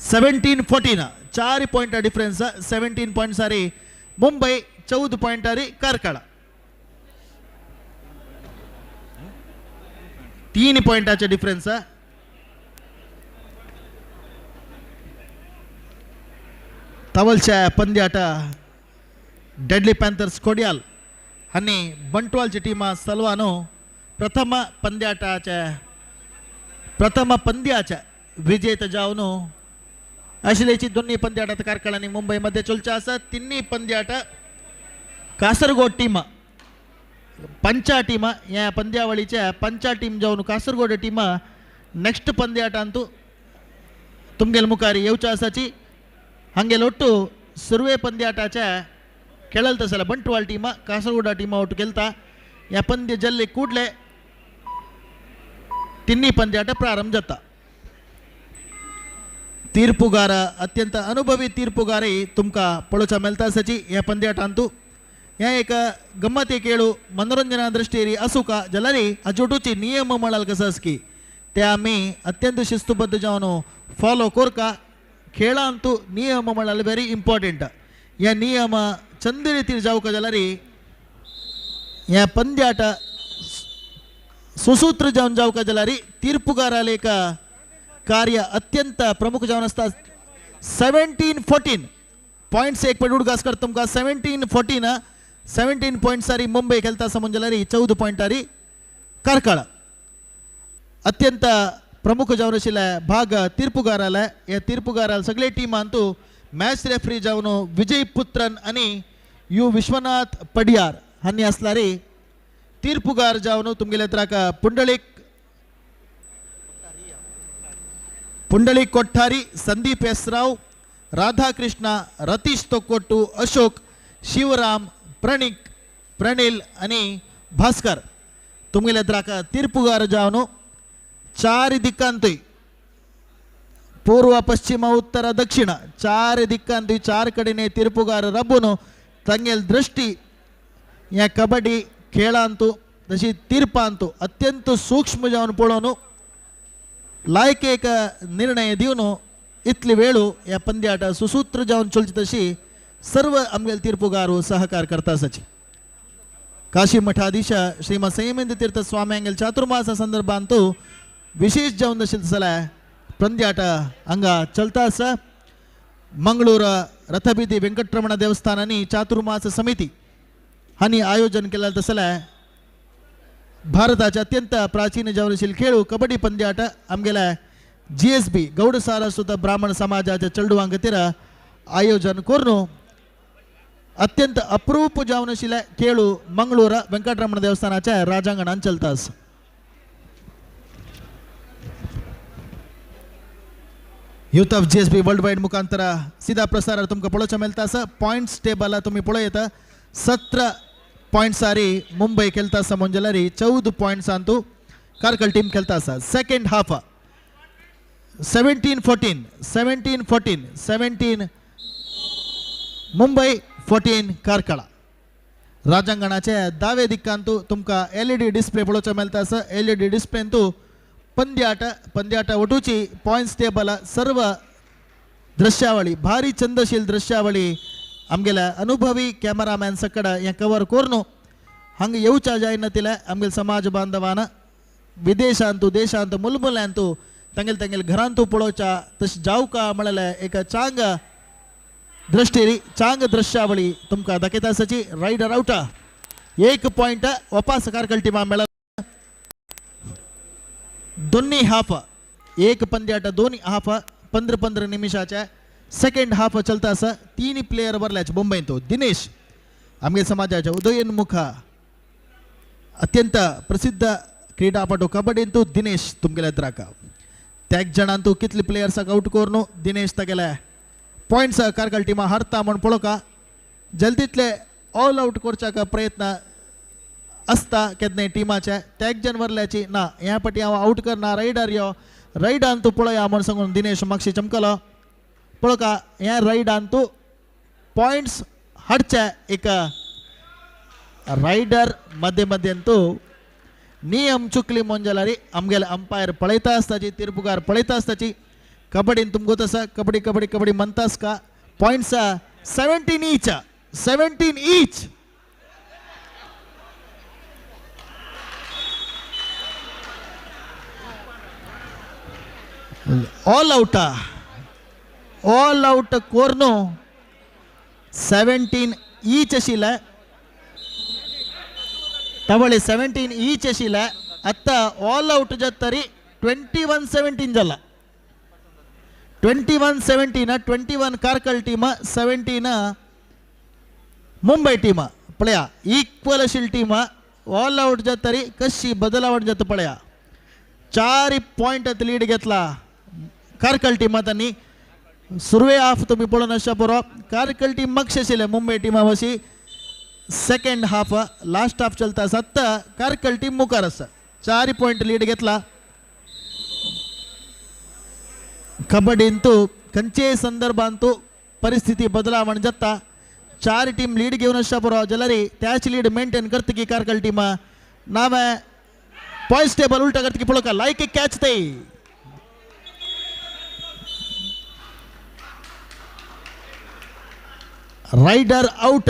17-14 4 पॉयंट डिफरन्स 17 पॉयंट्सारी मुंबई 14 पॉयंटारी कार्कळ 3 पॉयंटाचे डिफरन्स. तवलच्या पंद्याट डेडली पॅन्थर्स कोडियाल हांणी बंटवालची टीमा सलवानो प्रथम पंद्याच्या विजेत जावन आशिल्ल्याची दोन्ही पंद्याटात कार्कळ आनी मुंबई मध्ये चलच्या आसा. तिन्ही पंद्याट कासरगोड टीम पंचा टीम ह्या पंद्यावळीच्या पंचा टीम जावन कासरगोड टीम नेक्स्ट पंद्याटांतू तुमगेल मुखार येवच्या आसाची. हांगेल ಒಟ್ಟು सुरवे पंद्याटाच्या खेळल तसला बंटवाल टीम कासरगोडा टीमा ಒಟ್ಟು ಗೆಲ್ತಾ ह्या पंद्य जल्ले ಕೂಡಲೇ तिन्ही पंद्याट प्रारंभ जाता. तीर्पुगार अत्यंत अनुभवी तीर्पुगारी तुमकां पळोवच्या मेळटा आसाची ह्या पंद्याटांतू. हे एक गम्मती खेळू मनोरंजना दृष्टीरी असू का जाल्यार हाचे नियम म्हळ्यार कसो आसा की ते आमी अत्यंत शिस्तबद्ध जावन फॉलो करका. खेळांतू नियम म्हळ्यार व्हेरी इम्पॉर्टंट. ह्या नियम चंद रितीर जावका जाल्यार ह्या पंद्याट सुसूत्र जावन जावका जाल्यार तीर्पुकाराले एक कार्य अत्यंत प्रमुख जावन आसता. 17-14 पॉयंट्स एक पॉयंट उडगास करता तुमकां. 17-14 17 पॉयंट्सारी मुंबय खेळता आसा म्हण जाल्यार 14 पॉयंटारी कार्कळ. अत्यंत प्रमुख जावन आशिल्ले भाग तीर्पुकाराले. ह्या तीर्पुकाराल सगळे टिमांतू मॅच रेफरी जावन विजय पुत्रन आनी you Vishwanath Padiyar हांणी आसलारी तीर्पुकार जावन तुमगेले त्राक पुंडलीक कोठारी, संदीप एस राव, राधाकृष्ण, रतीश तोकोट्टू, अशोक, शिवराम, प्रणीक, प्रणील आनी भास्कर तुमगेले त्राक तीर्पुकार जावन चार दिक्कांतूय पूर्व पश्चिम उत्तर दक्षिण चार दिक्कांतूय चार कडेन तीर्पुकार रबून तांगेल दृष्टी ह्या कबड्डी खेळांतू तशी तीर्पांतू अत्यंत सूक्ष्म जावन पळोवन लायक एक निर्णय दिवन इतली वेळू ह्या पंद्याट सुसूत्र जावन चलची तशी सर्व आमगेल तीर्पुकार सहकार करता आसाची. काशी मठाधीश श्रीमद संयमेंद्र तीर्थ स्वामी हांगेल चातुर्मासा संदर्भांतू विशेष जावन आशिल्लें जाल्यार पंद्याट हांगा चलता आसा. मंगळूर रथबीदी वेंकटरमण देवस्थान आनी चातुर्मास समिती हांणी आयोजन केलें तसलें भारताचे अत्यंत प्राचीन जावन आशिल्ले खेळ कबड्डी पंद्याट आमगेल्या GSB Gaud Saraswat ब्राह्मण समाजाच्या चेडवां खातीर आयोजन करून अत्यंत अप्रूप जावन आशिल्ले खेळ मंगळूर वेंकटरमण देवस्थानाच्या राजांगणान चलता आसा. Youth of GSB world wide मुखांतर सीधा प्रसार तुमकां पळोवचें मेळटा आसा. पॉयंट्स टेबल तुमी पळयता 17 पॉयंट्सारी मुंबय खेळता आसा म्हण जाल्यार 14 पॉयंट्सांतू कार्कळ टीम खेळता आसा. Second half 17-14 17-14 17 Mumbai 14 कार्कळा. राजांगणाचे दावे दिक्कांतू तुमकां LED display पळोवचें मेळटा आसा. LED डिस्प्लेंतू पंद्याट पंद्याट वटूची पॉयंट्स टेबल सर्व दृश्यावळी भारी चंदशील दृश्यावळी आमगेल्या अनुभवी कॅमेरामॅन सकड हें कवर करून हांगा येवच्या जायना तिले आमगेले समाज बांधवान विदेशांतू देशांतू मुलमुल्यांतू तांगेले तांगेले घरांतू पळोवच्या तशें जावका म्हणल्यार एक चांग दृष्टी चांग दृश्यावळी तुमकां दाखयता आसाची. रायडर आवटा 1 पॉयंट वापास कार्कळ टिमा मेळ्ळा. दोन्ही हाफ एक पंद्याट दोन्ही हाफ 15-15 निमिषाचे सेकंड हाफ चलता आसा. 3 प्लेयर वरल्याचे मुंबयंत दिनेश आमगे समाजाचे उदयोन्मुख अत्यंत प्रसिद्ध क्रीडापटू कबड्डींतू दिनेश तुमगेले द्राका त्याग जाणांतू कितले प्लेयर्साक आवट करून दिनेश तागेले पॉयंट्स कार्कळ टिमा हारता म्हण पळोवका जल्दीतले ऑल आवट करच्याक प्रयत्न आसता केन्नाय टिमाचे त्याग जण वरल्याची ना ह्या पटी हांव आवट करना रायडर यो रायडान तूं पळया म्हण सांगून दिनेश मागशी चमकलो पळोवका ह्या रायडान तूं पॉयंट्स हाडचे एक रायडर मध्यें मध्यें तूं नियम चुकली म्हण जाल्यार आमगेले अंपायर पळयता आसताची तीर्पुकार पळयता आसताची. कबड्डीन तुमकां आसा कबड्डी कबड्डी कबड्डी म्हणतास का points 17 each 17 each. All out all out cornu 17 each आशिल्लें तवळे 17 ईच आशिल्लें. आतां ऑल आवट जाता तरी 21-17 जाला. 21-17 21 कार्कळ टीम 17 मुंबय टीम. पळया इक्वल आशिल्ली टीम ऑल आवट जाता तरी कशी बदलावण जाता पळया. 4 पॉयंट लीड घेतला कार्कळ टिमा तांणी. सुरवे हाफ तुमी पळोवन आसच्या पुरो कार्कळ टीम मागशे आशिल्ले मुंबय टिमा वशी. सेकंड हाफ लास्ट हाफ चलता आसा आतां कार्कळ टीम मुखार आसा 4 पॉयंट लीड घेतला. कबड्डींतू खंयचेय संदर्भांतू परिस्थिती बदलावण जाता. चार टीम लीड घेवन आसच्या पुरो जाल्यार त्याच लीड मेंटेन करता की कार्कल टीम नावे पॉयंट्स टेबल उलटा करता की पळोवका लायक एक कॅच ते रायडर आउट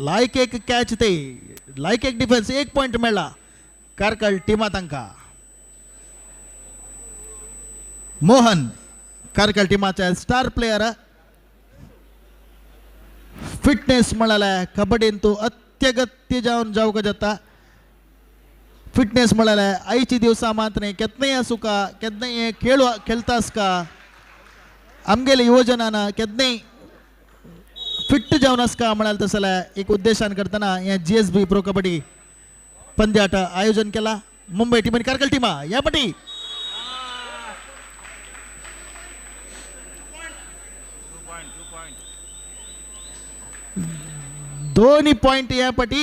लायक एक कॅच ते लायक एक डिफेन्स एक पॉयंट मेळ्ळा कार्कल टीमा तांकां. Mohan Karkala टीमाचे star player fitness म्हळ्यार कबड्डीन तूं अत्यगत्य जावन जावंक जाता. फिटनेस म्हळ्यार आयची दिवसा मात न्ही केन्नाय आसूं का केन्नाय खेळ खेळटा आसका आमगेले युवजनान केन्नाय फिट जावन आसका म्हळ्यार तसो जाल्यार एक उद्देशान करतना हें GSB pro kabaddi पंद्याट आयोजन केला. मुंबय टीम आनी कार्कल टीमा ह्या पटी दोन्ही पॉइंट या पटी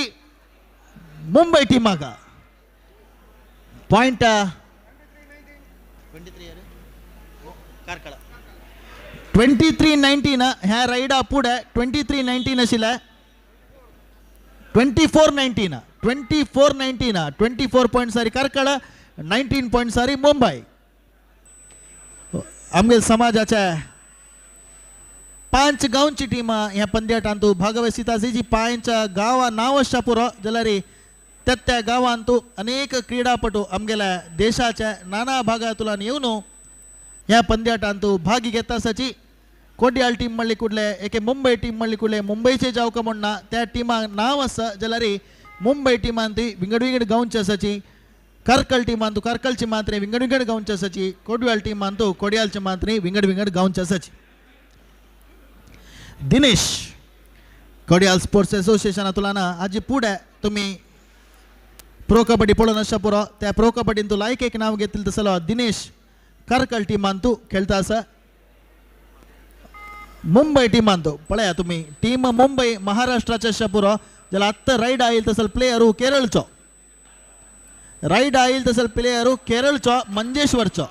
मुंबई टीमाक पॉइंट 23-19 ह्या रायडा पुढे 23-19 आशिल्लें 24-19 24-19 24 पॉइंट सारी कार्कळ 19 पॉइंट सारी मुंबई. आमगे समाजाच्या 5 गांवची टीम ह्या पंद्याटांतू भागवसिता जी 5 गांवां नांव आसच्या पुरो जाल्यार त्या त्या गांवांतू अनेक क्रीडापटू आमगेल्या देशाच्या नाना भागांतल्यान येवन ह्या पंद्याटांतू भागी घेता आसाची. कोडियाल टीम म्हणली कुडले एके मुंबय टीम म्हणली कुडले मुंबयचे जावका म्हण ना त्या टिमाक नांव आसा जाल्यार मुंबय टिमान ती विंगड विंगड गांवची आसाची. कार्कल टिमान तूं कार्कलची मात्र विंगड विंगड गांवची आसाची. कोडयाल टिमान तूं कोडियालची मात्र विंगड विंगड गांवची आसाची. दिनेश कोडियाल स्पोर्ट्स असोसिएशनांतल्यान हाजी फुडें तुमी प्रो कबड्डी पळोवन आसच्या पुरो त्या प्रो कबड्डीन तूं लायक एक नांव घेतलें तसलो दिनेश कार्कल टिमान तूं खेळटा आसा. मुंबय टिमान तूं पळया तुमी टीम मुंबय महाराष्ट्राचे आसच्या पुरो जाल्यार आत्तां रायड आयल तसो प्लेयर केरळचो रायड आयल तसो प्लेयर केरळचो मंजेश्वरचो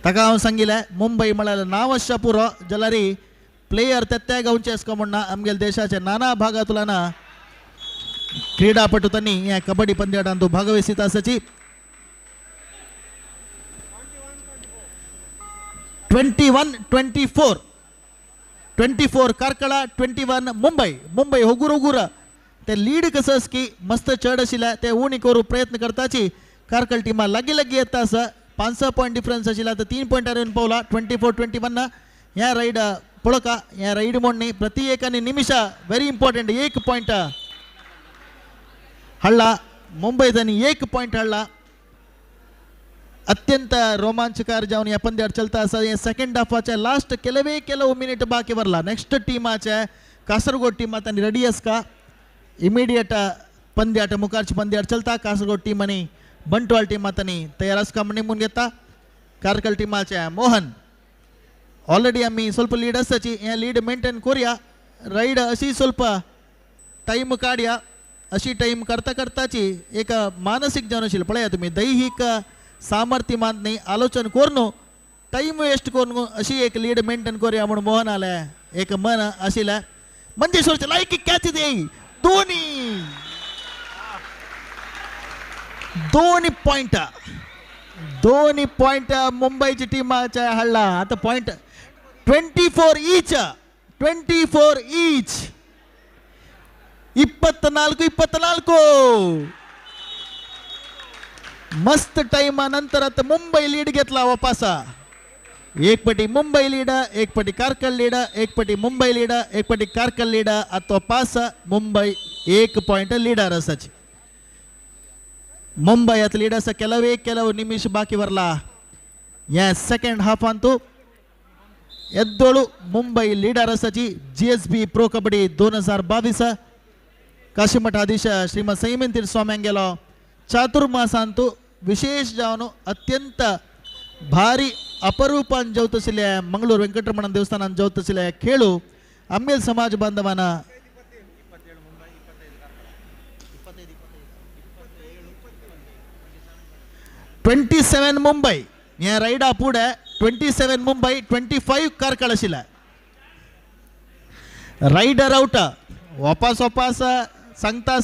ताका हांव सांगिल्लें मुंबय म्हळ्यार नांव आसच्या पुरो जाल्यार प्लेयर त्या त्या गांवचे आसका म्हण ना आमगेल्या देशाचे नाना भागांतल्यान क्रीडापटू तांणी ह्या कबड्डी पंद्याटांत भागवसित आसाची. 21-24 24 कार्कळा 21 मुंबय. मुंबय होगूर होगूर ते लीड कसं की मस्त चड आशिल्लें ते उणी करूंक प्रयत्न करताची. कार्कळ टिमा लागीं लागीं येता आसा 5-6 पॉयंट डिफरन्स आशिल्ला तर 3 पॉयंटार येवन पावला 24-21. ह्या रायड पळोवका ह्या रायड म्हण न्ही प्रति एक आनी निमिशा व्हेरी इम्पॉर्टंट एक पॉयंट हाडला मुंबय तांणी एक पॉयंट हाडला. अत्यंत रोमांचकार जावन ह्या पंद्यार चलता आसा. हे सेकंड हाफाचे लास्ट ಕೆಲವೇ ಕೆಲವು मिनिट बाकी वरला. नेक्स्ट टीमाचे कासरगोड टीम आतां रेडी आसका इमिडिएट पंद्याट मुखारचे पंद्यार चलता. कासरगोड टीम आनी बंटवाल टीम आतां तयार आसका म्हण निमून घेता. कार्कल टीमाचे मोहन ऑलरेडी आमी ಸ್ವಲ್ಪ लीड आसाची हे लीड मेंटेन करूया रायड अशी ಸ್ವಲ್ಪ टायम काडया अशी टायम करता करताची एक मानसीक जावन आशिल्लें पळया तुमी दैहीक सामर्थ्य मात न्ही आलोचन करून टायम वेस्ट करून अशी एक लीड मेंटेन करूया म्हूण मोहन आले एक मन आशिल्लें. मंजेश्वरचे लायकी कॅच दे दोन्ही दोन पॉयंट दोन पॉयंट मुंबईची टीमाच्या हाडला. आता पॉयंट 24 ಈಚ್ 24 ಈಚ್ 24 24 मस्त टाइमा नंतर आता मुंबई लीड घेतला वापस. एक पटी मुंबई लीड एक पटी कार्कल लीड एक पटी मुंबई लीड एक पटी कार्कल लीड आता पास मुंबई 1 पॉइंट लीडर असाची. मुंबई आता लीड असा ಕೆಲವೇ ಕೆಲವು ನಿಮಿಷ ಬಾಕಿ ಬರಲ್ಲ. या सेकंड हाफ अंतू ಎದ್ದೋಳು ಮುಂಬೈ ಲೀಡರ್ ಅಸಾಚಿ. GSB pro kabaddi 2022 ಕಾಶಿಮಠಾಧೀಶ ಶ್ರೀಮದ್ ಸಂಯಮಂತೀರ್ಥ ಸ್ವಾಮಿ ಅಂಗೆಲೋ ಚಾತುರ್ಮಾಸ ಅಂತೂ ವಿಶೇಷ ಜಾವನು ಅತ್ಯಂತ ಭಾರಿ ಅಪರೂಪ ಜೌತಶಿಲೆ ಮಂಗಳೂರು ವೆಂಕಟರಮಣ ದೇವಸ್ಥಾನ ಜೌತಶಿಲೆ ಕೇಳು ಅಮ್ಮೇಲ್ ಸಮಾಜ ಬಾಂಧವನ 27 मुंबई हे रायडा पुढे 27 मुंबई 25 कार्कळ आशिल्लें. रायडर आउट वापस वापस सांगता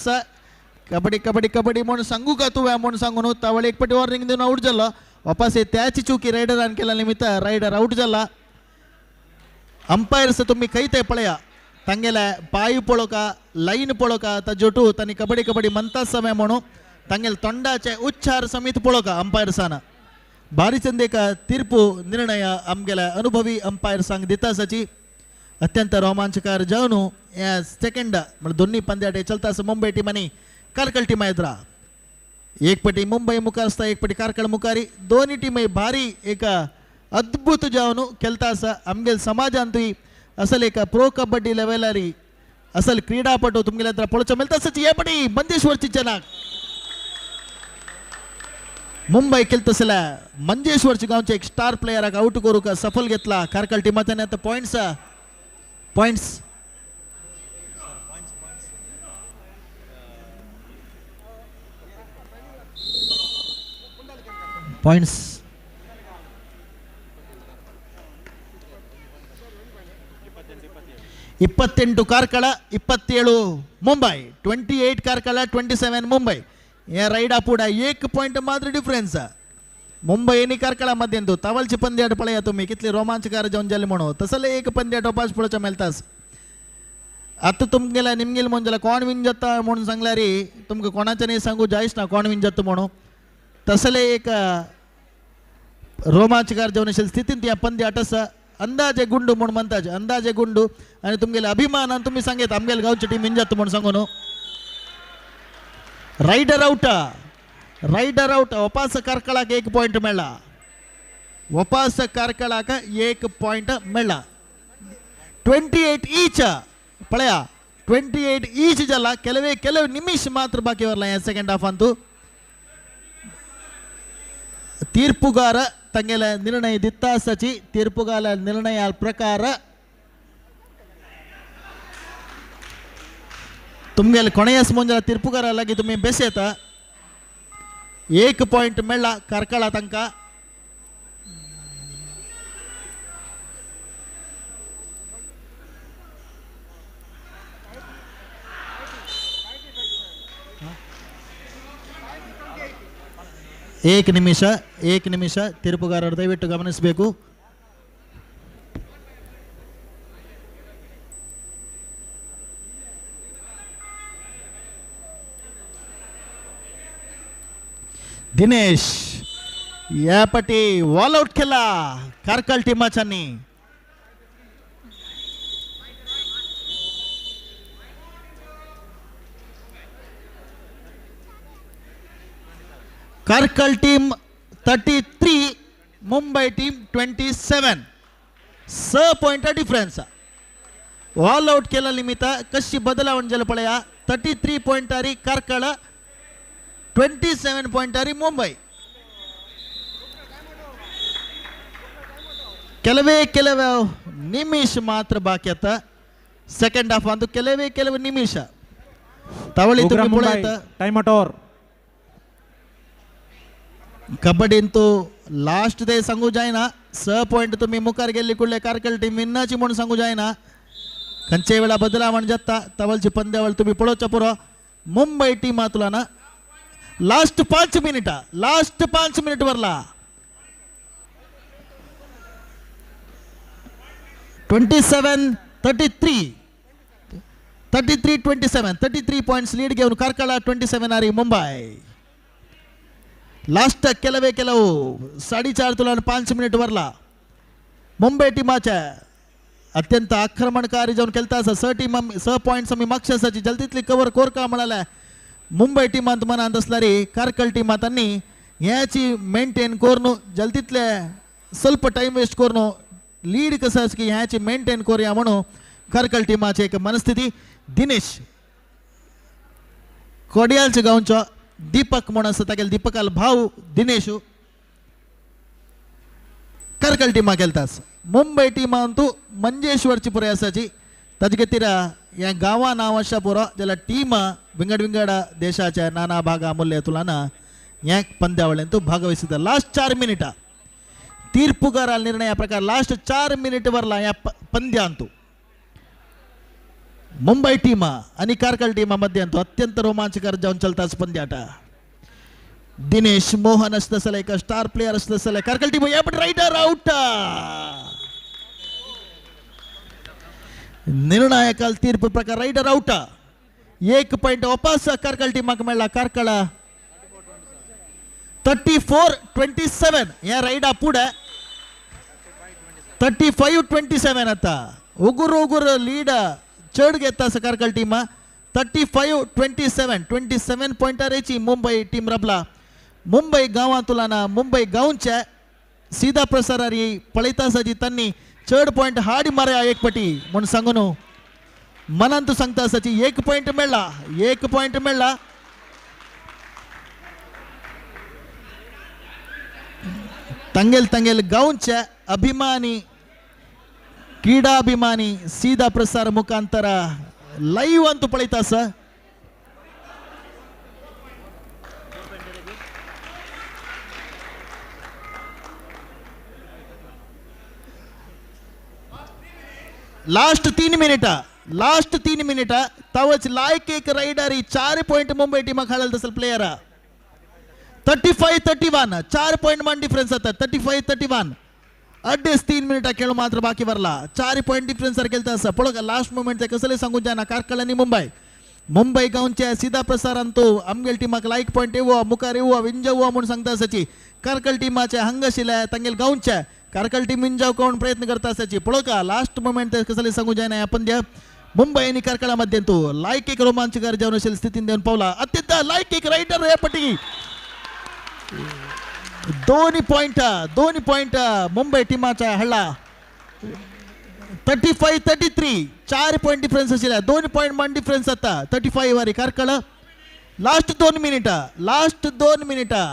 कबड्डी कबड्डी कबड्डी म्हणून सांगू का तुवें म्हणून सांगून तावळ एक पटी वॉर्निंग दिवन आउट जालो. वापस त्याची चुकी रायडरान केल्या निमित्त रायडर आउट जाला. अंपायर्स तुम्ही खंय ते पळया तांगेले पाय पळोवका लायन पळोवका ताजोटू तांणी कबड्डी कबड्डी म्हणता समय म्हणून तांगेले तोंडाचे उच्चार समेत पळोवका अंपायर्सान. भारी चंदेक तीर्पू निर्णय आमगेल्या अनुभवी अंपायर्सांक दिता आसाची. अत्यंत रोमांचकार जावन ह्या सेकंड म्हणजे दोन्ही पंद्याटे चलता आसा मुंबय टीम आनी कार्कळ टीमा येत्रा. एक पटी मुंबय मुखार आसता एक पटी कार्कळ मुखारी. दोन्ही टीमय भारी एक अद्भुत जावन खेळता आसा. आमगेल समाजांतूय असल एक प्रो कबड्डी लेवलारी असल क्रीडापटू तुमगेल्या हत्र पळोवचो मेळटा आसाची. हे पटी मंजेश्वरची चनाक मुंबय खेळत आसल्या मंजेश्वरची गांवचे एक स्टार प्लेयराक आउट करूंक सफल घेतला कार्कळ टिमाच्यान. आतां points points points 28 Karkala 27 Mumbai. 28 Karkala 27 Mumbai. हे रैडा पुडा एक पॉयंट मात्र डिफरन्स मुंबई आनी कार्कळा मध्यंतू. तवलची पंद्याट पळया तुमी कितली रोमांचकार जावन जाली म्हणून तसले एक पंद्याट वपास पळोवचो मेळटास. आतां तुमगेल्या निमगेल म्हणून जाल्यार कोण विन जाता म्हणून सांगल्यार तुमकां कोणाच्यानय सांगू जायच ना कोण विन जाता म्हणून. तसले एक रोमांचकार जावन आशिल्ले स्थितीन ती पंद्याट आसा. अंदाजे गुंडू म्हूण म्हणटाचे अंदाजे गुंडू आनी तुमगेले अभिमानान तुमी सांगेत आमगेले गांवची टीम विन जाता म्हणून सांगू न्हू. रायडर आउट रायडर आउट वपास कार्कळाक एक पॉयंट मेळ्ळा. वपास कार्कळाक एक पॉयंट मेळ्ळा. 28 ईच पळया 28 ईच जाला. ಕೆಲವೇ ಕೆಲವು ನಿಮಿಷ ಮಾತ್ರ ಬಾಕಿ ಬರಲ್ಲ ह्या सेकंड हाफांतू. ತೀರ್ಪುಗಾರ ತಂಗೆಲ ನಿರ್ಣಯ ದಿತ್ತ ಆಸಾಚಿ. ತೀರ್ಪುಗಾರ ನಿರ್ಣಯ ಪ್ರಕಾರ तुमगेले कोणेस ಮುಂಜಾನೆ ತೀರ್ಪುಗಾರ लागी तुमी बेसयता. एक पॉयंट मेळ्ळा कार्कळा तांकां. एक ನಿಮಿಷ एक ನಿಮಿಷ ತೀರ್ಪುಗಾರರು ದಯವಿಟ್ಟು ಗಮನಿಸಬೇಕು. दिनेश या पटी वॉल आउट केला Karkala टीमाच्यांनी. Karkala team 33 Mumbai team 27. 6 point difference. All out केला निमित्त कशी बदलावण जाली पळया. 33 पॉयंटारी कार्कळ 27 पॉयंटारी मुंबई. ಕೆಲವೇ ಕೆಲವು ನಿಮಿಷ ಮಾತ್ರ ಬಾಕಿ ಆತ ಸೆಕೆಂಡ್ ಹಾಫ್ ಅಂದು ಕೆಲವೇ ಕೆಲವು ನಿಮಿಷ. ತವಳಿ ಟೈಮ್ ಔಟ್ ಓವರ್. कबड्डीन तो लास्ट ते सांगू जायना. 6 पॉयंट तुमी मुखार गेल्ली कुडले कार्कळ टीम विन्नाची म्हणून सांगू जायना. खंयचे वेळा बदलावण जाता तवलची पंद्यावळ तुमी पळोवच्या पुरो. मुंबई टीम तुला लास्ट 5 मिनिटा लास्ट 5 मिनिट वरला. 27 33 33 27 33 पॉयंट्स लीड घेऊन कार्कळा 27 आरी मुंबई. लास्ट ಕೆಲವೇ ಕೆಲವು 4.5 ತುला 5 मिनिट वरला. मुंबई टीमाच्या अत्यंत आक्रमणकारी जाऊन खेळता आसा. 6 टीम 6 पॉयंट्स आमी मागशे आसाची जल्दीतली कवर कोरका म्हणाल्या मुंबई टीमांत मनांत आसल्यारी कार्कळ टीमांत आनी ह्याची मेंटेन करून जल्दीतले ಸ್ವಲ್ಪ टाइम वेस्ट करून लीड कसं आसा की ह्याची मेंटेन करूया म्हणून कार्कळ टीमाची एक मनस्थिती. दिनेश कोडियालच्या गांवचो दीपक म्हणून आसा तागेले दीपकाल भाव दिनेश कार्कळ टीमा खेळटास. मुंबई टीमांतू मंजेश्वरची पुराय आसाची. ताजे खातीर ह्या गांवा नांव आसा पुरो जाल्यार टीम विंगड विंगड देशाच्या नाना भागा मुल्ले तुलाना ह्या पंद्यावळ्यान तूं भागवहिसता. लास्ट 4 मिनिटां ತೀರ್ಪುಗಾರ ನಿರ್ಣಯ ಪ್ರಕಾರ ಲಾಸ್ಟ್ 4 ಮಿನಿಟ್ ಬರಲ್ಲ ह्या पंद्यांतू. मुंबई टीम आणि कार्कळ टीमामध्ये तो अत्यंत रोमांचकर जाऊन चलता पंद्याट. दिनेश मोहन असतं एक स्टार प्लेयर असतं कार्कळ टीम या पण रायडर आउट. निर्णायक तीर्प प्रकार रायडर आउट. एक पॉइंट वापस कार्कळ टीमाक मेळ्ळा. कार्कळ 34-27 या रैडा पुढे 35-27 आता उगुर उगुर लीड चढ घेता कार्कळ टीम 35-27 27 पॉइंटारेची मुंबई टीम रबला. मुंबई गांवांतुलाना मुंबई गांवच्या सीधा प्रसारारी पळयता त्यांनी चड पॉइंट हाडी मारया एक पटी म्हणून सांगून मनांतू सांगता आसाची एक पॉइंट मेळ्ळा, एक पॉइंट मेळ्ळा. तंगेल तंगेल गांवच्या अभिमानी क्रीडाभिमानी सीधा प्रसार मुखांतर लाईव्ह अंतू पळयता आसा. लास्ट 3 मिनिटा, लास्ट 3 मिनिटा तवच लायक एक रायडर 4 पॉइंट मुंबई टीमाक हाडल तसल प्लेयर 35-31 4 पॉइंट मान डिफरन्स आता 35-31 अड्डेस 3 मिनिटा खेळ मात्र बाकी वरला 4 पॉइंट डिफरन्स खेळता आसा. पळोवका लास्ट मोमेंट ते कसले सांगू जायना. कार्कळ आनी मुंबई मुंबई गांवच्या सीधा प्रसारान तो आमगेल टीमाक लायक पॉइंट येवो मुखार येवो विंजवो म्हणून सांगता आसाची. कार्कळ टीमाचे हांगा आशिल्ले तांगेल गांवच्या कार्कळ टीम विंजाव कोण प्रयत्न करता आसाची. पळोवका लास्ट मोमेंट ते कसले सांगू जायना. आपण मुंबई आणि कार्कळामध्ये तो लायक एक रोमांचकार जाऊन असेल स्थितीन देऊन पावला. अत्यंत लायक एक रायडर या पटी 2 पॉइंट, 2 पॉइंट मुंबई टीमाचा हल्ला 35-33 4 पॉइंट डिफरन्स आशिल्ले 2 पॉइंट मान डिफरन्स आता 35 वारी कार्कळ. लास्ट 2 मिनिटा, लास्ट 2 मिनिटा,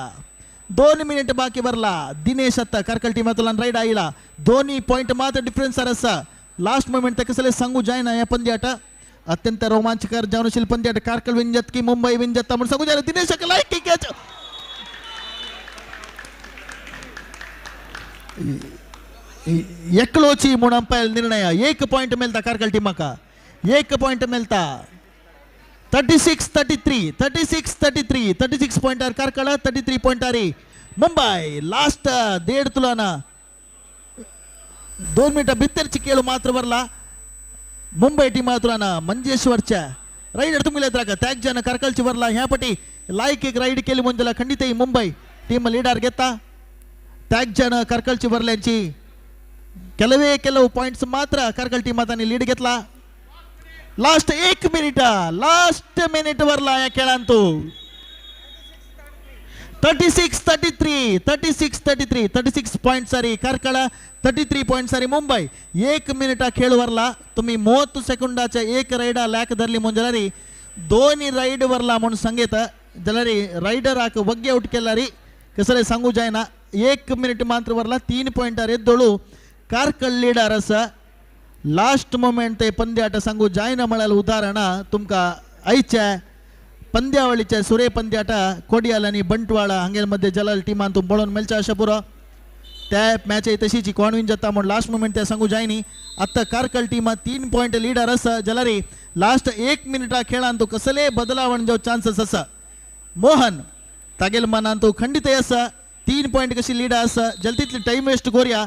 2 मिनिट बाकी बरला. दिनेश आता कार्कळ टीमातल्यान रायड आयला 2 पॉइंट मात्र डिफरन्स आसा. लास्ट मोमेंट ते कसले सांगू जायना. या पंद्याट अत्यंत रोमांचकर जाऊन असेल पंद्याट. कार्कळ विंजत की मुंबई विंजत म्हणून सांगू जायना. दिनेश लायक कॅच एकलोची म्हूण अंपायर निर्णय. 1 पॉइंट मेळटा कार्कळ टीमाक, 1 पॉइंट मेळटा. 36-33 36-33 36 पॉइंटार कार्कळ, 33 पॉइंटार मुंबई. लास्ट 1.5 तुलाना 2 मिनिटां भितरची खेळ मात्र वरला मुंबई टीमा तुलाना मंजेश्वरच्या रायडर तुमगेले राका त्याग जन कार्कळची वरला. ह्या पटी लायक एक राईड केली म्हणून खंडितही मुंबई टीम लीडर घेता. त्याग जन कार्कळची वरल्यांची ಕೆಲವೇ ಕೆಲವು पाइंट्स मात्र कार्कळ टीमातांनी लीड घेतला. लास्ट 1 मिनिट, लास्ट मिनिट वरला या खेळांतू 36-33 36-33 36 पॉइंट सारी कार्कळ, 33 पॉइंट सारी मुंबई. 1 मिनिट खेळ वरला. तुम्ही 30 सेकंदाच्या एक रैडा लॅक धरली म्हणून 2 रैड वरला म्हणून सांगेत जाल्यार रैडराक वग्गे आउट केल्यारी कसले सांगू जायना. 1 मिनिट मात्र वरला 3 पॉइंटार येदोळू कार्कळ लीडर आसा. लास्ट मोमेंट ते पंद्याट सांगू जायना म्हळ्यार उदाहरण तुमकां आयच्या पंद्यावळीच्या सुरे पंद्याट कोडियाल आनी बंटवाळ हांगेल मध्ये जलाल टिमान तूं पळोवन मेळच्या अशें पुरो. त्या मॅच तशीच कोण विन जाता म्हूण लास्ट मोमेंट ते सांगू जायनी. आतां कार्कळ टिमा 3 पॉइंट लीडर आसा जाल्यार लास्ट 1 मिनिटा खेळान तूं कसलेय बदलावण जो चान्सीस आसा. मोहन तागेल मनान तूं खंडीतय आसा. 3 पॉइंट कशी लीड आसा जाल्यार तितली टायम वेस्ट करुया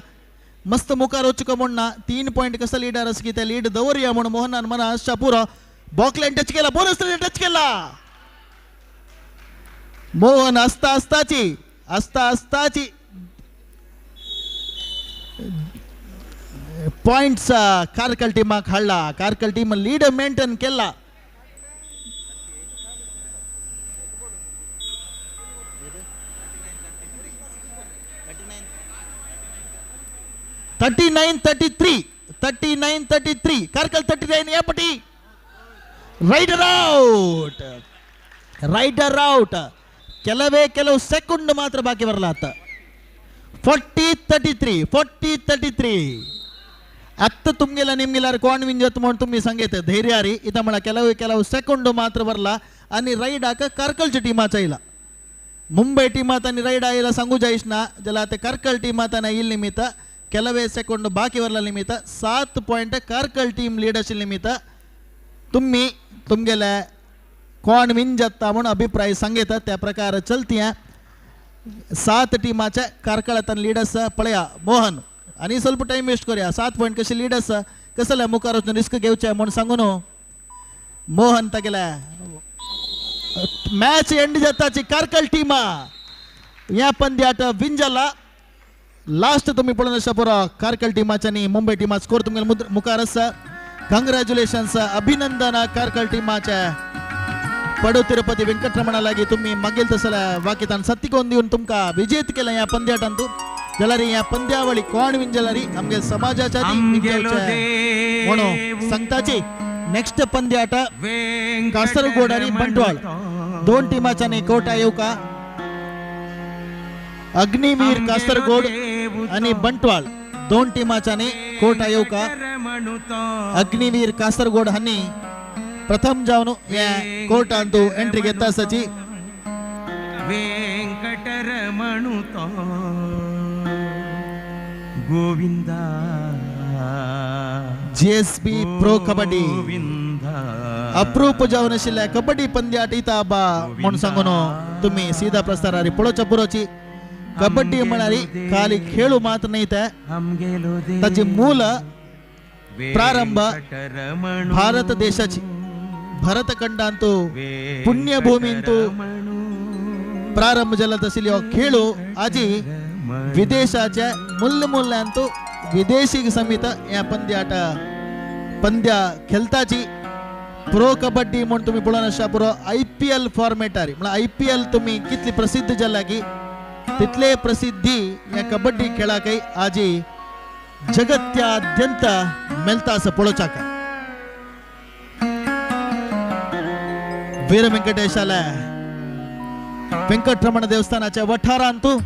मस्त मुखार वचूंक म्हूण ना. 3 पॉइंट कसो लीडर आसा की ते लीड दवरया म्हूण मोहनान मना आसच्या पुरो. बॉकलायन टच केला, बोनस टच केला. मोहन आसता आसताची आसता आसताची पॉइंट्स कार्कळ टीमाक हाडला. कार्कळ टीम लीड मेंटेन केला. 39-33 39-33 कार्कळ 39 या पटी रैडर आउट, रैडर आउट. ಕೆಲವೇ ಕೆಲವು ಸೆಕೆಂಡ್ ಮಾತ್ರ ಬಾಕಿ ಬರಲ್ಲ. ಆತ 40-33 40-33 ಅತ್ತ ತುಮ್ಗೆಲ್ಲ ನಿಮ್ಗೆಲ್ಲಾರು ಕೋಣ ವಿಂಜತ್ म्हूण तुमी सांगेत धैर्य री इथं म्हणा ಕೆಲವೇ ಕೆಲವು सेकंड मात्र बरला आणि रैड हाका कार्कळच्या टीमाचा येयला. मुंबई टीमात आनी रैड आयला सांगू जायच ना जाल्यार ते कार्कळ टीमात आनी येयल निमित्त ಕೆಲವೇ सेकंड बाकी वरला निमित्त 7 पॉइंट कार्कळ टीम लीड आशिल्ले निमित्त. तुम्ही तुमगेले कोण विन जाता म्हणून अभिप्राय सांगता त्या प्रकार चलती. 7 टिमाच्या कार्कळांत लीड आसा. पळया मोहन आनी ಸ್ವಲ್ಪ टाइम वेस्ट करूया. 7 पॉयंट कशी लीड आसा, कसले मुखार वचून रिस्क घेवचे म्हूण सांगू न्हू. मोहन तागेले मॅच एंड जाताची कार्कळ टिमा ह्या पंद्यात विन जाला. लास्ट तुम्ही पळोवन आसा पुरो कार्कळ टिमाच्या आनी मुंबय टिमा स्कोर तुमगेले मुखार आसा. कंग्रॅच्युलेशन्स, अभिनंदन कार्कळ टिमाचे. पडू तिरुपती वेंकटरमणा लागी तुम्ही मागील तसल्या वाकितान सत्तिकोन दिवन तुमकां विजेत केला ह्या पंद्याटांतू. जाल्यार ह्या पंद्यावळी कोण विन जाल्यार आमगे समाजाच्या म्हणून सांगताची. नेक्स्ट पंद्याट कासरगोड आनी बंटवाळ 2 टिमाच्यानी कोटा येवका. अग्निवीर कासरगोड आनी बंटवाळ 2 टिमाच्यानी कोटा येवका. अग्निवीर कासरगोड हांणी प्रथम जावन ह्या कोर्टांतू एंट्री घेता आसाची. वेंकटरमणु गोविंदा जीएसबी प्रो कबड्डी अप्रूप जावन आशिल्ल्या कबड्डी पंद्याट इता बा म्हूण सांगून तुम्ही सीधा प्रसारारी पळोवच्या पुरोची. कबड्डी म्हळ्यार खाली खेळू मात्र न्ही, ते ताची मूल प्रारंभ भारत देशाची भरतखंडांतू पुण्यभूमींतू प्रारंभ जाला तसली हो खेळू आजी विदेशाच्या मूल्य विदेशी समेत ह्या पंद्याट पंद्या खेळताची. प्रो कबड्डी म्हूण तुमी पळोवन आसा पुरो IPL फॉर्मेटार म्हळ्यार IPL तुमी कितली प्रसिद्ध जाला की तितले प्रसिद्धी ह्या कबड्डी खेळाकय आजी जगत्याद्यंत मेळटा आसा पळोवच्याक. वीर वेंकटेशाला वेंकटरमण देवस्थानाच्या वठारांतू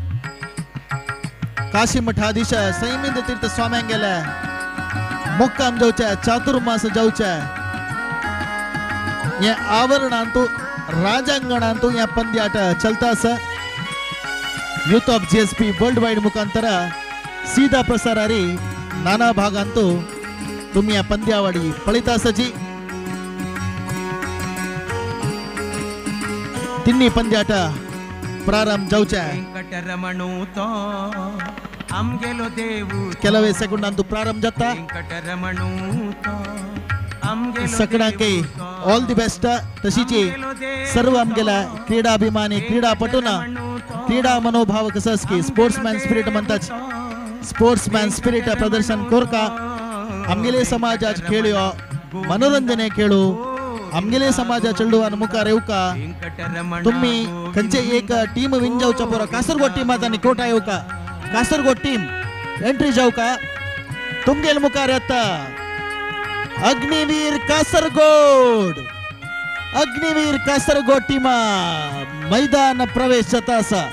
काशी मठाधीश संयमेंद्र तीर्थ स्वाम्यांगेले मुक्काम जावचे, चातुर्मास जावचे हे आवरणांतू राजांगणांतू ह्या पंद्याट चलता आसा. Youth of GSP world wide मुखांतर सीधा प्रसारारी नाना भागांतू तुम्ही ह्या पंद्यावाडी पळयता आसाची. तिन्ही पंद्याट प्रारंभ जावचे ಕೆಲವೇ ಸೆಕೆಂಡ್ ಅಂತೂ ಪ್ರಾರಂಭ जाता. सगळ्यांक ऑल the best. तशीची सर्व आमगेल्या क्रीडाभिमानी क्रीडापटून क्रीडा मनोभाव कसं की स्पोर्ट्समॅन स्पिरिट म्हणतात, स्पोर्ट्समॅन स्पिरिट प्रदर्शन कोरका. आमगेले समाजाच खेळ मनोरंजने खेळू आमगेले समाजा चेडवान मुखार येवका. तुम्ही खंयचे एक टीम विन जावच्या पुरो कासरगोड टीम आनी कोटा येवका. कासरगोड टीम एंट्री जावका. तुमगेल मुखार येता अग्निवीर कासरगोड. अग्निवीर कासरगोड टीमा मैदान प्रवेश जाता आसा.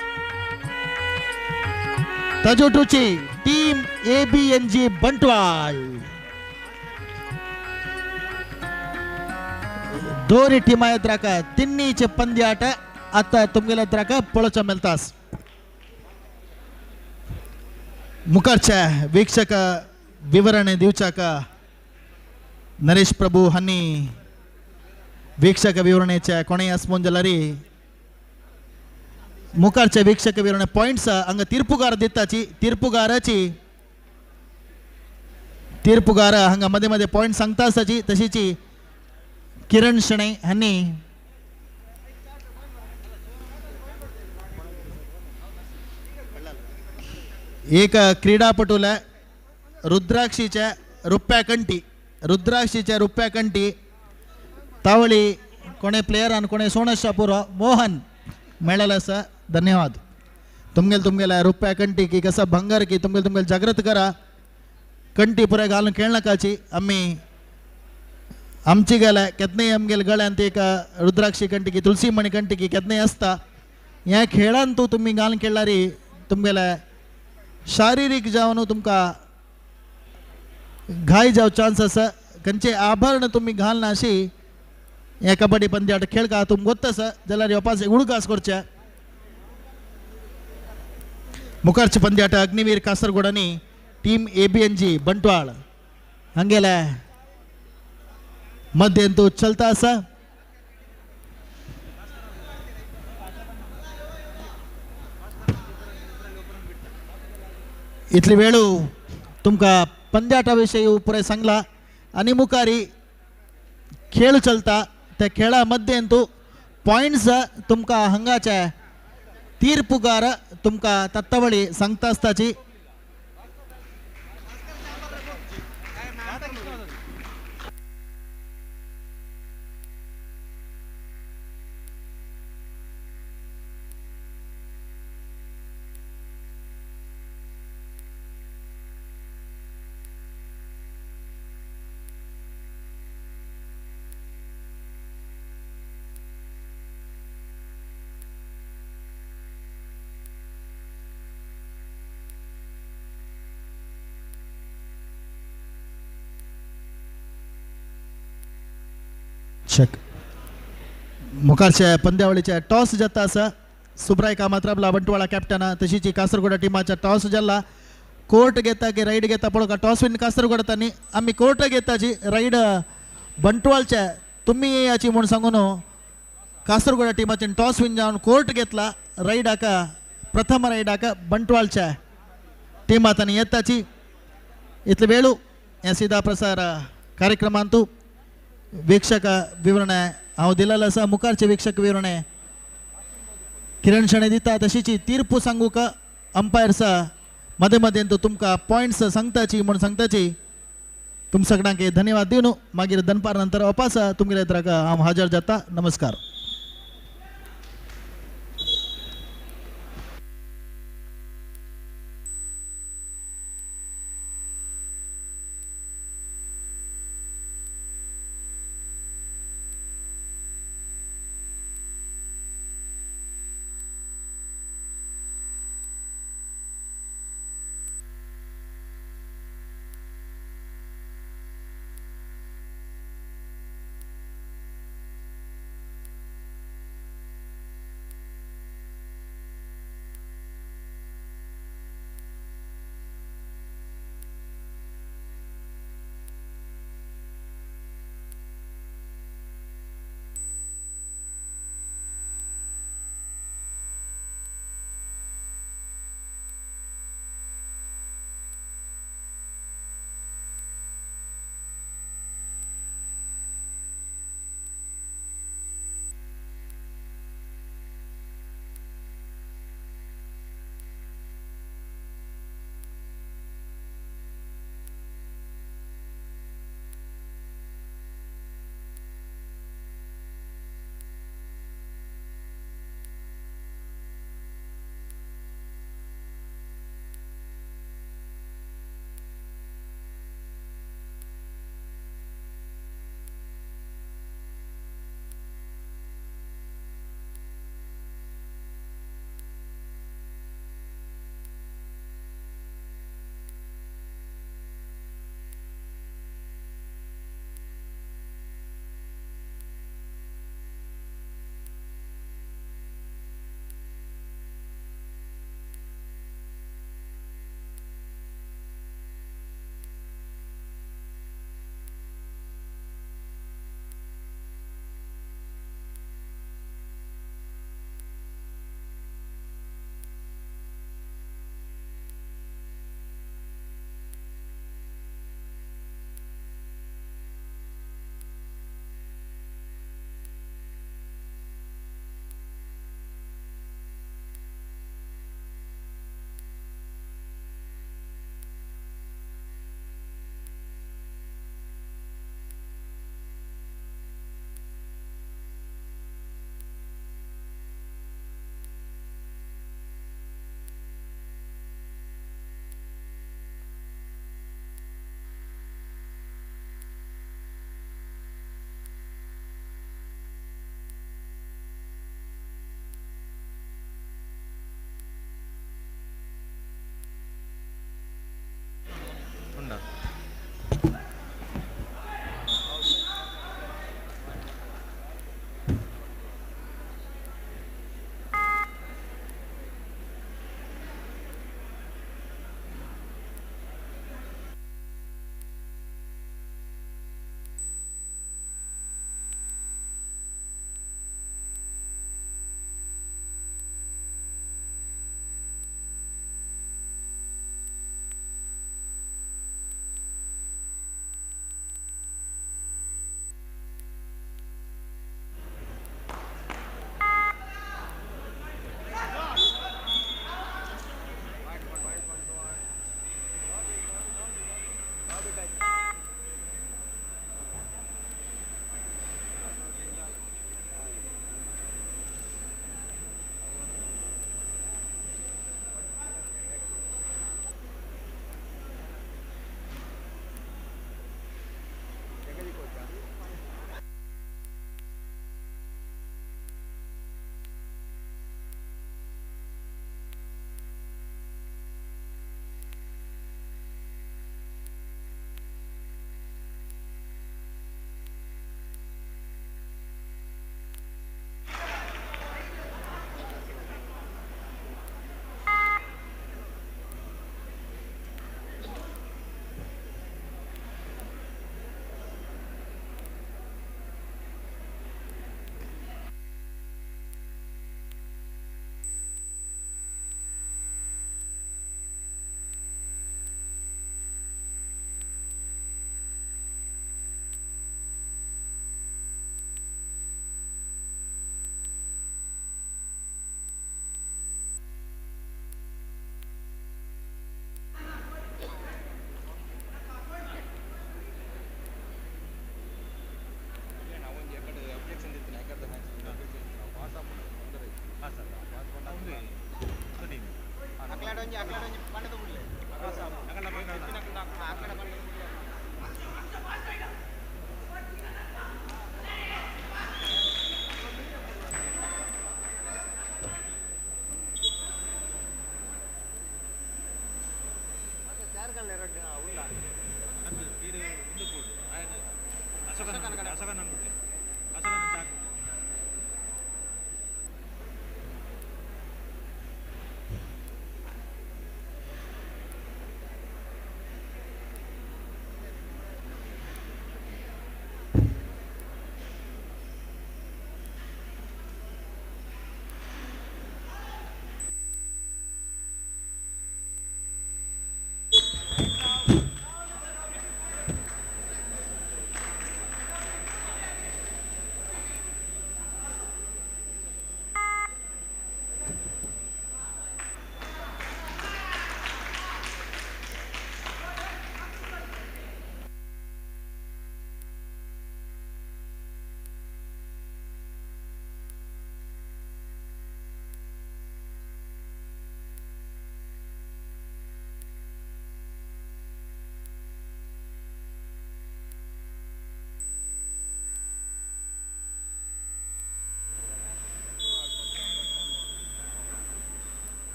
ताजोटूची टीम ABNG Bantwal. दोन्ही टीमा येत तिन्हीचे पंद्याट आता तुमगेल्या त्राका पळोवच्या मेळटास. मुखारच्या वीक्षक विवरण दिवच्याक नरेश प्रभू हांणी वीक्षक विवरणेच्या कोणेय आसमोन जाल्यार मुखारच्या वीक्षक विवरण पॉयंट्स हांगा तीर्पुगार दिताची. तीर्पुगाराची तीर्पुगार हांगा मध्ये मध्ये पॉयंट सांगता आसाची. तशीची किरण शणै हांणी एक क्रीडापटूला रुद्राक्षीच्या रुप्या कंटी, रुद्राक्षीच्या रुप्या कंटी तावळी कोणे प्लेयरान कोणे सोणशा पुरो मोहन मेळ्ळेलो आसा. धन्यवाद. तुमगेल तुमगेल्या रुप्या कंटी की कसं भंगार की तुमगेल तुमगेल जागृत करा. कंटी पुरे घालून खेळनाकाची. आमी आमची गेल्या केदनाय आमगेले गळ्यांत एक रुद्राक्षी कंटी की तुलसी मणी कंटी की केदनाय आसता. ह्या खेळान तूं तुमी घालून खेळल्यार तुमगेल्या शारिरीक जावन तुमकां घाय जावं चान्स आसा. खंयचे आभरण तुमी घालना अशी ह्या कबड्डी पंद्याट खेळ का तुमकां गोत्त आसा जाल्यार ह्यो उडगास करचे. मुखारचे पंद्याट अग्निवीर कासरगोड आनी टीम ABNG Bantwal हांगेले मध्यंतू चलता आसा. इतली वेळू तुमकां पंद्याटा विशयी पुराय सांगला आनी मुखारी खेळ चलता त्या खेळा मध्यंतू पॉयंट्स तुमकां हांगाचे तीर्पुगार तुमकां तत्तावळी सांगता आसताची. मुखारच्या पंद्यावळीच्या टॉस जाता आसा. सुब्राय कामत राबला बंटवाळा कॅप्टन तशीच कासरगोडा टिमाच्या टॉस जाल्ला. कोर्ट घेता की रायड घेता पळोवका. टॉस विन कासरगोडा तांणी आमी कोर्ट घेताची रायड बंटवाळच्या तुमी येयाची म्हूण सांगून कासरगोडा टिमाचे टॉस विन जावन कोर्ट घेतला. रायडाका प्रथम रायडाका बंटवाळच्या टिमा तांणी येताची. इतले वेळू हे सीधा प्रसार कार्यक्रमांतू वीक्षक विवरणे हांव दिलेलो आसा. मुखारचे वीक्षक विवरणे किरण शणे दिता. तशीच तीर्पू सांगूक अंपायर्स मदें मदें तुमकां पॉयंट्स सांगताची म्हूण सांगताची. तुम सगळ्यांक धन्यवाद दिवन मागीर दनपार नंतर वापस तुमगेले त्राक हांव हाजर जाता. नमस्कार.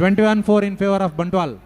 21-4 in favor of Bantwal.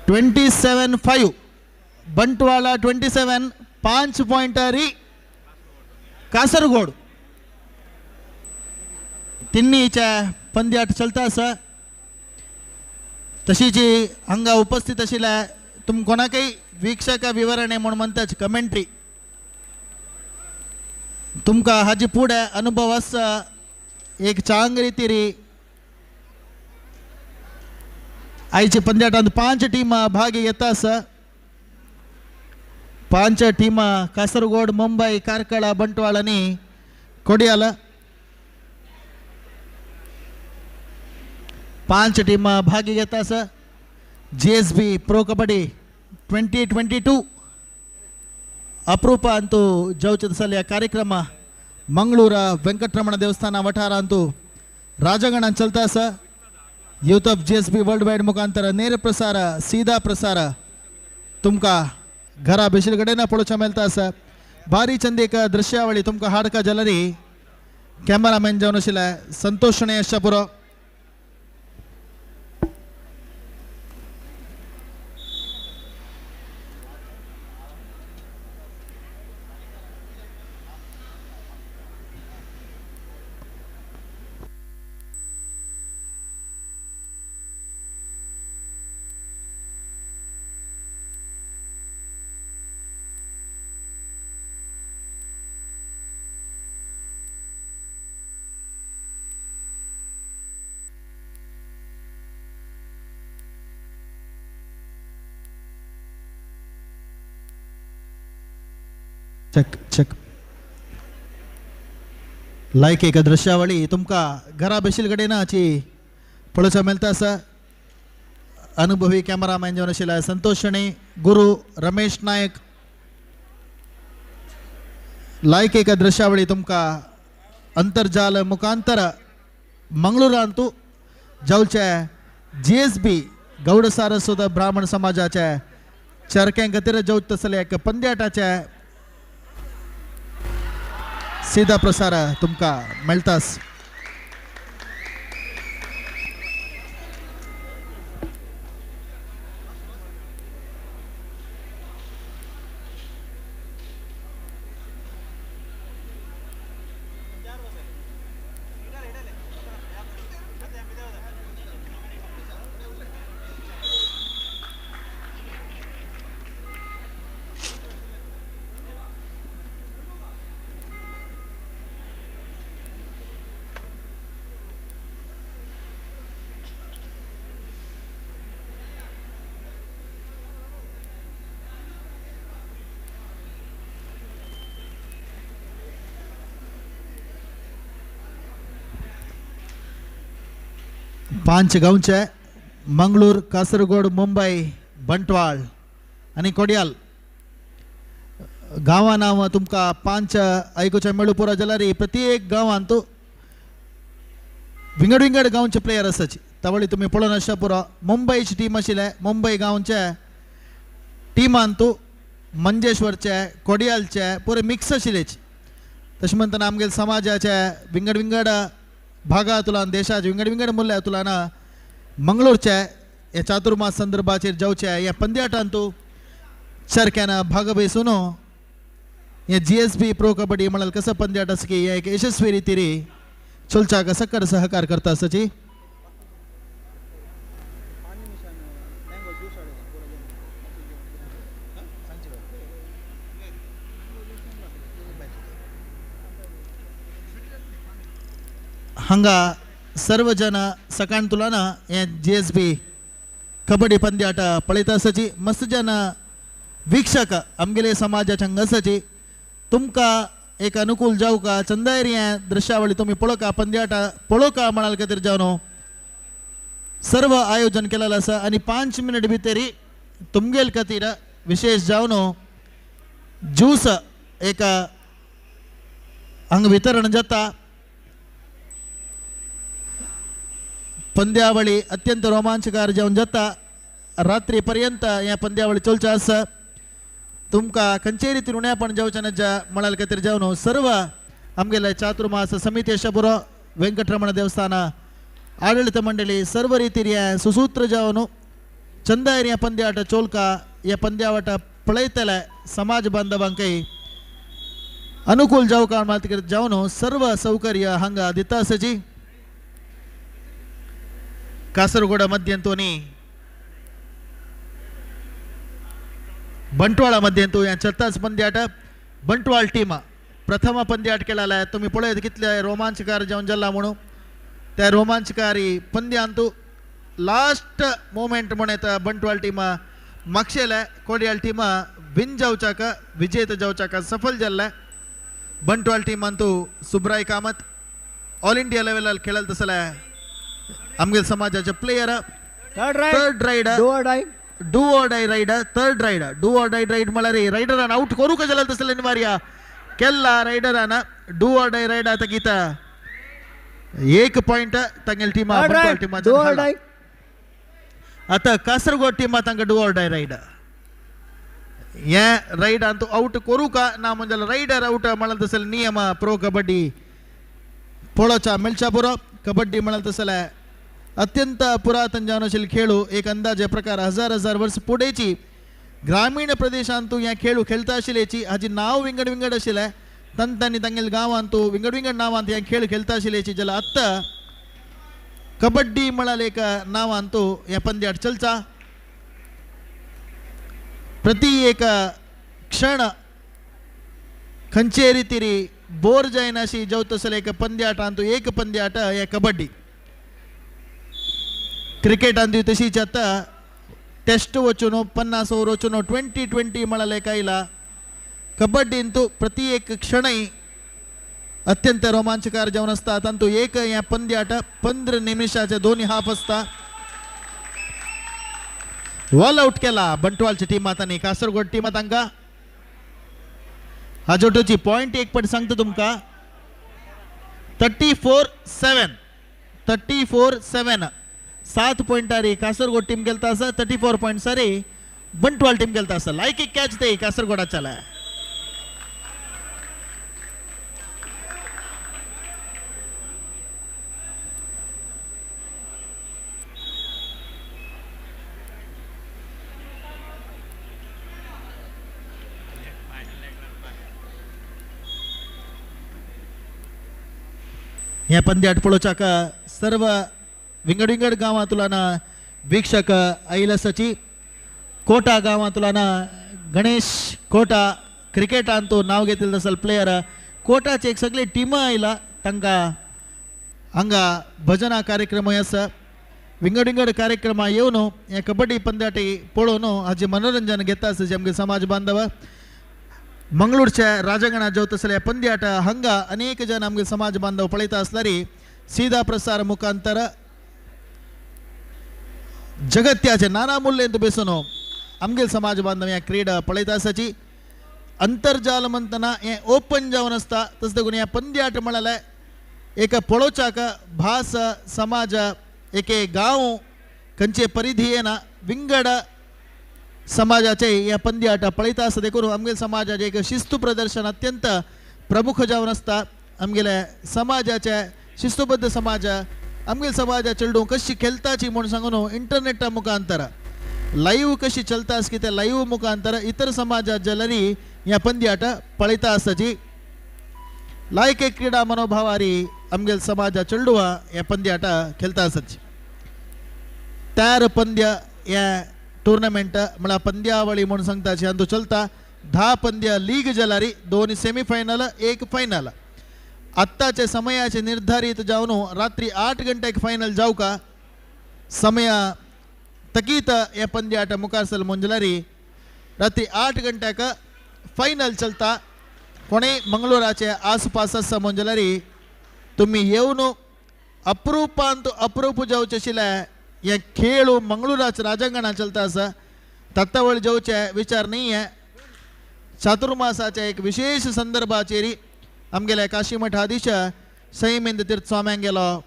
27-5 Bantwal 27 5 पॉइंटरी Kasaragod तिन्हीच्या पंद्याट चलता आसा। तशीची हांगा उपस्थित आशिल्ल्या तुम कोणाकय वीक्षक विवरणे म्हूण म्हणटाच कमेंट्री तुमकां हाजी फुडें अनुभव आसा एक चांग रितीरी आयचे पंद्याटांत 5 टीमां भाग घेता आसा। 5 टीमां कासरगोड, मुंबय, कार्कळा, बंटवाळ आनी कोडियाल। 5 टीमां भाग घेता आसा। GSB pro kabaddi 2022 अप्रूप अंतू जावचे तसल्या कार्यक्रम मंगळूर वेंकटरमण देवस्थान वठारांतू राजगणान चलता आसा। Youth of GSB world wide मुखांतर ನೇರ प्रसार सीधा प्रसार तुमका घरा बेशील कडेन पळोवच्या मेळटा आसा। भारी चंद एक दृश्यावळी तुमकां हाडका जाल्यार कॅमेरामॅन जावन आशिल्ले संतोष शणै आसच्या पुरो। चेक चेक लायक एक दृश्यावळी तुमकां घरा बेशील कडेन हाची पळोवच्या मेळटा आसा। अनुभवी कॅमेरामॅन जावन आशिल्ले संतोष शणै, गुरु रमेश नायक। लायक एक दृश्यावळी तुमकां अंतर्जाल मुखांतर मंगळूरांतू जावचे GSB Gowda Saraswat ब्राह्मण समाजाचे चरक्यां खातीर जावचे तसले एक पंद्याटाचे सीधा प्रसार तुमकां मेळटास। पांच गांवचे मंगळूर, कासरगोड, मुंबय, बंटवाळ आनी कोडियाल गांवां नांव तुमकां पांच आयकुचें मेळू पुरो जाल्यार प्रत्येक गांवांत विंगड विंगड गांवचे प्लेयर आसाची. तवळी तुमी पळोवन आसता पुरो. मुंबयची टीम आशिल्ले, मुंबय गांवचे टिमांतू मंजेश्वरचे, कोडियालचे पुरे मिक्स आशिल्लेच. तशें म्हणटना आमगेले समाजाचे विंगड विंगड भागांतल्यान, देशाचे विंगड विंगड मुल्यांतल्यान मंगळूरचे हे चातुर्मास संदर्भाचेर जावचे ह्या पंद्याटांतू चरक्यान भाग बेसून हे GSB pro kabaddi म्हळ्यार कसो पंद्याट आसा की हे एक यशस्वी रितीरी चलच्याक सक्कर सहकार करता आसाची. हांगा सर्व जन सकाळ तुला हे GSB kabaddi पंद्याट पळयता आसाची. मस्त जन वीक्षक आमगेले समाजाच्या हांगा आसाची. तुमकां एक अनुकूल जावका चंदायर हें दृश्यावळी तुमी पळोवका, पंद्याट पळोवका म्हणाल खातीर जावन सर्व आयोजन केलेलें आसा. आनी 5 मिनट भितरी तुमगेल खातीर विशेष जावन ज्यूस एक हांगा वितरण जाता. पंद्यावळी अत्यंत रोमांचकार जावन जाता. रात्री पर्यंत ह्या पंद्यावळी चलचें आसा. तुमकां खंयचेय रितीन उणेपण जावचें ना म्हळ्यार खातीर जावन सर्व आमगेले चातुर्मास समिती आसा पुरो, वेंकटरमण देवस्थान आडळीत मंडळी सर्व रितीर हें सुसूत्र जावन चंदायर ह्या पंद्याट चोलका ह्या पंद्यावाट पळयतले समाज बांधवांकय अनुकूल जावका म्हळ्यार जावन सर्व सौकर्य हांगा दिता आसाची. कासरगोडा मध्यंतोनी बंटवाळा मध्यंतू ह्या चलताच पंद्याट बंटवाळ टीम प्रथम पंद्याट केलेला. तुमी पळयत कितले रोमांचकार जावन जाला म्हणून त्या रोमांचकारी पंद्यांतू लास्ट मोमेंट म्हण येता Bantwal team मागशेले Kodiyal team win जावच्याक, विजेत जावच्याक सफल जाल्ले. बंटवाळ टिमांतू सुब्राय कामत ऑल इंडिया लेवलार खेळल तसले आमगेले समाजाचे player. Third raid, do or die raid, third raid, do or die raid म्हळ्यार रायडरान आवट करूंक जाल्यार तसलें अनिवार्य केल्ला रायडरान do or die ride आतां गीता एक पॉयंट तांगेले टिमा बंटवाळ टिमाचेर. आतां कासरगोड टिमा तांकां do or die ride. हे रायडान तूं आवट करूंक ना म्हणजे रायडर आवट म्हळ्यार तसले नियम प्रो कबड्डी पळोवच्या मेळच्या पुरो. कबड्डी म्हळ्यार तसलें अत्यंत पुरातन जावन आशिल्ले खेळू एक अंदाजे प्रकार हजार हजार वर्स फुडेंची ग्रामीण प्रदेशांतू ह्या खेळू खेळता आशिल्ल्याची हाजी नांव विंगड विंगड आशिल्लें. तांणी तांगेले गांवांतू विंगड विंगड नांवांत ह्या खेळ खेळता आशिल्ल्याची. जाल्यार आत्तां कबड्डी म्हळ्यार एक नांवांतू ह्या पंद्याट चलचा. प्रति एक क्षण खंयचे रितीरी बोर जायनाशी जावं तसले एक पंद्याटांतू एक पंद्याट हे कबड्डी. क्रिकेटांत तशीच आतां टेस्ट वचून 50 ओवर वचून 20-20 म्हळ्यार एक आयला. कबड्डींतू प्रति एक क्षणय अत्यंत रोमांचकार जावन आसता. तातूंत एक ह्या पंद्याट 15 निमिशाचे दोन्ही हाफ आसता. ऑल आउट केला बंटवाळच्या टिमात आनी कासरगोड टिमात तांकां. हाजोटोची पॉयंट एक पट सांगता तुमकां 34-7, 34-7 7 पॉयंटारी कासरगोड टीम गेलता आसा. 34 पॉयंट्सारी बंटवाळ टीम गेलता आसा. लायक एक कॅच ते कासरगोडाच्याला. ह्या पंद्याट पळोवच्याक सर्व विंगड विंगड गांवांतल्यान वीक्षक आयिल्ले आसाची. कोटा गांवांतल्यान गणेश कोटा क्रिकेटांत नांव घेतिल्लें आसल प्लेयर कोटाचे एक सगळी टिमां आयला. तांकां हांगा भजना कार्यक्रमय आसा. विंगड विंगड कार्यक्रमां येवन हे कबड्डी पंद्याटी पळोवन हाजें मनोरंजन घेता आसा आमगे समाज बांधव. मंगळूरच्या राजांगणात जेवत आसले पंद्याट हांगा अनेक जन आमगे समाज बांधव पळयता आसल्यार सीधा प्रसार मुखांतर जगत्याचे नाना मूल्यंत बेसून आमगेल समाज बांधव ह्या क्रीडा पळयता आसाची. अंतर्जाल म्हणतना हें ओपन जावन आसता, तशें देखून ह्या पंद्याट म्हळ्यार एका पळोवच्याक भास समाज एके गांव खंयचे परिधी येना विंगड समाजाचे ह्या पंद्याट पळयता आसता. देखून आमगेल समाजाचें एक शिस्तू प्रदर्शन अत्यंत प्रमुख जावन आसता. आमगेल्या समाजाचे शिस्तुबद्ध समाज आमगेल समाजा चेडूं कशी खेळटाची म्हूण सांगून इंटरनेटा मुखांतर लाईव्ह कशी चलता आस की त्या लाईव्ह मुखांतर इतर समाजात जाल्यार ह्या पंद्याट पळयता आसताची. लायक एक क्रीडा मनोभावारी आमगेल समाजा चेडुवा ह्या पंद्याट खेळता आसताची. तयार पंद्य ह्या टुर्नामेंट म्हळ्यार पंद्यावळी म्हूण सांगताची अंदू चलता. 10 पंद्य लीग जाल्यार 2 सेमीफायनल 1 फायनल. आत्ताचे समयाचे निर्धारित जावन रात्री 8 गंटेक फायनल जावका समय तकीत हे पंद्याट मुखार मुंजलारी रात्री 8 गंट्याक फायनल चलता. कोणेय मंगळूराचे आसपास आसा मुंजलारी तुमी येवन अप्रुपांत अप्रूप जावचे आशिल्ले हे खेळ मंगळूराच राजांगणात चलता आसा. तत्तावळ जावचे विचार न्ही. आहे चातुर्मासाच्या एक विशेष संदर्भाचेर आमगेल्या काशीमठाधीश संयमेंद्र तीर्थ स्वाम्यांगेलो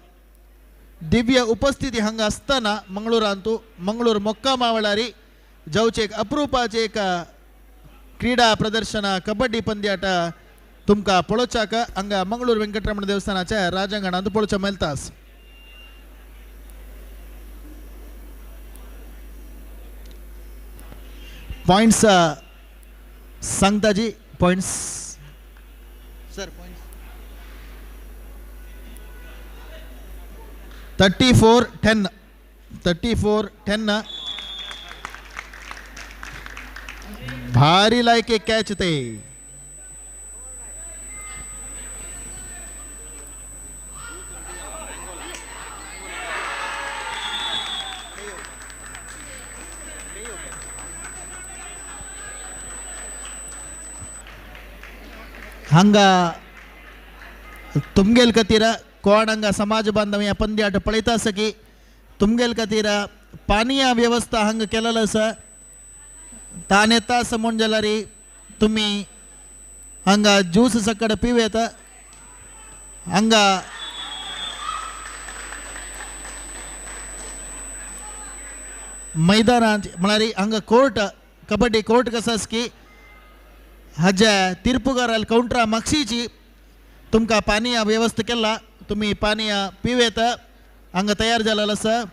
दिव्य उपस्थिती हांगा आसतना मंगळूरांतू मंगळूर मोक्कामा वेळारी जावचे एक अप्रुपाचे एक क्रीडा प्रदर्शन कबड्डी पंद्याट तुमकां पळोवच्याक हांगा मंगळूर वेंकटरमण देवस्थानाच्या राजांगणांत पळोवच्या मेळटा. पॉयंट्स सांगताजी points sir points 34-10 34-10. भारी लायक एक कॅच ते. हांगा तुमगेल खातीर कोण हांगा समाज बांधव ह्या पंद्याट पळयता आसा की तुमगेल खातीर पानया व्यवस्था हांगा केलेलो आसा. ताण येता आसा म्हूण जाल्यार तुमी हांगा ज्यूस सकड पिवयता. हांगा मैदानांत म्हळ्यार हांगा कोर्ट कबड्डी कोर्ट कसो आसा की हाज्या तिरपुगाराल कावंटरा मागशीची तुमकां पानया व्यवस्था केला. तुमी पानया पिवयता हांगा तयार जालेलो आसा.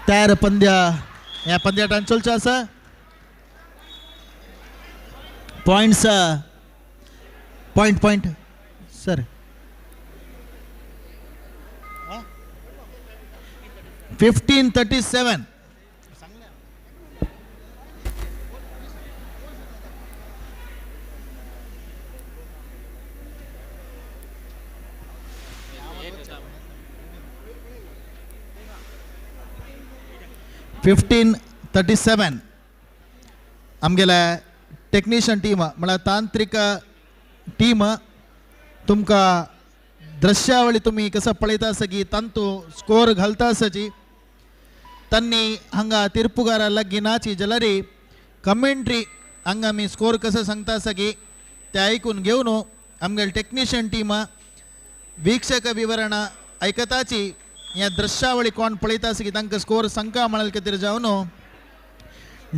तयार पंद्या ह्या पंद्याटान चलचो आसा. Points point point sir 15-37. 15-37. आमगेल्या टेक्निशियन टीम म्हळ्यार तांत्रिक टीम तुमकां दृश्यावळी तुमी कसो पळयता आसा की तांतू स्कोर घालता आसाची. तांणी हांगा तिरपुगारा लागीं नाची जाल्यार कमेंट्री हांगा आमी स्कोर कसो सांगता आसा की ते आयकून घेवन आमगेले टेक्निशियन टीम वीक्षक विवरणां आयकताची. ह्या दृश्यावळी कोण पळयता आसा की तांकां स्कोर सांगका म्हळ्यार खातीर जावन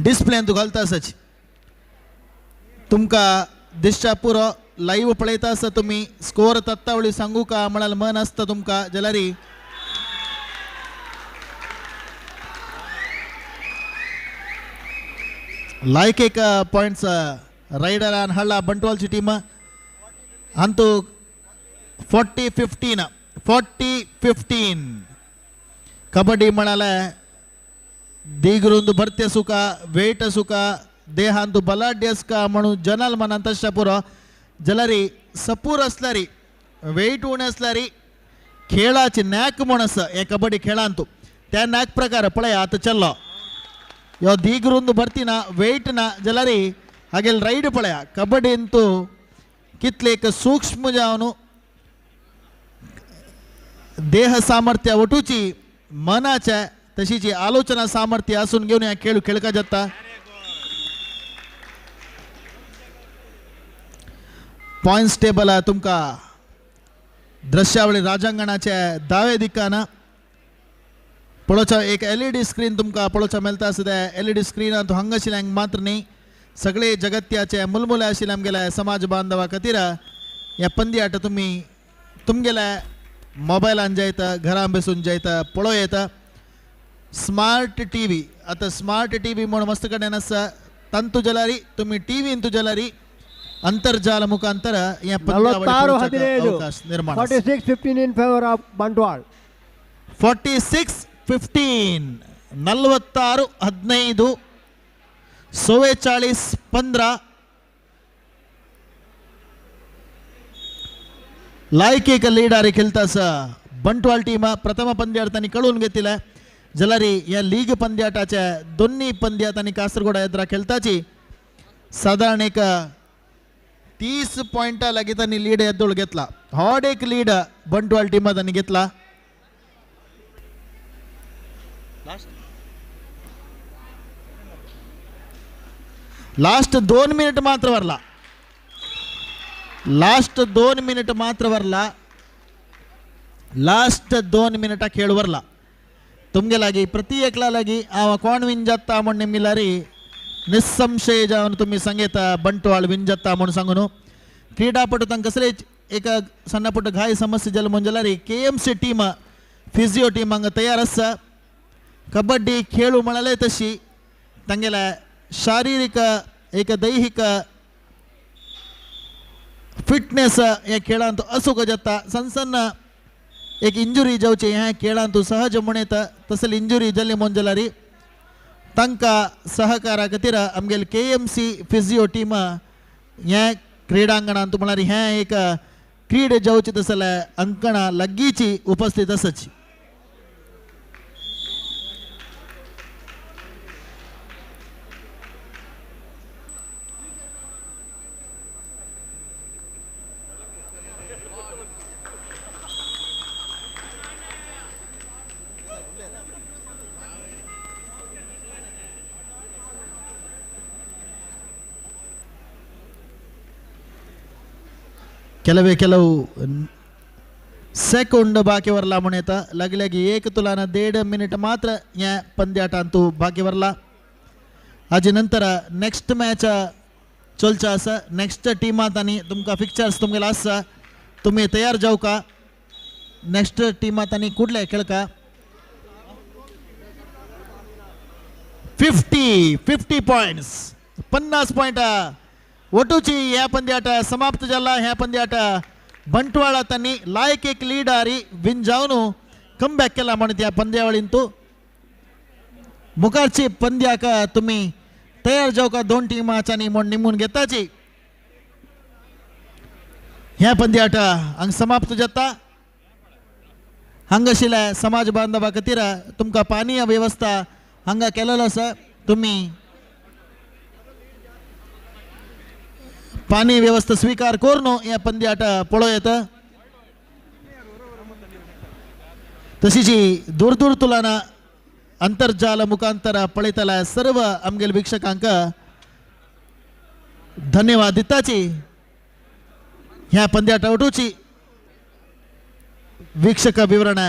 डिस्प्लेन घालता आसाची. तुमकां दिसच्या पुरो लाईव्ह पळयता आसता तुमी स्कोर तत्तावळी सांगू का म्हळ्यार मन आसता तुमकां जाल्यार लायक एक पॉयंट्स रायडरान हाडला बंटवालची टीम. अंतू 40-15 40-15. कबड्डी म्हणाले दिगरुंद भरते आसूं वेट आसूं देहांतू बलाढ्य आसका म्हणून जनाल मनान तशें पुरो जाल्यार सपूर आसल्यार वेट उणें आसल्यार खेळाची नॅक म्हूण आसा हे कबड्डी खेळांतू. त्या नाक प्रकार पळय आतां चल्लो यो दीग रुंद भरती ना वेट ना जाल्यार हागेल रायड पळया कबड्डींतू कितले एक सूक्ष्म जावन देह सामर्थ्य वटूची मनाच्या तशीची आलोचना सामर्थ्य आसून घेवन ह्या खेळ खेळका जाता. पॉयंट्स टेबल तुमकां दृश्यावळी राजांगणाच्या दावे दिकान पळोवच्या एक एलईडी स्क्रीन तुमकां पळोवच्या मेळटा. आसा त्या एलईडी स्क्रीनांत हांगा आशिल्ल्यांक मात्र न्ही सगळे जगत्याचे मुलमुले आशिल्ले आमगेल्या समाज बांधवा खातीर ह्या पंद्याट तुमी तुमगेल्या मोबायलान जायता घरान बसून जायता पळोवं येता. स्मार्ट टी व्ही आतां स्मार्ट टी व्ही म्हूण मस्त कडेन आसा तांतू जाल्यार तुमी टी व्हीन जाल्यार ಅಂತರ್ಜಾಲ ಮುಖಾಂತರ ಅವಕಾಶ ನಿರ್ಮಾಣ. 46-15 in favour of Bantwal. 46-15 46-15 44-15 लायकी एक लीडारी खेळतास बंटवाळ टीम प्रथम पंद्यात तांणी कळून घेतला जाल्यार ह्या लीग पंद्याटाच्या दोन्ही पंद्यात तांणी कासरगोडा येद्रा खेळताची सादारण एक 30 पॉयंटा लागीं तांणी लीड येदोळ घेतला. हॉड एक लीड बंटवाळ टीमा तांणी घेतला. लास्ट 2 मिनिट मात्र वरला. लास्ट 2 मिनिट मात्र वरला. लास्ट 2 मिनिटा खेळ वरला. तुमगे लागी प्रति एकला लागी हांव कोण विन जाता म्हूण निमिलारी निस्संशय जावन तुमी सांगता बंटवाळ विन जाता म्हूण सांगून क्रीडापटू तांकां कसलेच एक सण्णपुट घाय समस्या जाली म्हूण जाल्यार K M C team physio team हांगा तयार आसा. कबड्डी खेळू म्हळ्यार तशी तांगेल्या शारीरिक एक दैहिक फिटनेस ह्या खेळांत असूंक जाता. सण सण एक इंजुरी जावची ह्या खेळांत सहज म्हण येता तसली इंजुरी जाली म्हूण जाल्यार तांकां सहकारा खातीर आमगेले K M C physio team ह्या क्रीडांगणांत म्हळ्यार हें एक क्रीड जावची तसल्या अंकणा लागींची उपस्थित आसाची. ಕೆಲವೇ ಕೆಲವು ಸೆಕೆಂಡ್ ಬಾಕಿ ವರಲ म्हणूं लागले की एक तुलान 1.5 मिनिट मात्र ह्या पंद्याटांतू बाकी वरला. हाजे नंतर नेक्स्ट मॅच चलचो आसा. नेक्स्ट टिमांत आनी तुमकां फिक्चर्स तुमगेले आसा तुमी तयार जावका. नेक्स्ट टिमांत आनी कुडले खेळका 50 पॉयंट्स 50 पॉयंट ಒಟ್ಟುಚಿ ह्या पंद्याट समाप्त जाला. ह्या पंद्याट बंटवाळ तांणी लायक एक लीडारी विन जावन कमबॅक केला म्हण त्या पंद्यावळींतू मुखारची पंद्याक तुमी तयार जावका दोन टिमांनी म्हूण निमून घेताची. ह्या पंद्याट हांगा समाप्त जाता. हांगा आशिल्ल्या समाज बांधवा खातीर तुमकां पानीय वेवस्था हांगा केलेलो आसा. तुमी पाणी व्यवस्था स्वीकार करून ह्या पंद्याट पळोवं येता. तशीच दूर दूर तुलना ಅಂತರ್ಜಾಲ ಮುಖಾಂತರ ಪಳಿತಲ ಸರ್ವ आमगेले ವೀಕ್ಷಕಾಂಕ धन्यवाद दिताची. ह्या पंद्याट वटूची वीक्षक विवरण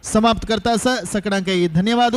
समाप्त करता सगळ्यांक धन्यवाद.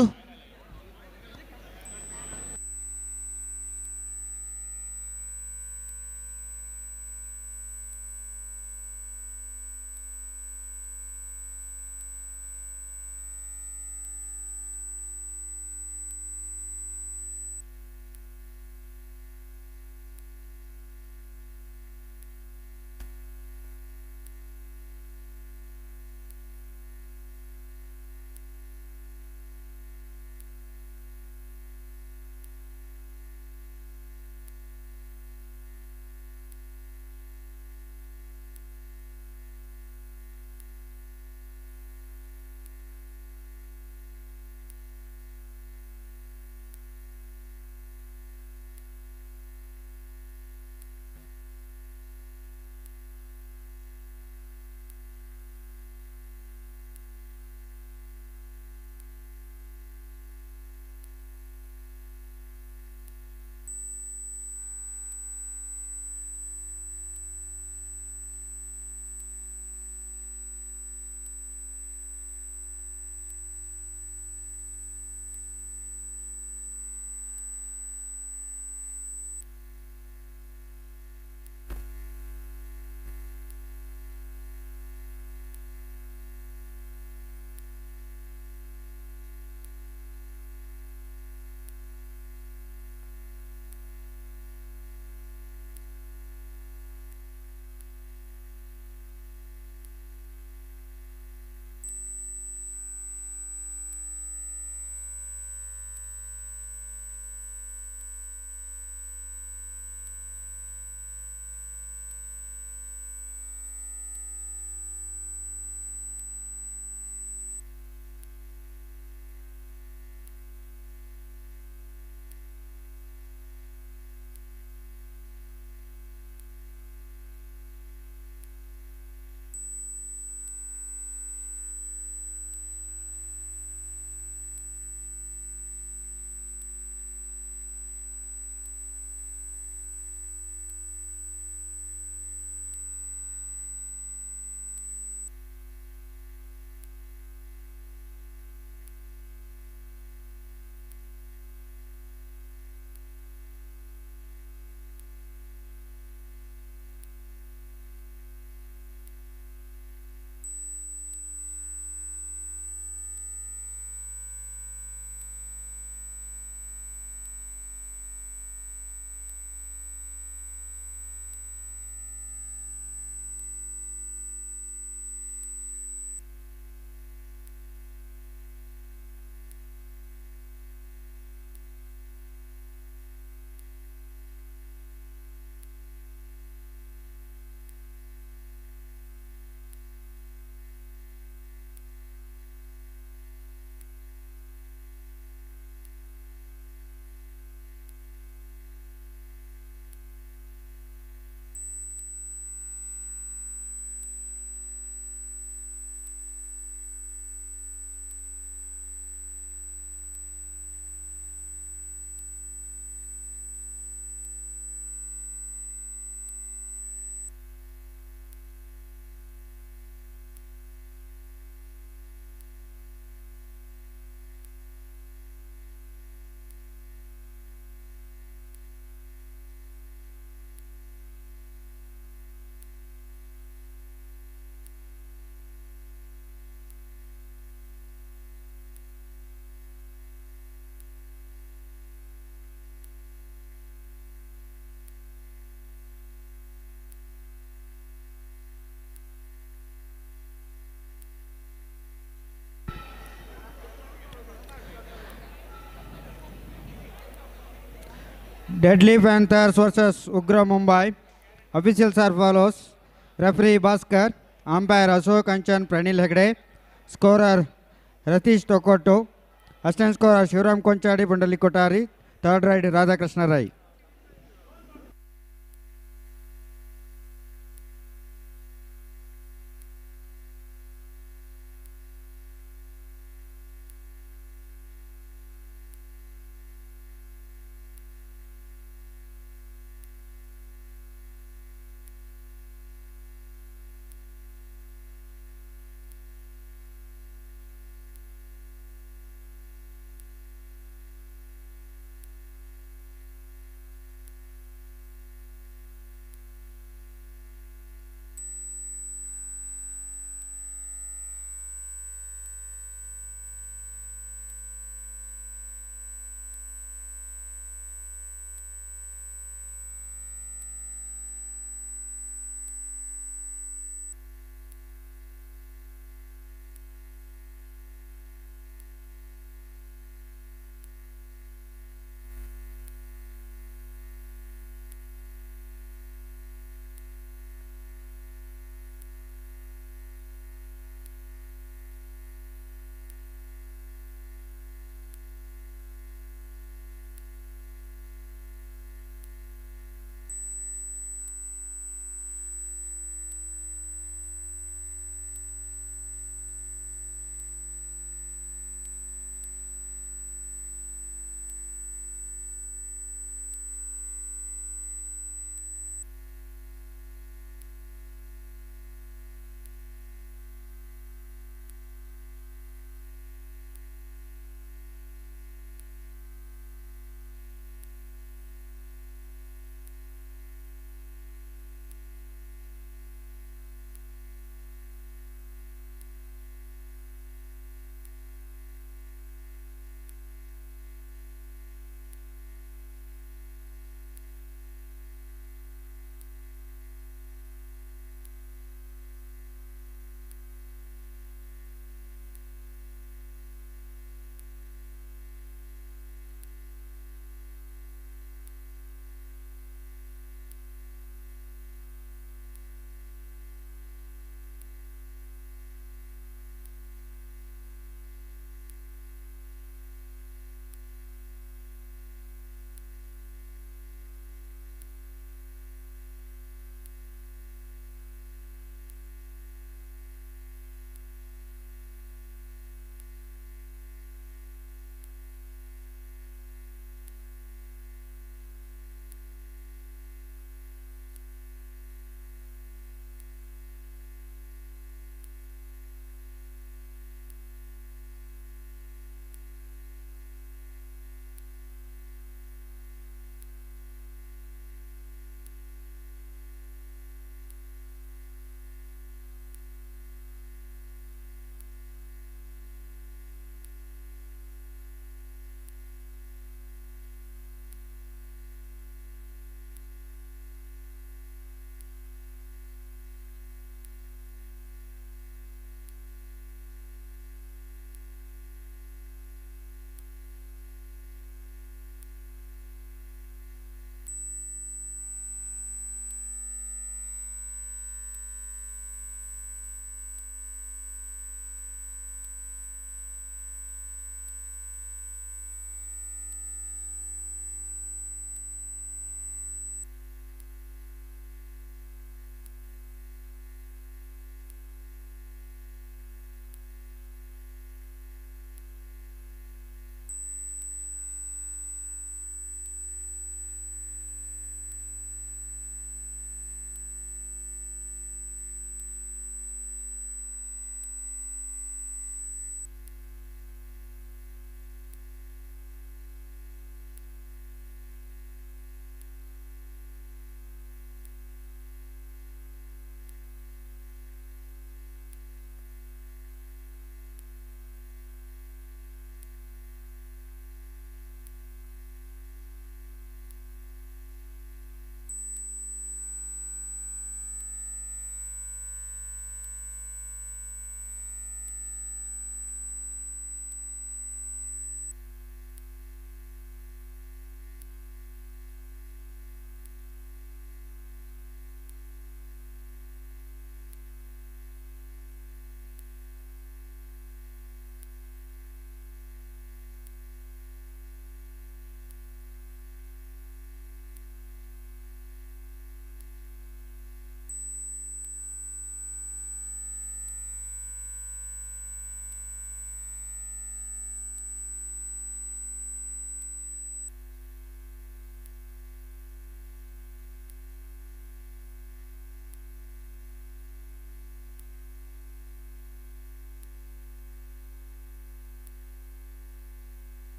Deadly Panthers versus Ugra Mumbai. Officials are follows: referee Bhaskar, umpire Ashok Anchan Pranil Hegde, scorer Ratish Tokoto, assistant scorer Shivaram Konchadi Bundali Kotari, third right Radhakrishna Rai.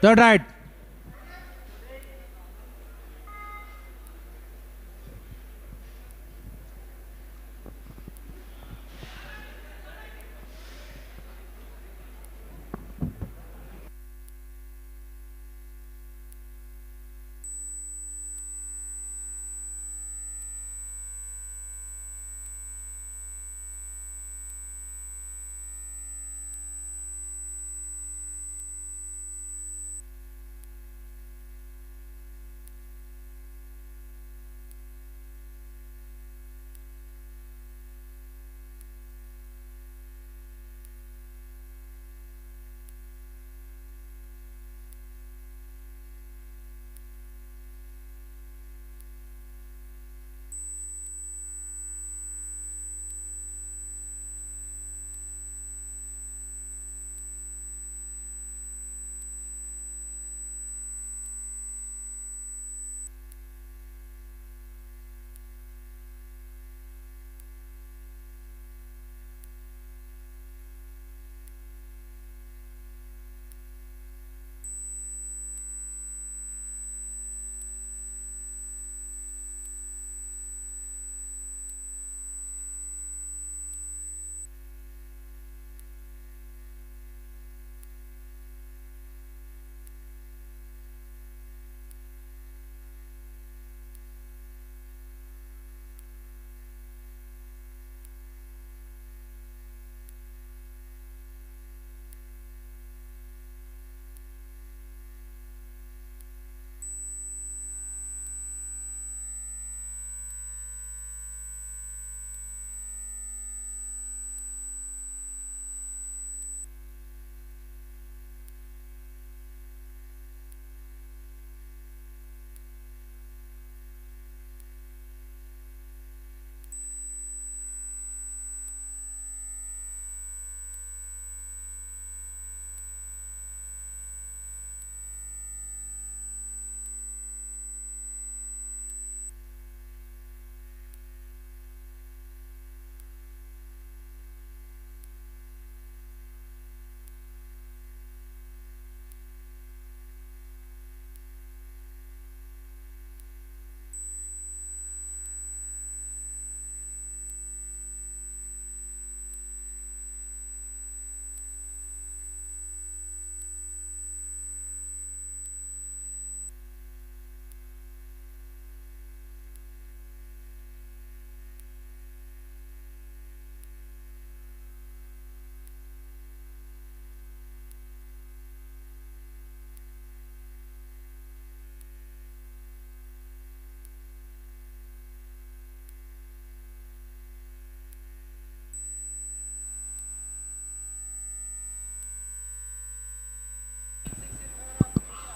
Third raid.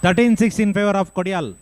13-6 in favor of Kodial.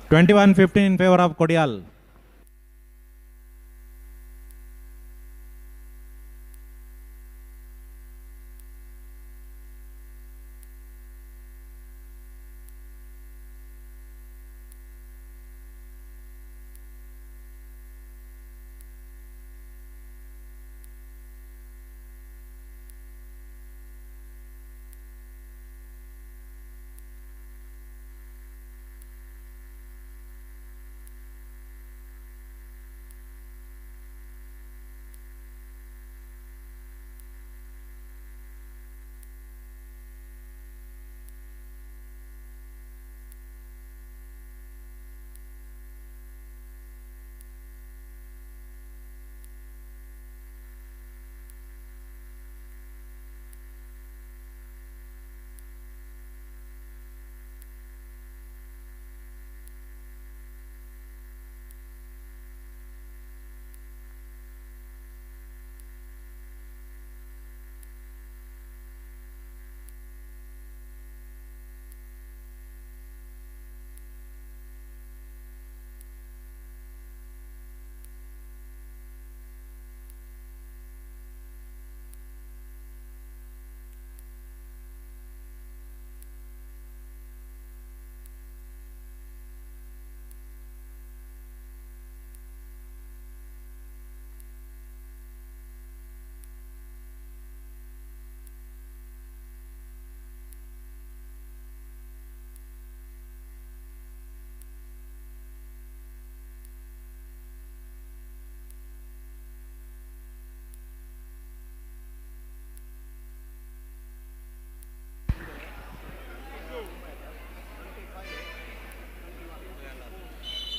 21-15 in favor of Kodial.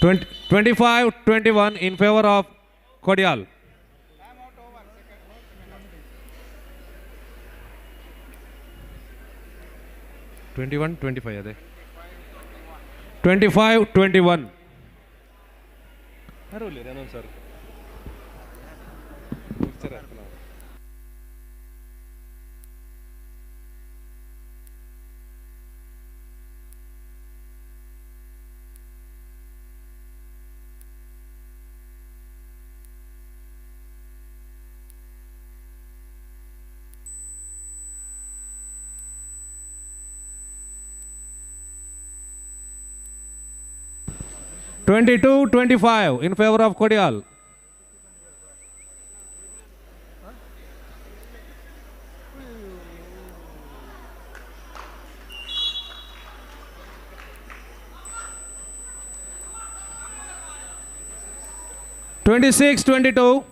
25-21 in favor of Kodial. 21-25 ಅದೇ 25-21. Sir 22-25 in favor of Kodial. 26-22.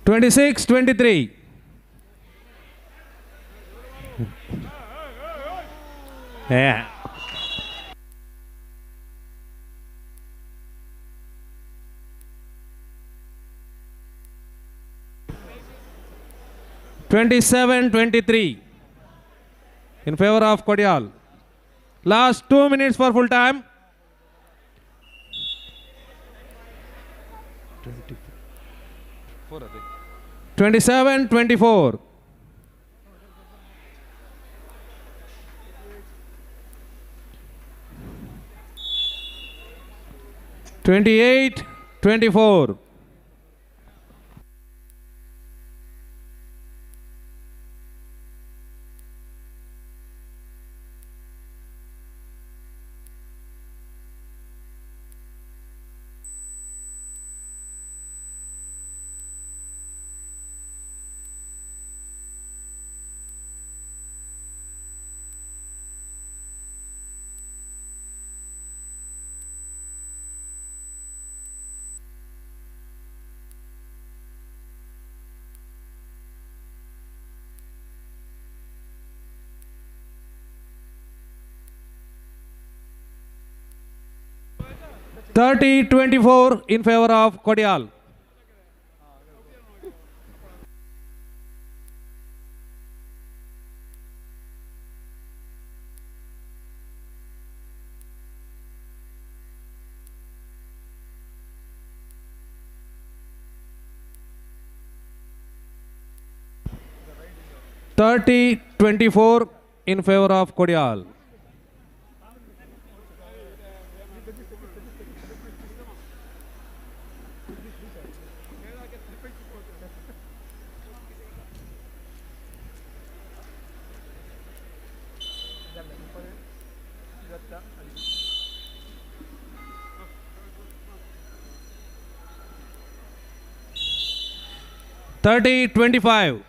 26-23. Yeah. 27-23 in favor of Kodial. Last 2 minutes for full time. 27-24. 28-24. 30-24 in favor of Kodial. 30-24 in favor of Kodial. 30-25.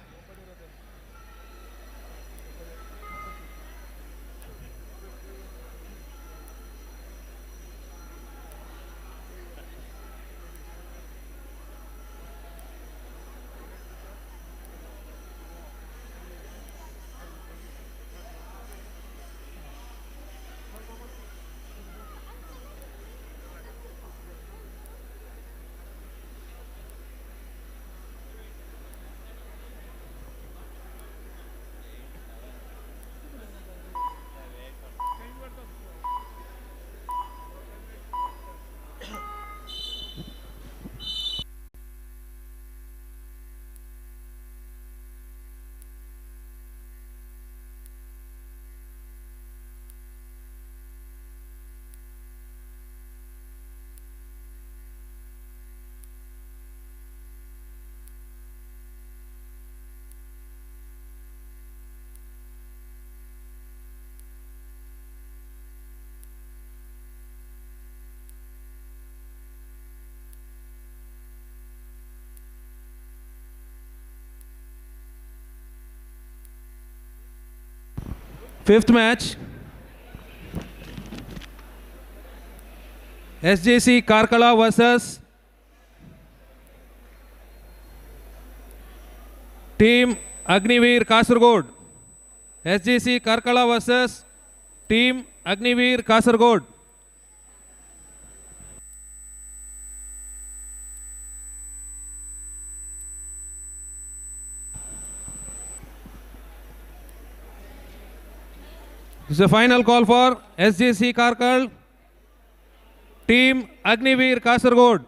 Fifth match, SJC Karkala versus Team Agniveer Kasargod. SJC Karkala versus Team Agniveer Kasargod. This is the final call for SJC Karkala, Team Agniveer Kasargod.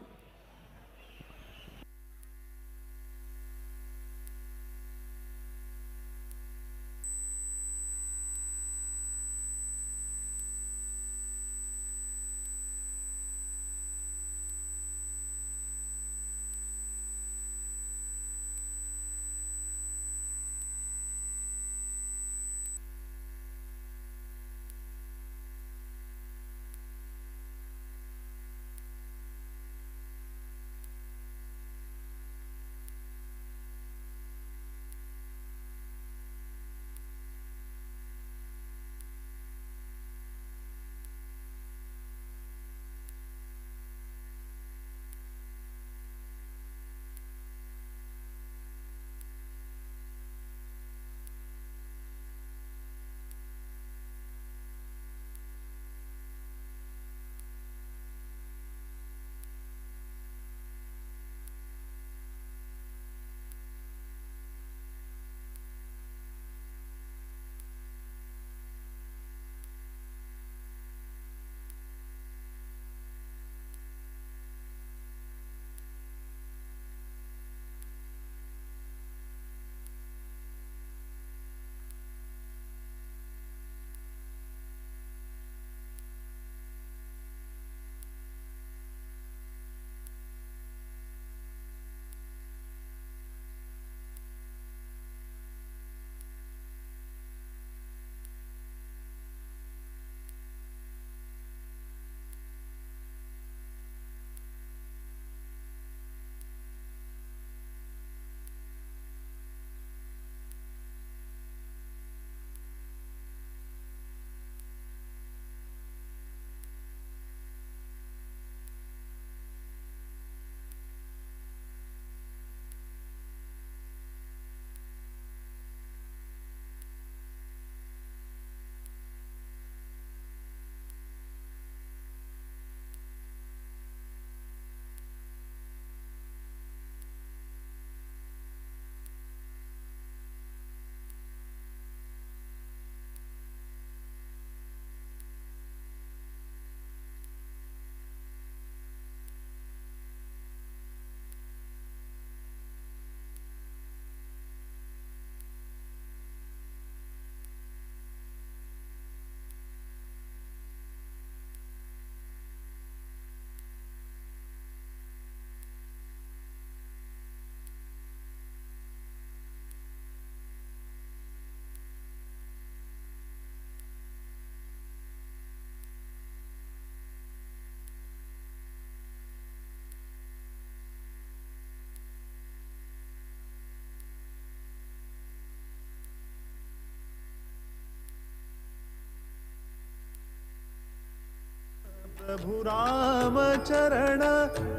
प्रभु राम चरण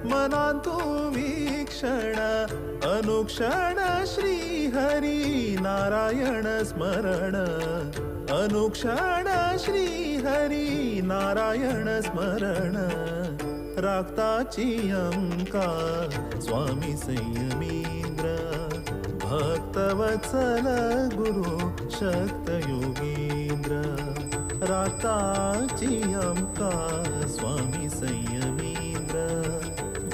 मनांतु वीक्षण अनुक्षण श्री हरि नारायण स्मरण अनुक्षण श्री हरि नारायण स्मरण राखताची अंका स्वामी संयमींद्र भक्तवत्सल गुरु शक्त योगींद्र राखताची अंका स्वामी संयमींद्र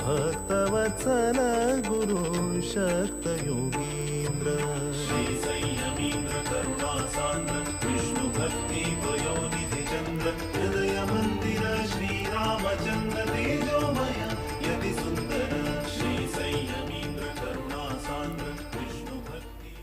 भक्तवत्सल गुरु शक्त योगींद्र। श्री संयमींद्र करुणा सांद्र विष्णु भक्ति पयोनिधि चंद्र हृदय मंदिर श्री रामचंद्र तेजोमय यति सुंदर। श्री संयमींद्र करुणा सांद्र विष्णु भक्ति।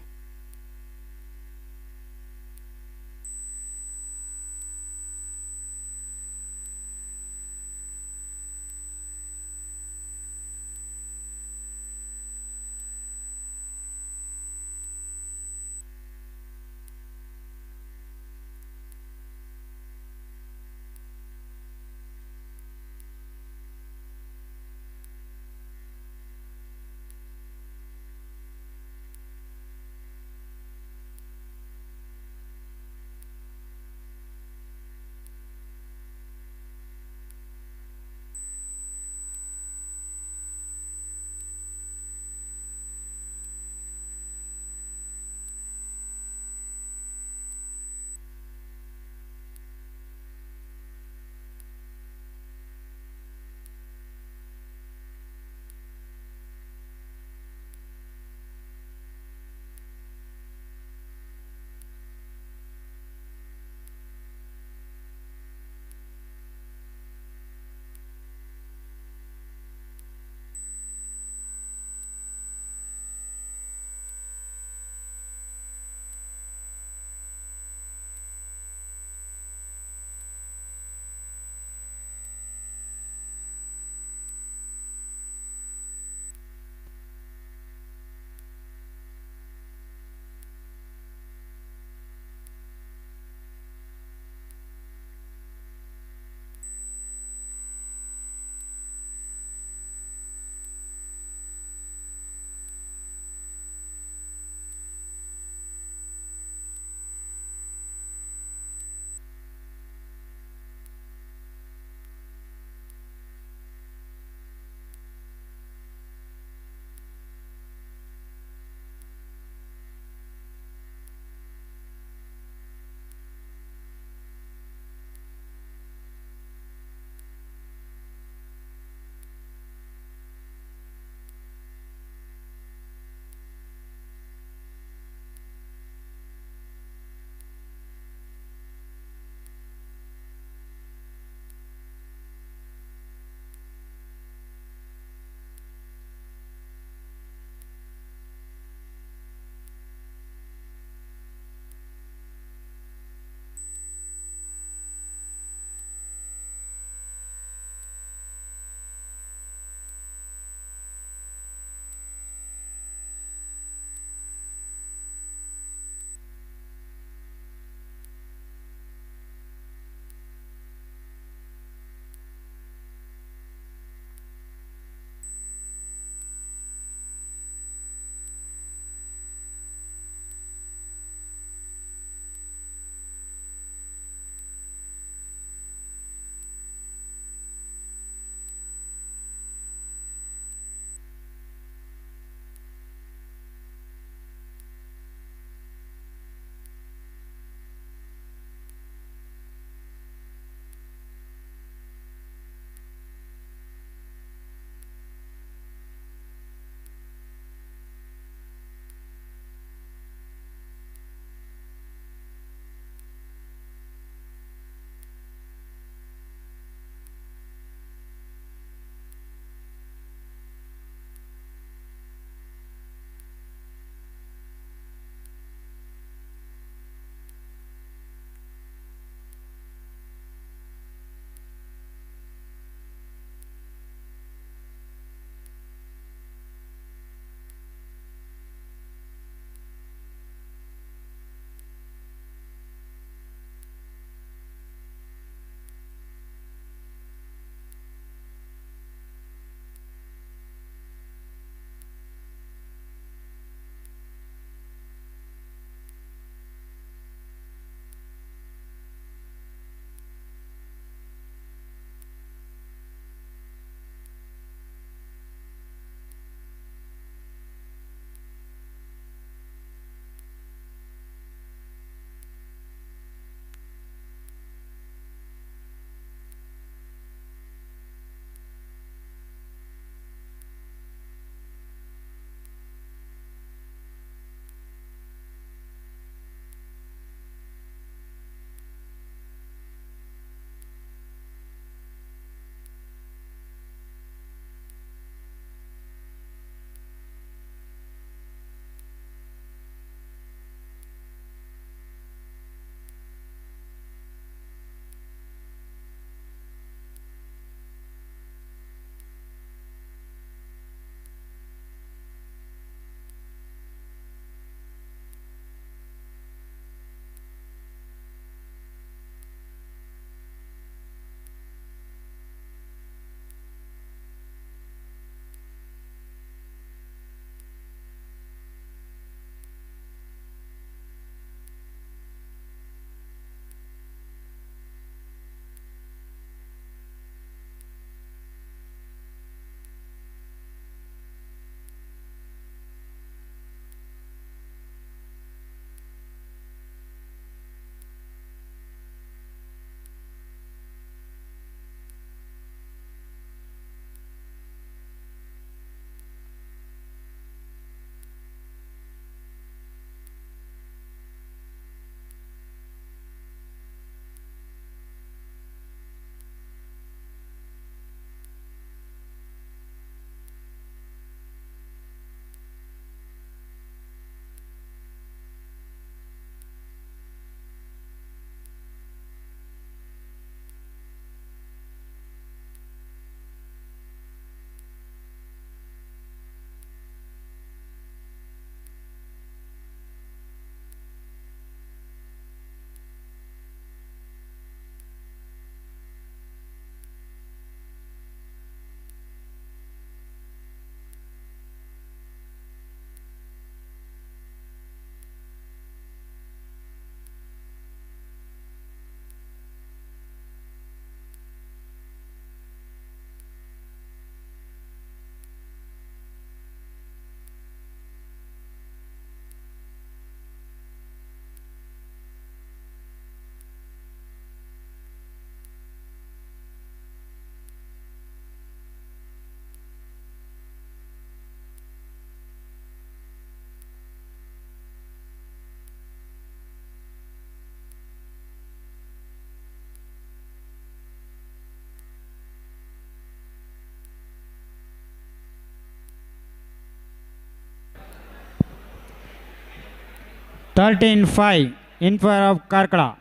13-5 in favour of Karkala.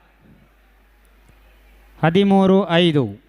13-5.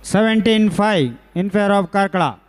17-5 in favour of Karkala.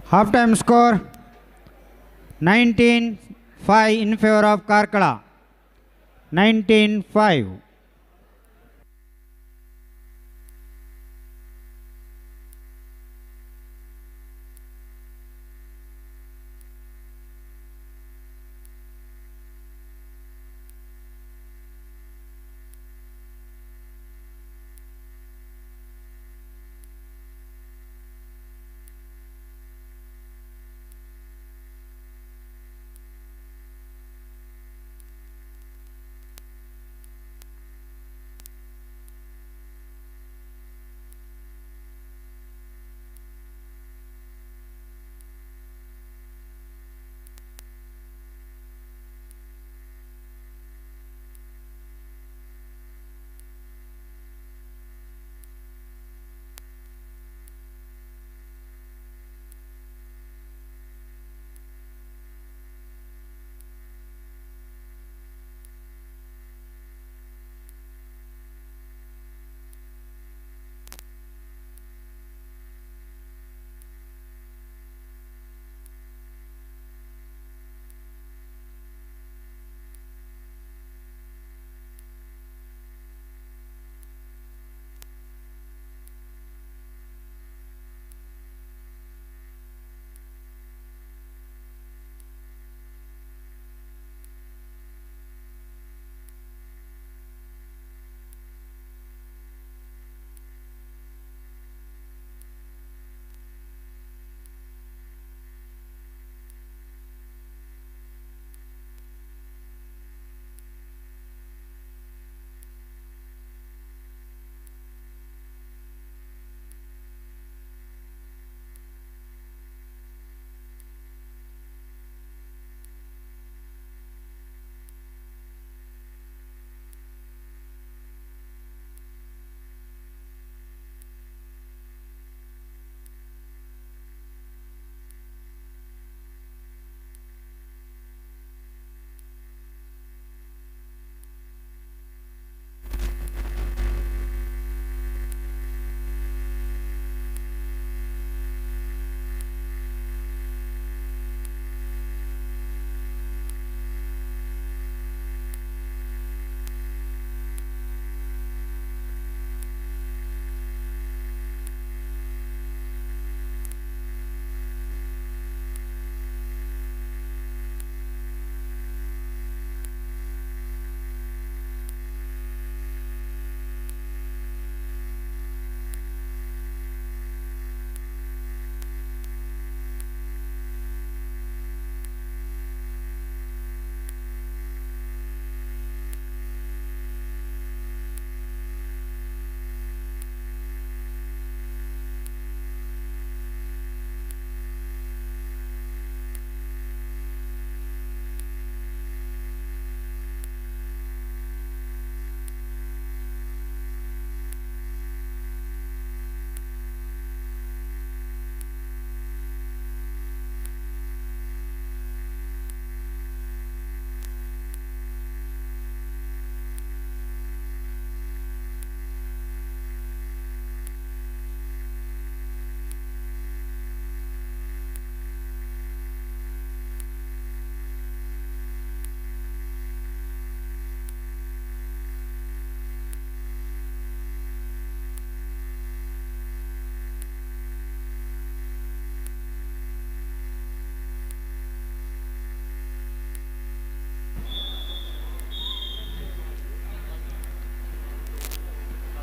Half time score 19-5 in favour of Karkala. 19-5.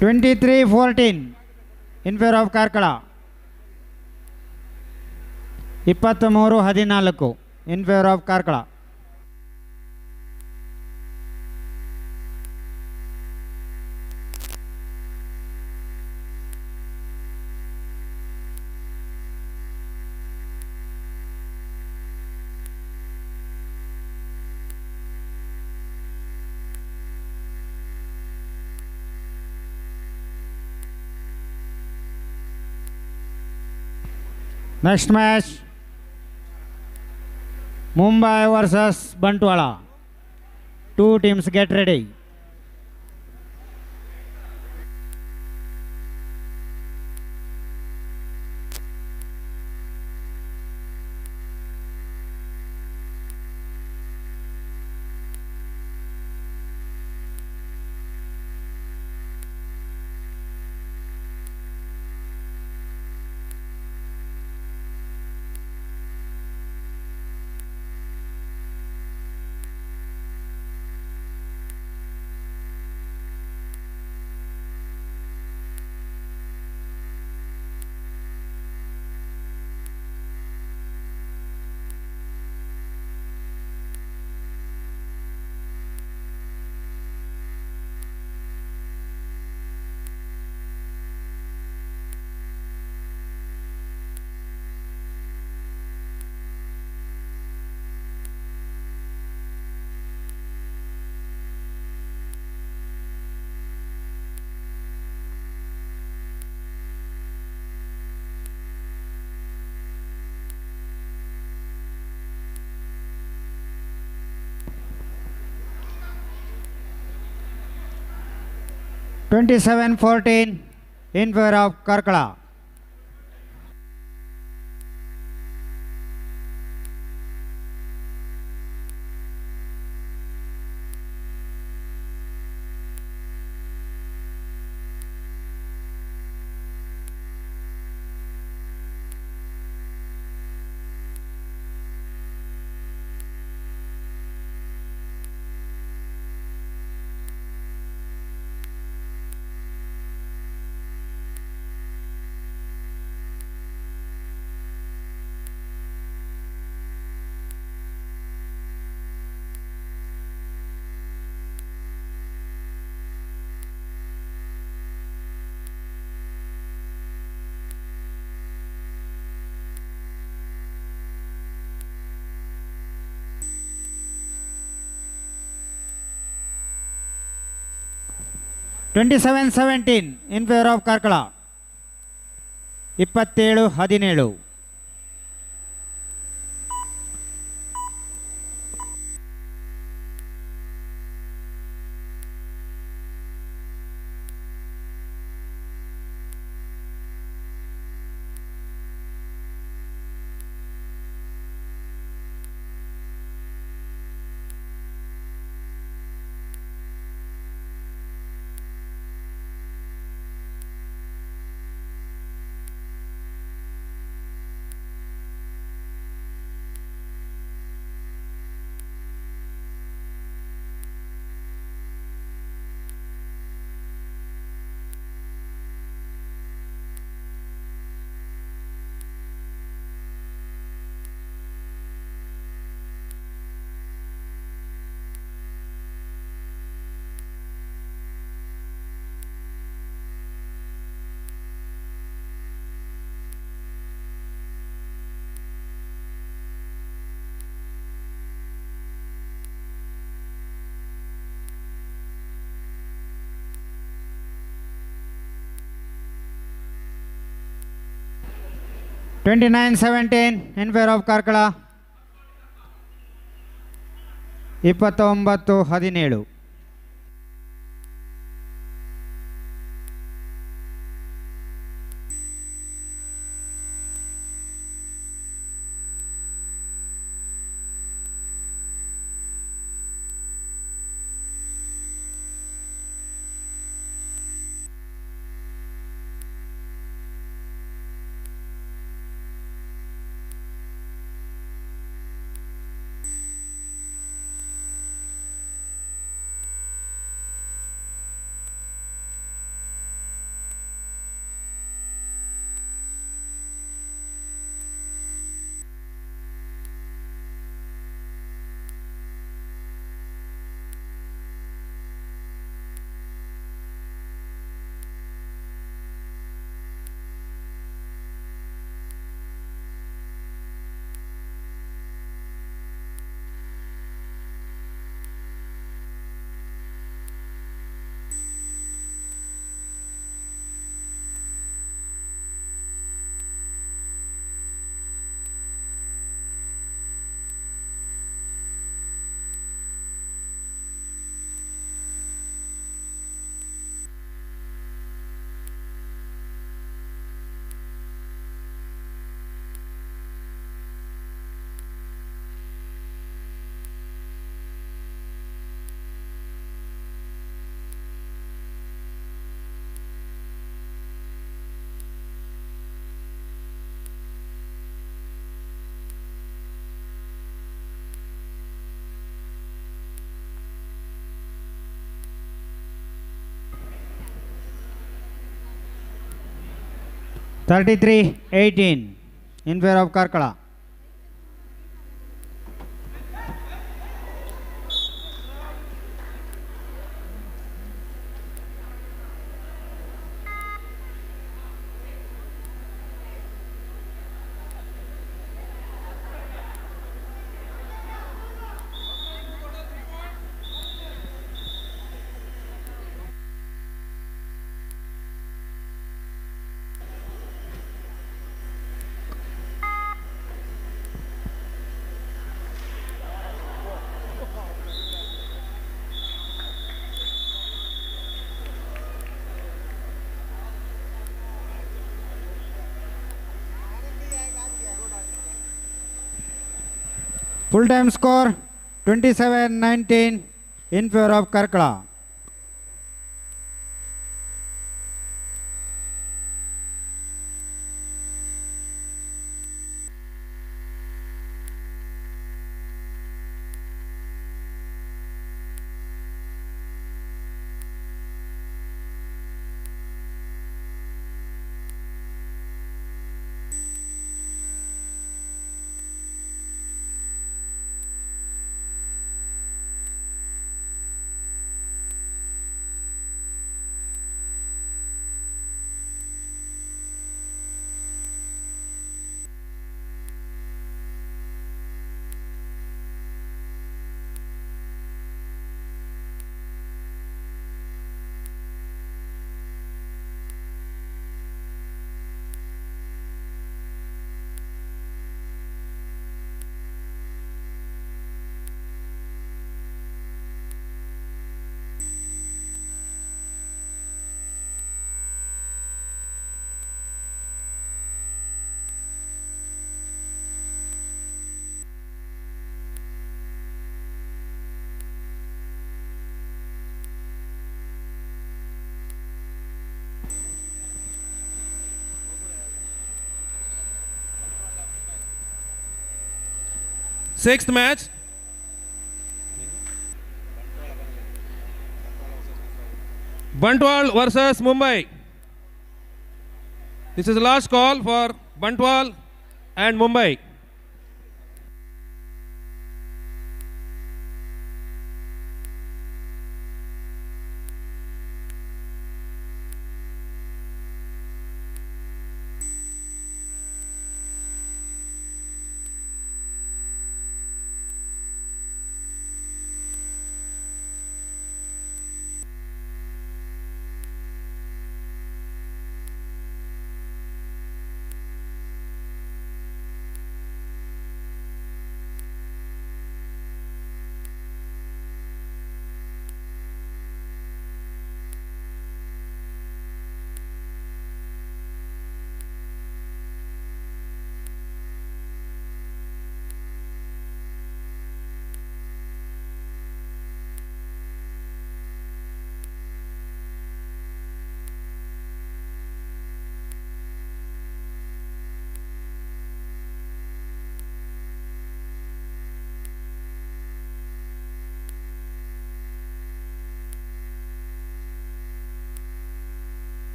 23-14 in favour of Karkala. 23-14 in favour of Karkala. Next match Mumbai versus Bantwal. 2 teams get ready. 27-14 in favor of Karkala. 27-17 in favor of Karkala. 27-17. 29-17 in favor of Karkala. 29-17. 33-18 in favor of Karkala. Full time score 27-19 in favor of Karkala. Sixth match. Bantwal versus Mumbai. This is the last call for Bantwal and Mumbai.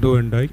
Do and die.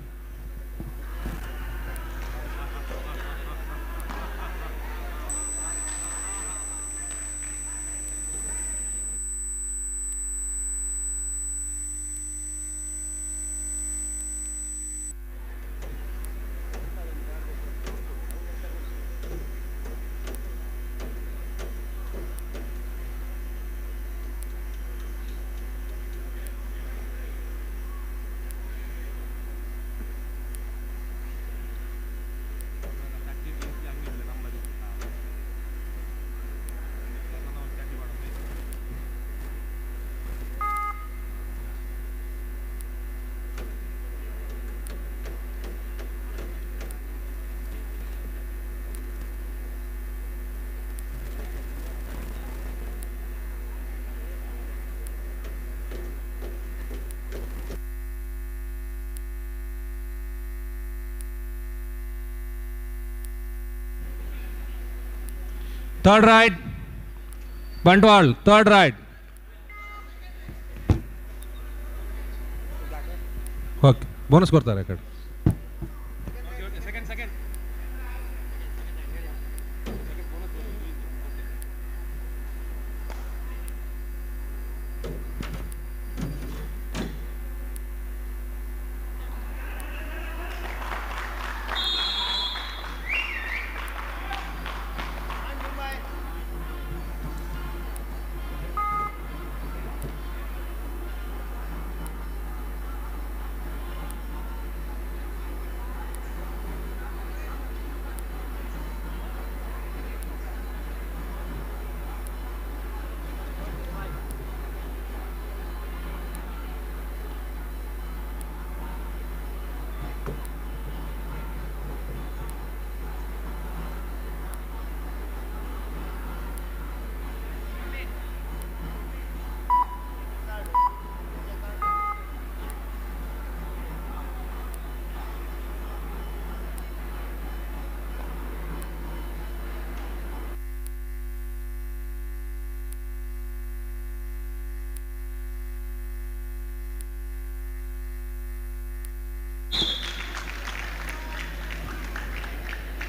Third right, Bantwal, third right. Okay, bonus ಕೊಡ್ತಾರೆ ಕಡೆ. Second.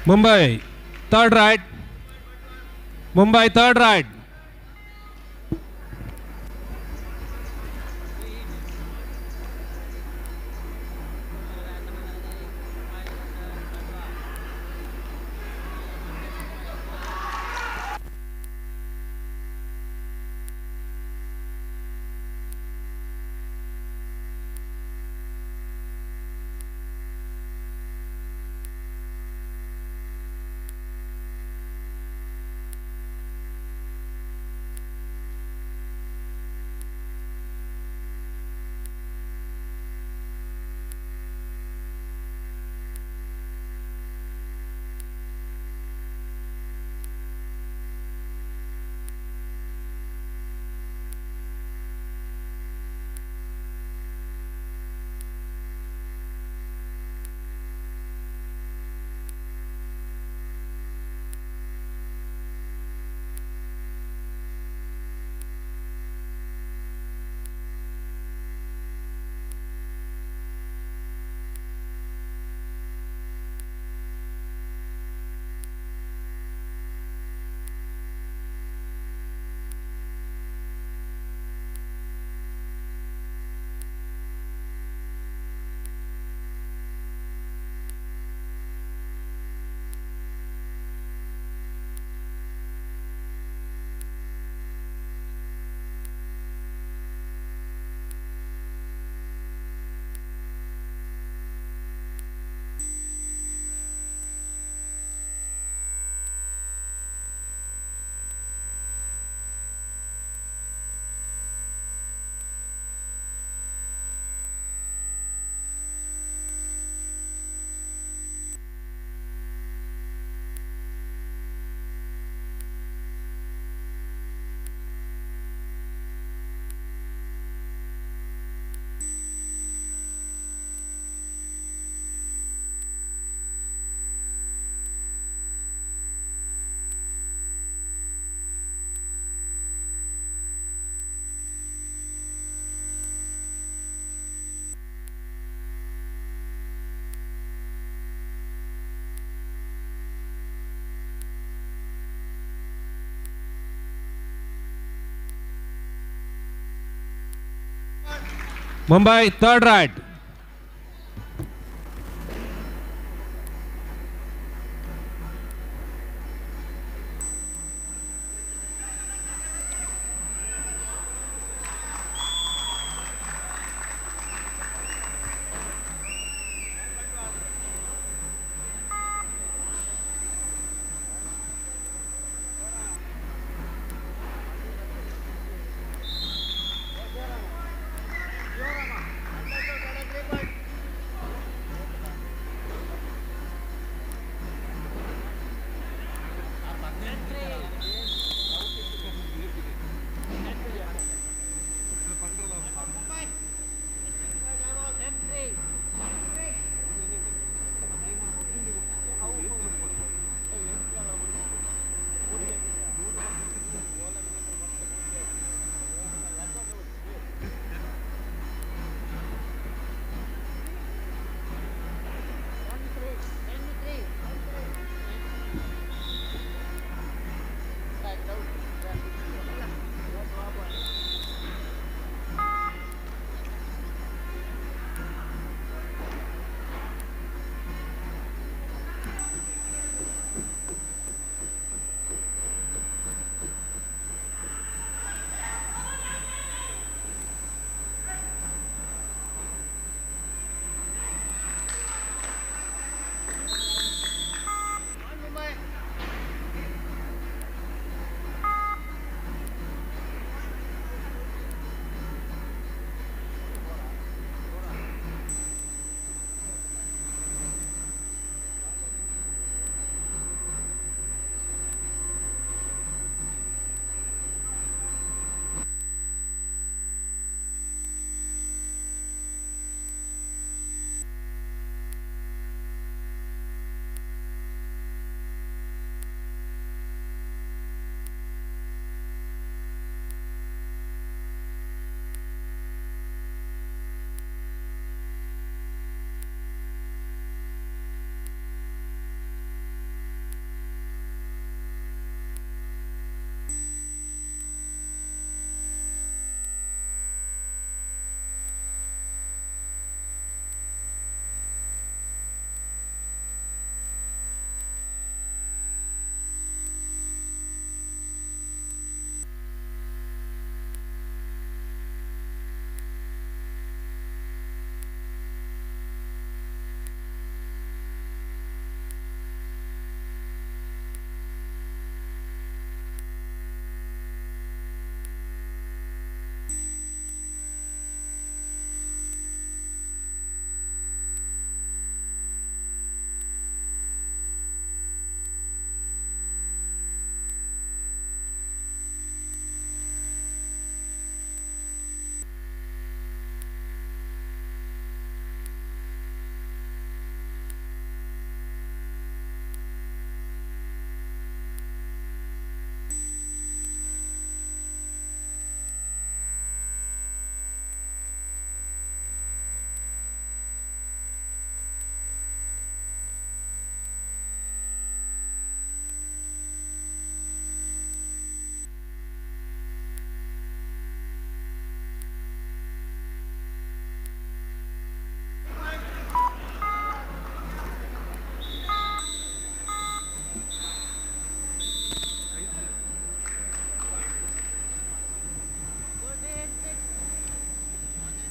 Mumbai, third right. Mumbai, third right. Mumbai third raid.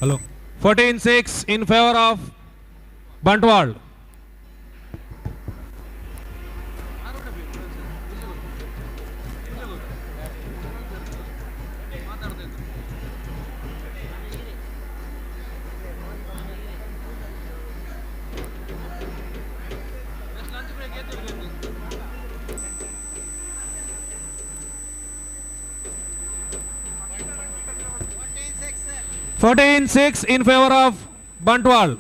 Hello. 14-6 in favor of Bantwal. 14-6 in favor of Bantwal.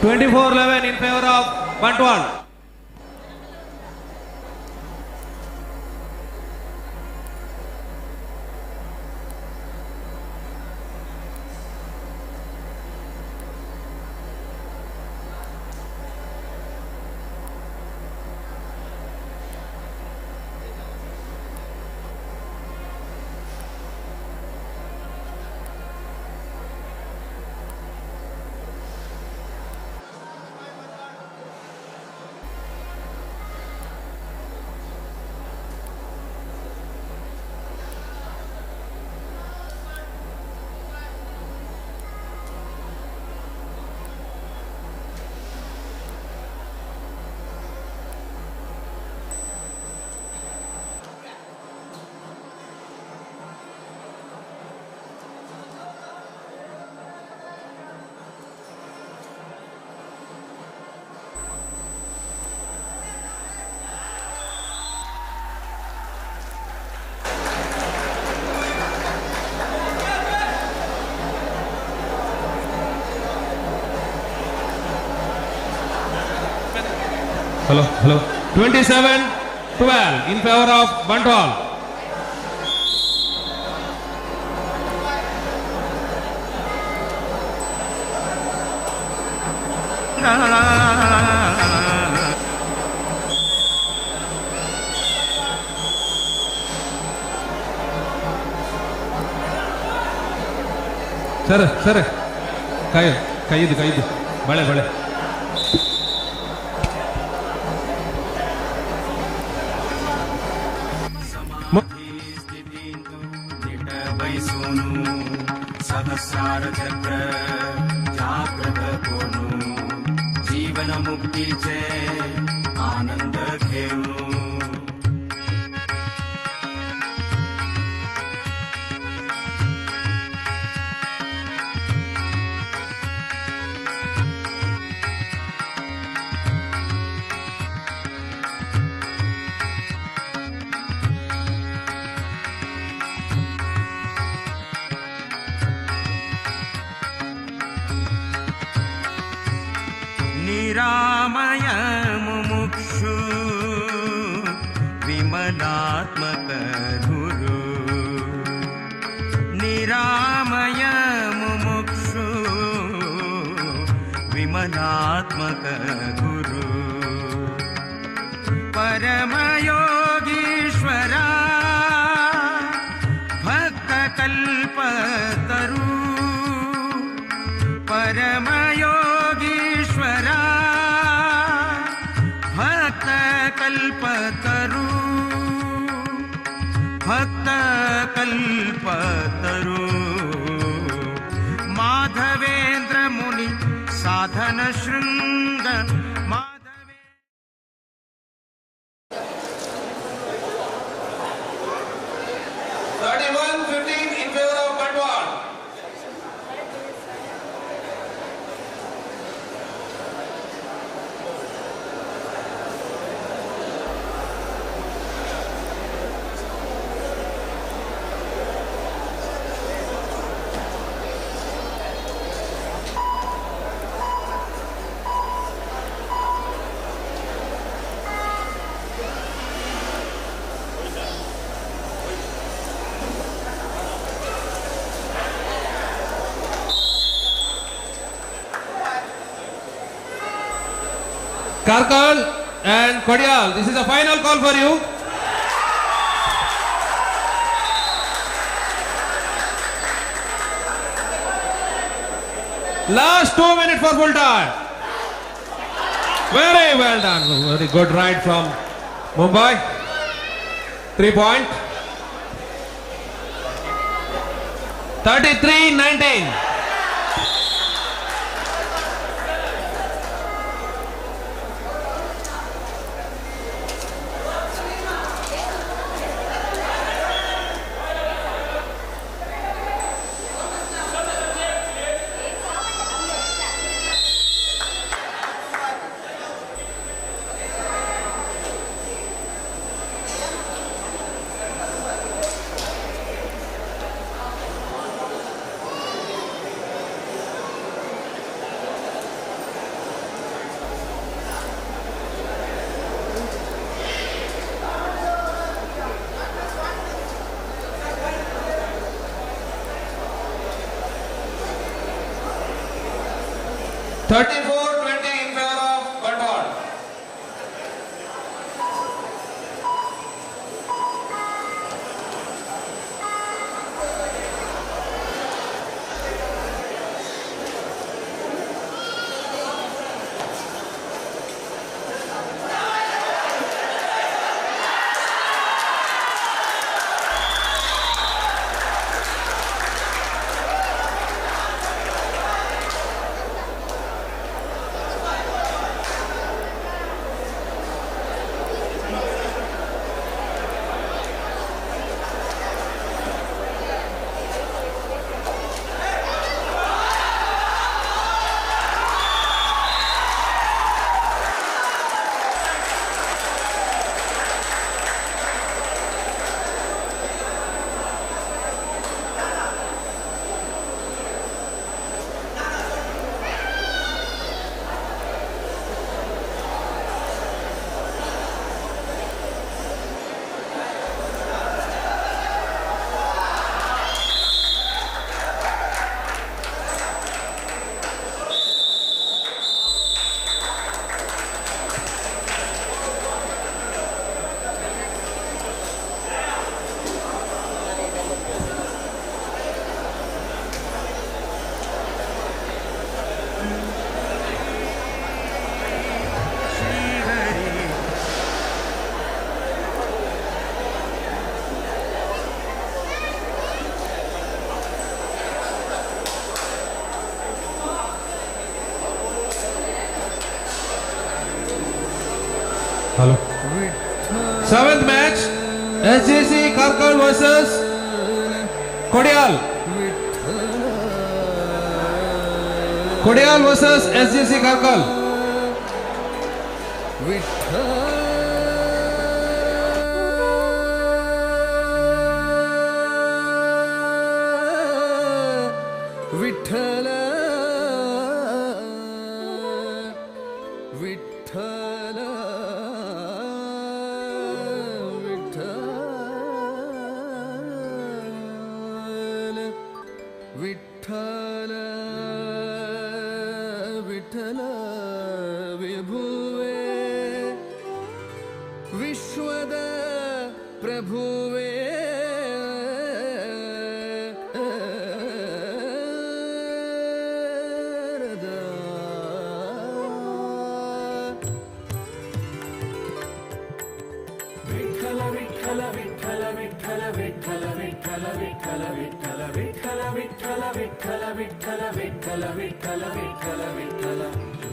24-11 in favor of Bantwal. Hello, hello. 27-12 in favor of Bantwal. Sir, sir, ಕೈದು ಬಳೆ ಬಳೆ. ಸಹಸ್ರಾರ ಚಕ್ರ ಜಾಗೃತ ಕೋನು ಜೀವನ ಮುಕ್ತಿಚೆ ಆನಂದ घेऊन. निरामय मुमुक्षु विमलात्मक गुरु निरामय मुमुक्षु विमलात्मक गुरु परमयोगीश्वरा भक्त कल्पतरु परमयोगीश्वरा भक्त कल्पतरु भक्त कल्पतरु माधवेंद्र मुनि साधन Shringa माधवे 31-15 in favor of Bantwal. Karkal and Kodial, this is the final call for you. Last 2 minutes for full time. Very well done. Very good ride from Mumbai. 3 point. 33-19. 34-20 in favor of Bantwal. Hello. Seventh match, SGC Karkal versus Kodial. Kodial versus SGC Karkal. Vitthal Vitthal Vitthal Vitthal Vitthal विभुवे विश्वद प्रभुवे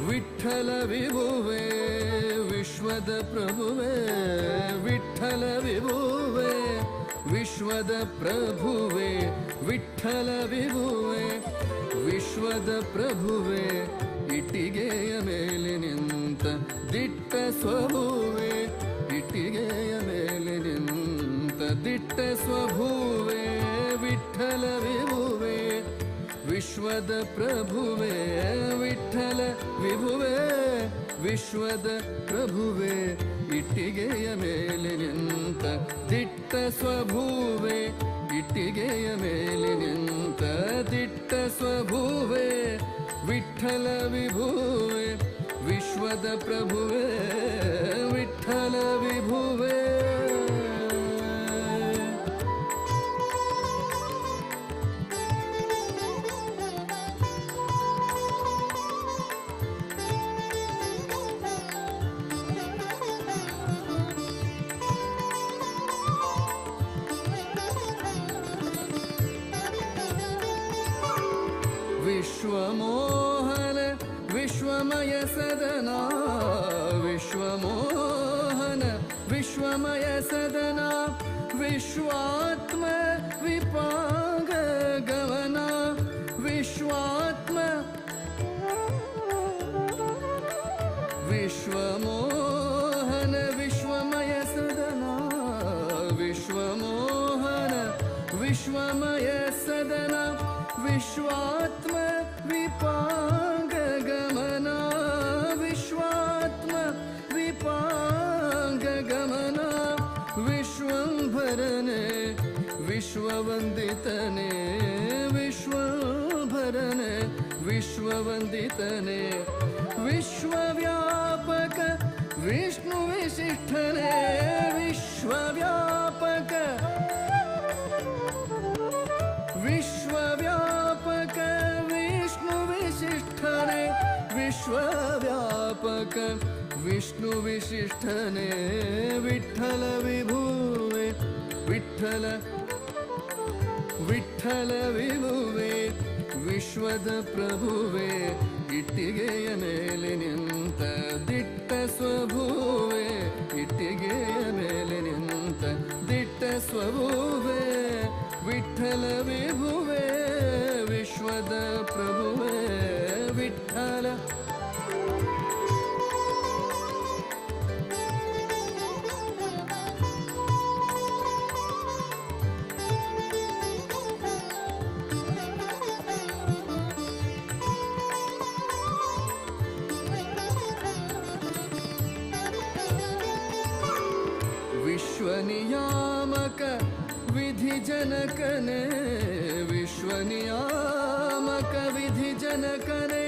Vitthal ವಿಭುವೆ ವಿಶ್ವದ ಪ್ರಭುವೆ ವಿಠ್ಠಲ ವಿಭುವೆ ವಿಶ್ವದ ಪ್ರಭುವೆ ವಿಠ್ಠಲ ವಿಭುವೆ ವಿಶ್ವದ ಪ್ರಭುವೆ ಇಟ್ಟಿಗೆಯ ಮೇಲೆ ನಿಂತ ದಿಟ್ಟ ಸ್ವಭುವೆ ಇಟ್ಟಿಗೆಯ ಮೇಲೆ ನಿಂತ ದಿಟ್ಟ ಸ್ವಭುವೆ ವಿಠ್ಠಲ ವಿಭುವೆ ವಿಶ್ವದ ಪ್ರಭುವೆ ವಿಠ್ಠಲ ವಿಭುವೆ ವಿಶ್ವದ ಪ್ರಭುವೆ ಇಟ್ಟಿಗೆಯ ಮೇಲೆ ನಿಂತ ದಿಟ್ಟ ಸ್ವಭುವೆ ಇಟ್ಟಿಗೆಯ ಮೇಲೆ ನಿಂತ ದಿಟ್ಟ ಸ್ವಭುವೆ ವಿಠ್ಠಲ ವಿಭುವೆ ವಿಶ್ವದ ಪ್ರಭುವೆ ವಿಠ್ಠಲ ವಿಭುವೆ. ವಿಶ್ವಮೋಹನ ವಿಶ್ವಮಯ ಸದನ ವಿಶ್ವಮೋಹನ ವಿಶ್ವಮಯ ಸದನ ವಿಶ್ವಾತ್ಮ ವಿಪಾಂಗ ಗಮನ ವಿಶ್ವಾತ್ಮ ವಿಶ್ವಮೋಹನ ವಿಶ್ವಮಯ ಸದನ ವಿಶ್ವಮೋಹನ ವಿಶ್ವಮಯ ಸದನ ವಿಶ್ವಾತ್ಮ ವಿಪಾಂಗ ಗಮನ ವಿಶ್ವಾತ್ಮ ವಿಪಾಂಗ ಗಮನ ವಿಶ್ವಂಭರನೆ ವಿಶ್ವವಂದಿತನೆ ವಿಶ್ವಂಭರನೆ ವಿಶ್ವವಂದಿತನೆ ವಿಶ್ವವ್ಯಾಪಕ ವಿಷ್ಣು ವಿಶಿಷ್ಠನೇ ವಿಶ್ವವ್ಯಾಪಕ ವಿಶ್ವವ್ಯಾಪಕ ವಿಷ್ಣು ವಿಶಿಷ್ಠನೇ ವಿಶ್ವವ್ಯಾಪಕ ವಿಷ್ಣು ವಿಶಿಷ್ಠನೇ ವಿಠಲ ವಿಭುವೆ ವಿಠಲ ವಿಠಲ ವಿಭುವೆ ವಿಶ್ವದ ಪ್ರಭುವೆ ಇಟ್ಟಿಗೆಯ ಮೇಲೆ ನಿಂತ ದಿಟ್ಟ ಸ್ವಭುವೆ ಇಟ್ಟಿಗೆಯ ಮೇಲೆ ನಿಂತ ದಿಟ್ಟ ಸ್ವಭುವೆ ವಿಠಲ ವಿಭುವೆ ವಿಶ್ವದ ಪ್ರಭುವೆ ವಿಠಲ. ವಿಶ್ವನಿಯಾಮಕ ವಿಧಿ ಜನಕನೇ ವಿಶ್ವನಿಯಾಮಕ ವಿಧಿ ಜನಕನೇ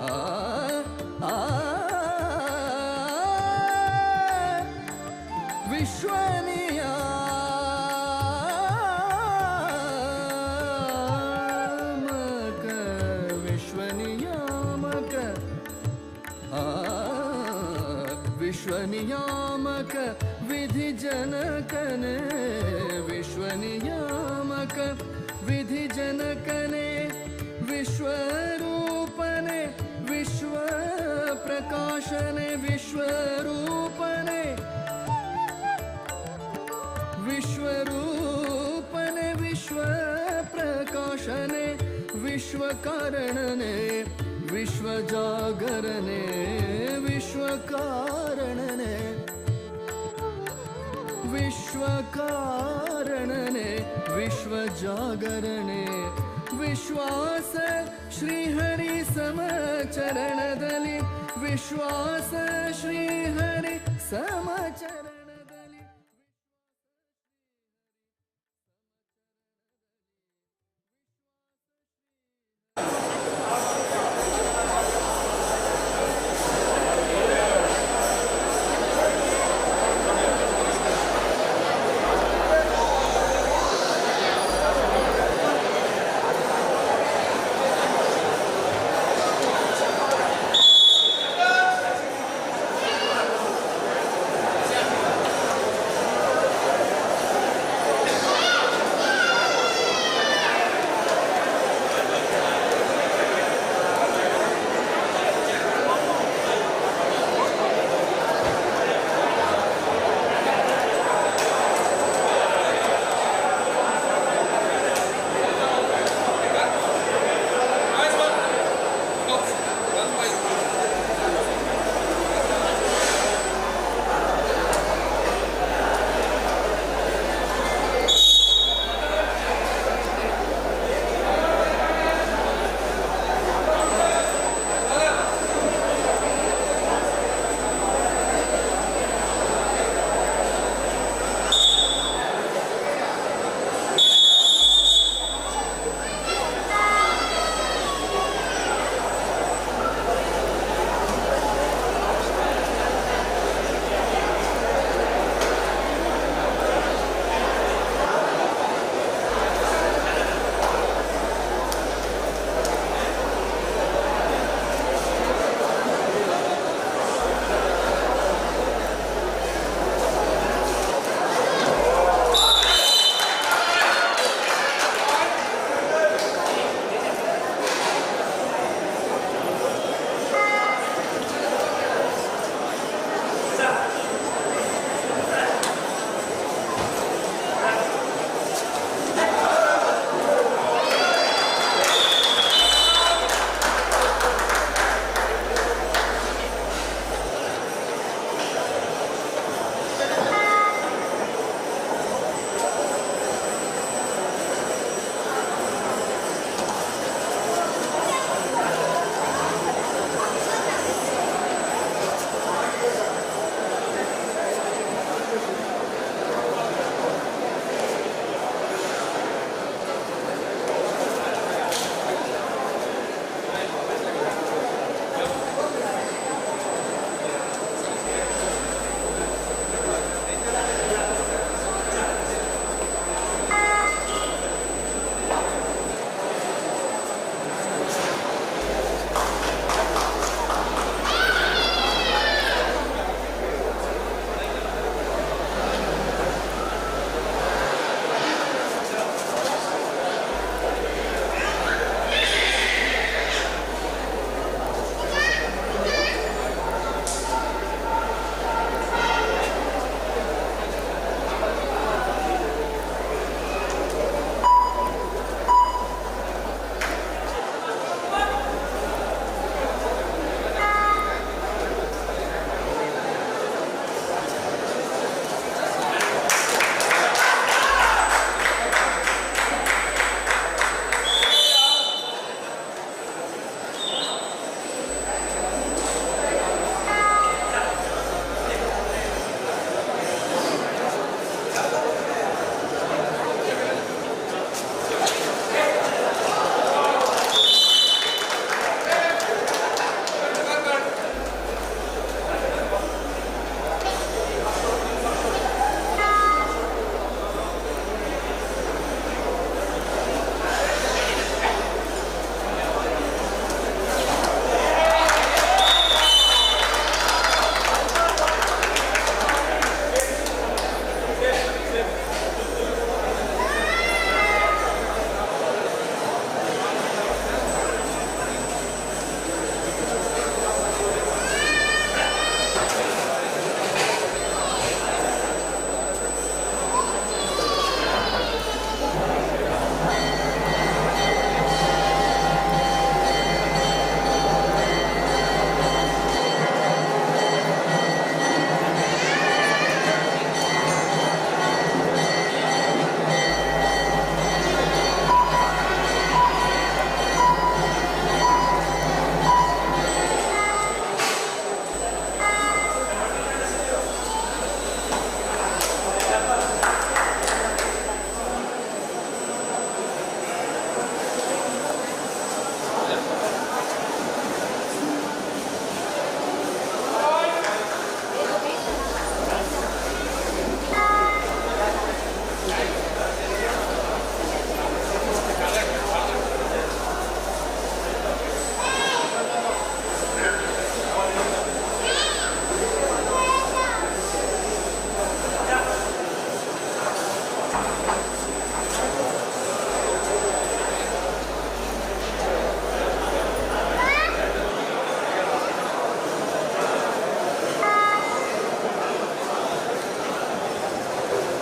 ಆ ಆ ವಿಶ್ವನಿಯಾಮಕ ವಿಶ್ವನಿಯಾಮಕ ಆ ವಿಶ್ವನಿಯಾಮಕ ವಿಧಿ ಜನಕನೇ ವಿಶ್ವನಿಯಾಮಕ ವಿಧಿ ಜನಕನೇ ವಿಶ್ವರೂಪನೇ ವಿಶ್ವ ಪ್ರಕಾಶನೆ ವಿಶ್ವರೂಪನೇ ವಿಶ್ವರೂಪನೇ ವಿಶ್ವ ಪ್ರಕಾಶನೆ ವಿಶ್ವಕಾರಣನೇ ವಿಶ್ವಜಾಗರಣೆ ವಿಶ್ವಕಾರಣನೆ ವಿಶ್ವಕಾರಣನೆ ವಿಶ್ವಜಾಗರಣೆ ವಿಶ್ವಾಸ ಶ್ರೀಹರಿ ಸಮಚರಣದಲ್ಲಿ ವಿಶ್ವಾಸ ಶ್ರೀಹರಿ ಸಮಚರಣದಲ್ಲಿ.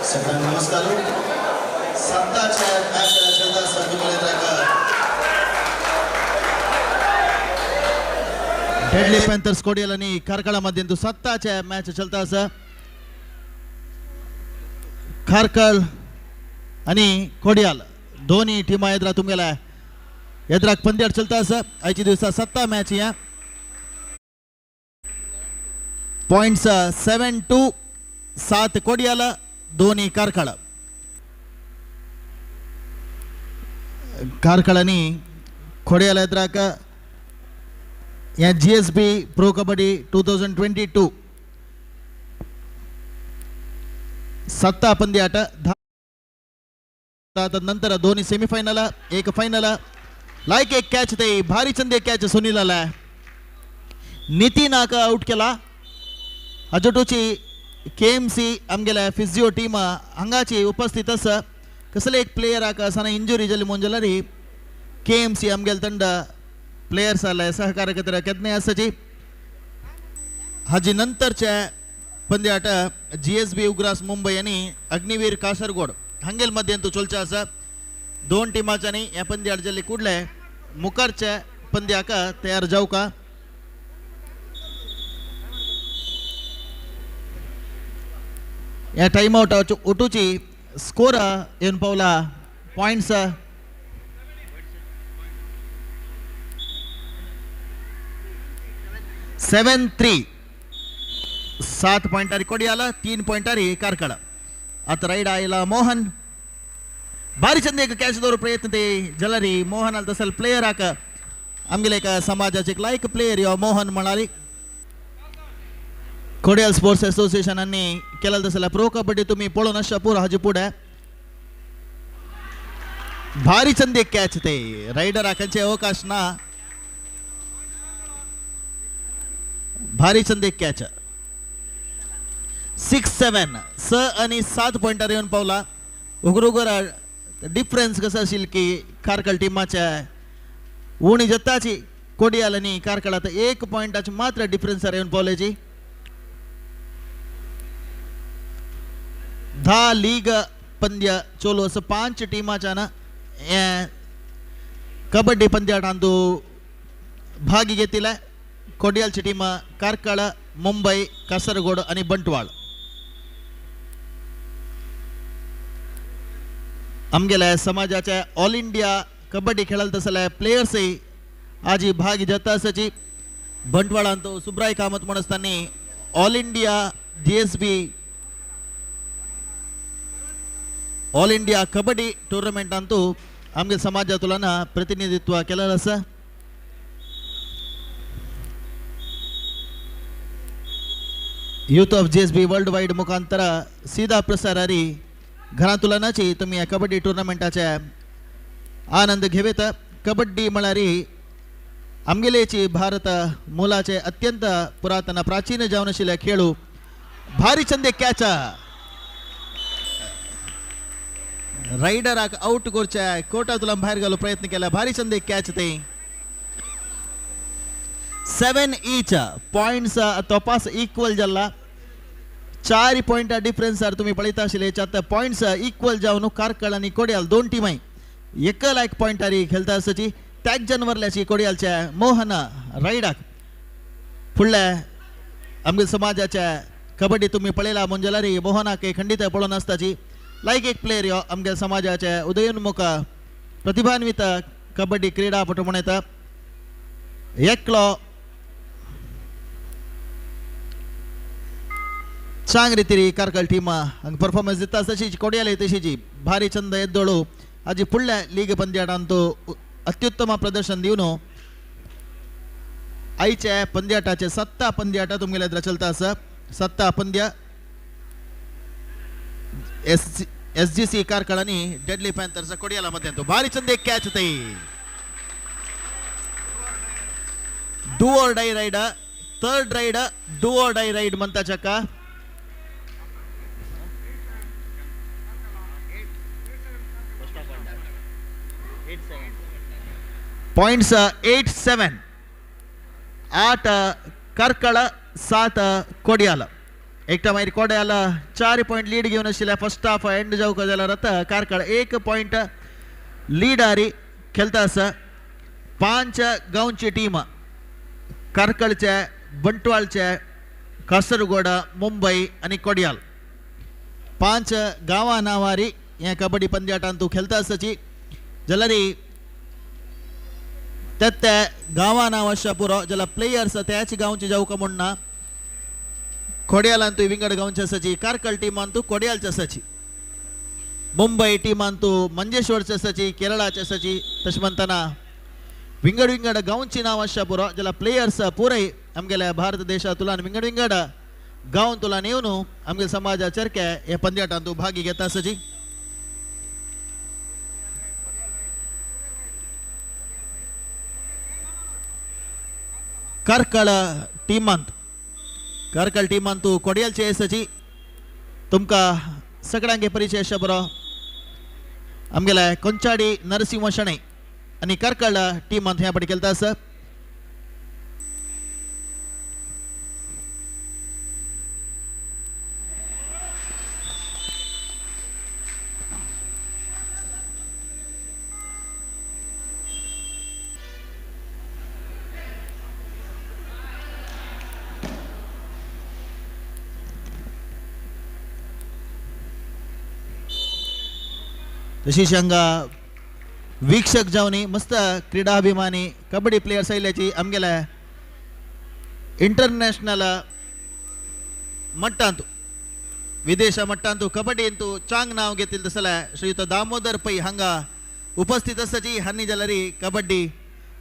सगळ्यांना नमस्कार. सत्ताच्या मॅच चलता आसा. डेडली पॅन्थर्स कोडियल आणि कार्कळा मध्ये सत्ताच्या मॅच चलता आसा. कार्कळ आणि कोडियाल दोन्ही टीमा एदरा तुमगेला एदराक पंद्याट चलता आसा. आयच्या दिवसा सत्ता मॅच या पॉइंट्स 7-2 7 कोडियाल दोन्ही कार्कळ. कार्कळ आणि कोडियाल एदराक या GSB pro kabaddi 2022 सत्ता पंद्याट नंतर दोन्ही सेमीफायनल एक फायनल. लायक एक कॅच ते भारी चंद एक कॅच सुनील नितीनाक आउट केला. अजटूची KMC आमगेल्या फिजिओ टीम हांगाची उपस्थित आसा. कसले एक प्लेयराक आसना इंजुरी जाली म्हूण जाल्यार KMC आमगेले ತಂಡ प्लेयर्स आले सहकार खातीर केन्नाय आसाची. हाजी नंतरच्या पंद्याट GSB उग्रास मुंबय आनी अग्निवीर कासरगोड हांगेल मध्यंतू चलचे आसा. दोन टिमाच्यांनी ह्या पंद्याट जाल्ले कुडले मुखारच्या पंद्याक तयार जावका. ह्या टायम आवट ओटूची स्कोर येवन पावला पॉयंट्स 7-3 7 पॉइंटारी कोडियाल 3 पॉइंटारी कार्कळ. आता रैड आयला मोहन भारी चंद एक कॅच दवर प्रयत्न ते जलरी मोहन आल तसल प्लेयराक आमगेले एक समाजाचे एक लायक प्लेयर यो मोहन म्हणाली. कोडियाल स्पोर्ट्स असोसिएशनांनी केला तसल्या प्रो कबड्डी तुम्ही पळोवन आसता पुरो हाजे फुडें भारी चंद एक कॅच ते रायडराकांचे अवकाश ना. भारी चंद एक कॅच 6-7 6 आणि 7 पॉइंटार येवन पावला. उगरुगर डिफरन्स कसो आशिल्लो की कार्कळ टिमाच्या उणी जत्ताची कोडियाल आनी कार्कळ आतां 1 पॉइंटाचे मात्र डिफरन्सार येवन पावल्याची. 10 लीग पंद्य चोलो असं 5 टिमाच्यान हे कबड्डी पंद्याटांतू भागी घेतिल्ले. कोडियालची टीम कार्कळ, मुंबय, कासरगोड आणि बंटवाळ. आमगेल्या समाजाच्या ऑल इंडिया कबड्डी खेळाल तसले प्लेयर्सय आजी भाग घेता आसाची. बंटवाळांत सुब्राय कामत म्हण आसतानी all India GSB all India kabaddi टुर्नामेंटांतू आमगे समाजातुलान प्रतिनिधित्व केलेलं आसा. Youth of GSB world wide मुखांतर सीधा प्रसारारी घरांतुलानाची तुम्ही या कबड्डी टुर्नामेंटाचे आनंद घेवेत. कबड्डी म्हळ्यार आमगेलेची भारत मुलाचे अत्यंत पुरातन प्राचीन जावन आशिल्ले खेळू. भारी चंद कॅच रायडराक आउट करच्या कोर्टांतल्यान भायर घालूंक प्रयत्न केला. भारी चंद कॅच ते 7 ईच पॉइंट्स तपास इक्वल जाला. 4 पॉइंट डिफरन्स तुम्ही पळयता आशिल्ले. आतां पॉइंट्स इक्वल जावन कार्कळ आनी कोडियाल दोन टिमाय एकल एक पॉइंटारी खेळता आसाची. त्याच जनवरल्याची कोडियालच्या मोहन रायडाक फुडल्या आमगे समाजाच्या कबड्डी तुम्ही पळयला म्हूण जाल्यार मोहनाक खंडीत पळोवन आसताची. लायक एक प्लेयर ह्यो आमगे समाजाच्या उदयोन्मुख प्रतिभान्वित कबड्डी क्रीडापटू म्हूण येता. एकलो चांग रितीरी कार्कळ टीम हांगा परफॉर्मन्स दिता. तशीच कोडियाल तशीची भारी चंद एद्दोळू आजी फुडल्या लीग पंद्याटांत अत्युत्तम प्रदर्शन दिवन आयच्या पंद्याटाचे सत्ता पंद्याटा तुमगेले चलता आसा. सत्ता पंद्या SGC Karkala आनी डेडली पॅन्थर्स कोडियाला मध्ये भारी चंद एक कॅच ते do or die raid third raid do or die raid म्हणता चक्का. पॉइंट्स 8-7 8 कार्कळ 7 कोडियाल. एकटा मागीर कोड्याल 4 पॉयंट लीड घेवन आशिल्ल्या फर्स्ट हाफ एंड जावंक जाल्यार आतां कार्कळ 1 पॉयंट लीडारी खेळता आसा. 5 गांवची टीम कार्कळचे, बंटवाळचे, कासरगोड, मुंबई आनी कोडियाल 5 गांवां नांवारी ह्या कबड्डी पंद्याटांत तूं खेळता आसाची. जाल्यार त्या त्या गांवां नांव आसच्या पुरो जाल्यार प्लेयर्स त्याच गांवचे जावंक म्हूण ना. कोडियालांतूय विंगड गांवचे आसाची, कार्कळ टिमांतू कोडियालचे आसाची, मुंबई टिमांतू मंजेश्वरचे आसाची, केरळाचे आसाची. तशें म्हणटना विंगड विंगड गांवची नांव आसच्या पुरो जाल्यार प्लेयर्स पुराय आमगेल्या भारत देशांतल्यान विंगड विंगड गांवांतल्यान येवन आमगेल्या समाजा चरके ह्या पंद्याटांतू भागी घेता आसाची. कार्कळ टिमांत, कार्कळ टिमांतू कोडियालचे आसाची. तुमकां सगळ्यांगे परिचय आसा बरो. आमगेल्या कोंचाडी नरसिंह शणै आनी कार्कळ टिमांत ह्या पटी खेळता आसा. तशीच हांगा वीक्षक जावनी मस्त क्रीडाभिमानी कबड्डी प्लेयर्स आयल्याची आमगेल्या इंटरनॅशनल मट्टांतू विदेश मट्टांतू कबड्डींतू चांग नाव घेतील तसल्या श्रीयुत दामोदर पै हांगा उपस्थित आसाची. हांणी जाल्यार कबड्डी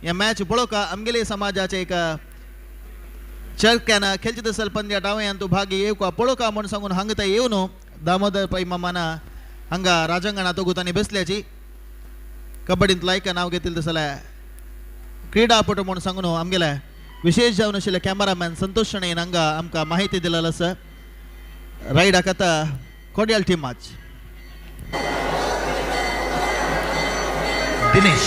ह्या मॅच पळोवका आमगेले समाजाचे एक चरक्यान खेळचे तसल पंद्याट हांवें भागी येवका पळोवका म्हूण सांगून हांगा येवन दामोदर पै मामान हांगा राजांगणात गुतांनी बसल्याची. कबड्डींत लायक नाव घेतील तसल्या क्रीडापटू म्हूण सांगून आमगेल्या विशेष जावन आशिल्ले कॅमेरामॅन संतोष शणैन हांगा आमकां माहिती दिलेली आसा. रायडाक आतां कोडियाल टिमाच दिनेश दिनेश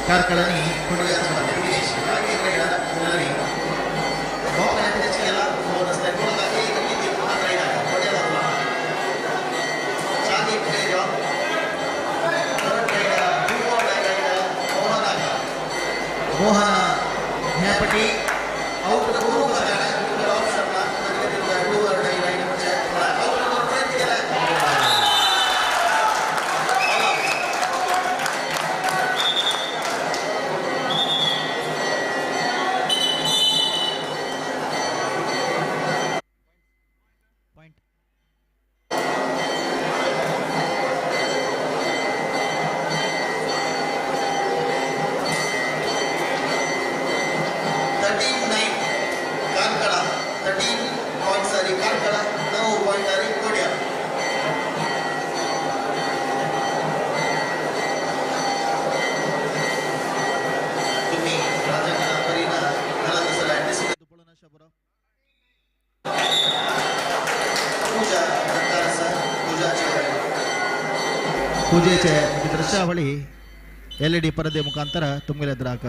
ಕಾರ್ಕಳನಿ ಮೋಹನ ನ್ಯಾಪಟಿ ಔಟ್ ಪೂಜೆचे ದೃಶ್ಯಾವಳಿ ಎಲ್ಇಡಿ ಪರದೆ ಮುಖಾಂತರ ತುಂಬಿಲೆದ್ರಾಕ.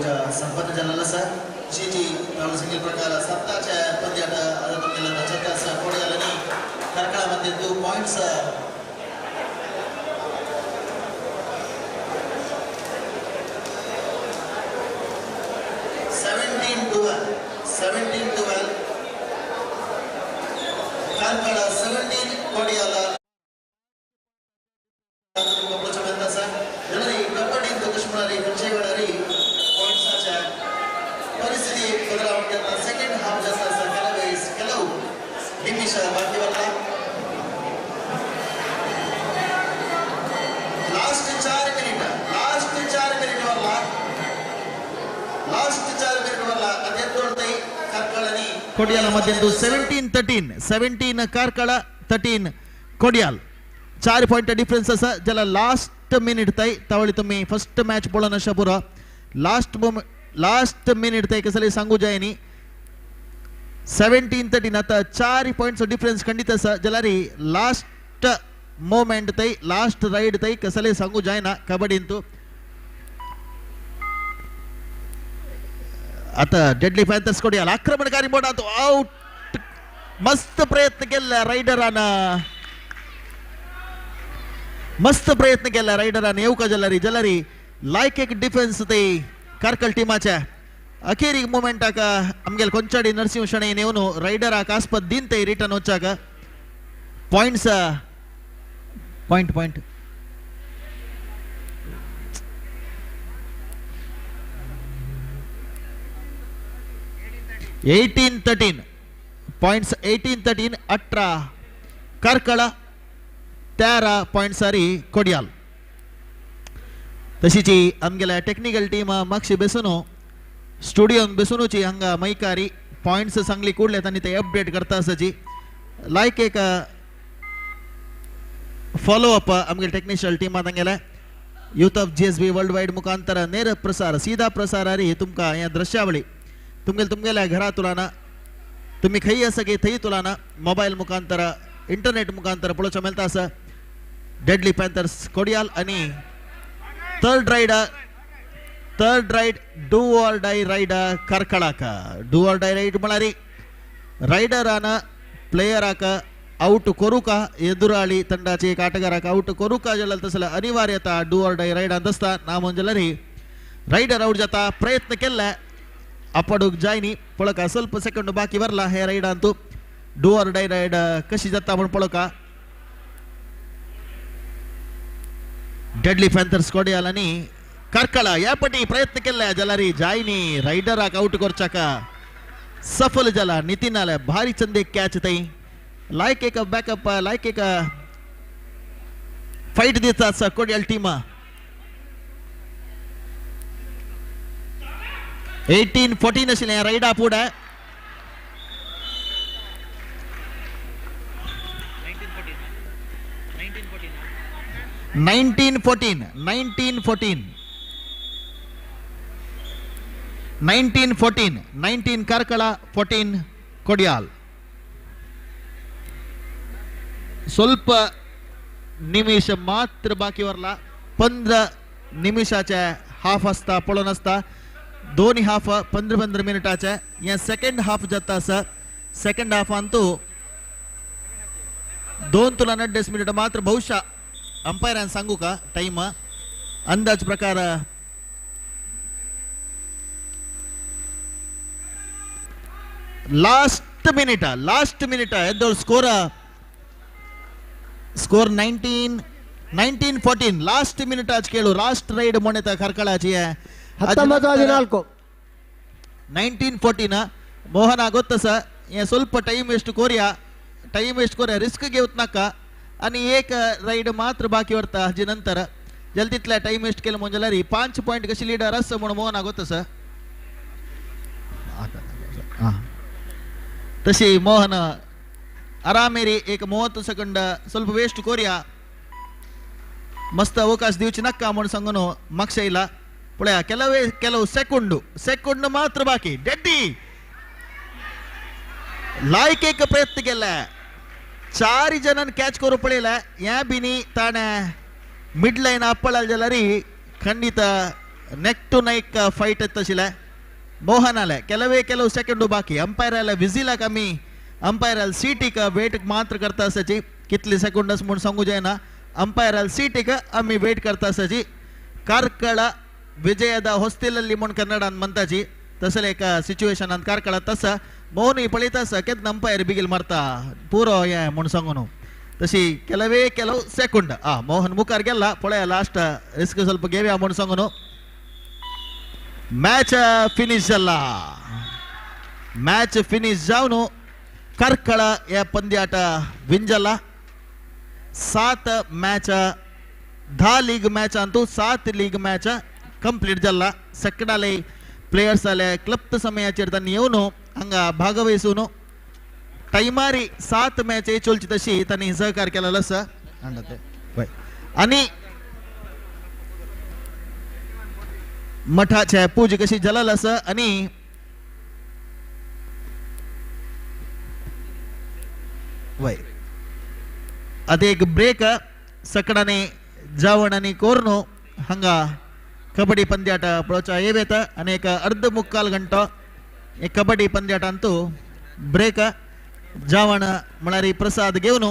पूजा संपन्न झालेला आसा. जी सिंगल प्रकार सप्ताच्या पंद्यात छत्तीस कोडियाल आनी कार्कळा मध्ये 2 पॉइंट्स 17-12 कार्कळ 17 कोडियाल कबड्डी पॉइंट्साच्या परिस्थिती बदलावून सेकंड हाफ जास्त आसा. ಕೆಲವು ನಿಮಿಷ ಬಾಕಿ ಬರಲ್ಲ. ಲಾಸ್ಟ್ 4 ಮಿನಿಟ್, ಲಾಸ್ಟ್ 4 ಮಿನಿಟ್ ಬರಲ್ಲ, ಲಾಸ್ಟ್ 4 ಮಿನಿಟ್ ಬರಲ್ಲ. ಅದೇ ಕಾರ್ಕಳ ಕೊಡಿಯಾಲ ಮಧ್ಯೆ 17-13, 17 ಕಾರ್ಕಳ 13 ಕೊಡಿಯಾಲ್. 4 पॉइंट डिफरन्स आसा. ज्याला लास्ट मिनिट ताई तावळी तुम्ही फर्स्ट मॅच पळोवन अशा पुरो लास्ट लास्ट मिनिट ताई कसले सांगू जाय न्ही. 17-13 आता 4 पॉइंट्स डिफरन्स खंडित आसा. जाल्यार लास्ट मोमेंट ताई लास्ट रायड ताई कसले सांगू जायना कबड्डींतू. आता डेडली पॅन्थर्स कोडियाल आक्रमणकारी मोडांत आउट. मस्त प्रयत्न केला रायडरान, मस्त प्रयत्न केला रायडरान येवका जाल्यार जाल्यार लायक एक डिफेन्स ते कार्कळ टिमाच्या अखेरीक मुमेंटाक आमगेले कोंचाडी नरसिंह शणै येवन रायडराक आस्पद दिन ते return वचाक points point point 18-13 points 18-13 18 Karkala 13 points आरी कोडियाल. तशीची आमगेल्या टेक्निकल टीम मागशी बेसून स्टुडियोन बेसूनची हांगा मैकारी पॉइंट्स सांगली कुडलेत आनी ते अपडेट करता आसाची. लायक एक फॉलो अप आमगेले टेक्निशियल टीमा तांगेले youth of GSB world wide मुखांतर ನೇರ प्रसार सीधा प्रसार आरी तुमकां ह्या दृश्यावळी तुमगेले तुमगेल्या घरा तुलाना तुम्ही खंय आसा की थंय तुलाना मोबायल मुखांतर इंटरनेट मुखांतर पळोवचें मेळटा आसा. डेडली पॅन्थर्स कोडियाल आनी third raid do or die raid कार्कळाक. Do or die ride म्हळ्यार रायडरान प्लेयराक आउट करूका एದುರಾಳಿ ತಂಡाचे एक आटगाराक आउट करूका जाल्यार तसले अनिवार्यता do or die रायडान आसता. ना म्हणजे जाल्यार रायडर आउट जाता. प्रयत्न केल्ले आपडूक जायनी पळोवका ಸ್ವಲ್ಪ सेकंड बाकी वरला हे रायडांतू do or die ride कशी जाता म्हण पळोवका. डेडली पॅन्थर्स कोडियाल आनी कार्कळ ह्या पटी प्रयत्न केल्ले जाल्यार जायनी रायडराक आउट करचाक सफल जाला. नितीन आले भारी चंद एक कॅच थंय लायक एक बॅकअप लायक एक फायट दिता कोडियाल टीमा. 18-14 आशिल्लें रायडा फुडें. 19-14 19-14 19-14 19 कार्कळ 14 कोडियाल. ಸ್ವಲ್ಪ निमिष मात्र बाकी वरला. 15 निमिषाचे हाफ आसता पळोवन आसता. दोन्ही हाफ 15-15 मिनिटाचे. हे सेकंड हाफ जाता आसा. सेकंड हाफांतू 2 तुला 2.5 मिनिट मात्र बहुशा अंपायरान सांगू का टाइम अंदाज प्रकार लास्ट मिनिट लास्ट मिनिट येदोळ स्कोर स्कोर 19-14 लास्ट मिनिट आज खेळू लास्ट रैड मोनेತ ಕಾರ್ಕಳಾಚಿ 19-14 19-14 ಮೋಹನ ಗೊತ್ತ ಸರ್ ಸ್ವಲ್ಪ ಟೈಮ್ ಎಷ್ಟು ಕೋರಿಯಾ ಟೈಮ್ ಎಷ್ಟು ಕೋರಿಯಾ ರಿಸ್ಕ್ घेवत नाका आणि एक राईड मात्र बाकी वरता हाजे नंतर जल्दीतल्या टाइम वेस्ट केलं म्हणजे जाल्यार 5 पॉइंट कशी लिडर आसा म्हणून मोहन गोत सर. तशी मोहन आरामेरी एक 30 सेकंड ಸ್ವಲ್ಪ ವೇಸ್ಟ್ कोरिया मस्त अवकाश दिवची नक्का म्हणून सांगून मागशे येयला. पळया ಕೆಲವೇ ಕೆಲವು सेकंड सेकंड मात्र बाकी. डेड्डी लायक एक प्रयत्न केला. 4 जणांनी कॅच करू पळयला. ह्या बिनी ताणें मिड लायन आपळाल जाल्यार खंडित ನೆಕ್ ಟು ನೈಕ್ ಫೈಟ್ ತशिले मोहन आले ಕೆಲವೇ ಕೆಲವು सेकंड बाकी अंपायर आले विजीला कमी अंपायर आल सीटीक वेट मात्र करता आसाची कितली सेकंडस म्हूण सांगू जायना अंपायर आल सीटीक आमी वेट करता आसाची ಕಾರ್ಕಳ ವಿಜಯದ ಹೊಸ್ತಿಲಲ್ಲಿ म्हूण कन्नडान म्हणताची तसले एका सिच्युएशनान कार्कळा तस मोहनूय पळयता आसा केन्ना अंपायर बिगील मारता पुरो हें म्हूण सांगून तशी ಕೆಲವೇ ಕೆಲವು सेकंड आ मोहन मुखार गेला पळया लास्ट रिस्क ಸ್ವಲ್ಪ घेवया म्हूण सांगून मॅच फिनिश जाला मॅच फिनिश जावन कार्कळ ह्या पंद्याट विन जाला 7 match 10 league match Antu 7 league match complete जाला सेकंडाले प्लेयर्स आले क्लप्त समयाचेर तांणी येवन हांगा भागवहिसून टायमारी 7 मॅच चोलची तशी तांणी सहकार केलेलो आसा आनी मठाचे पूज कशी जालेलो आसा आनी वय आतां एक ब्रेक सकडाने जावण आनी कोर्नो हांगा कबड्डी पंद्याट पळोवच्या येता आनी एक अर्द मुक्काल घंटो एक कबड्डी पंद्याटांतू ब्रेक जावण म्हळ्यार प्रसाद घेवन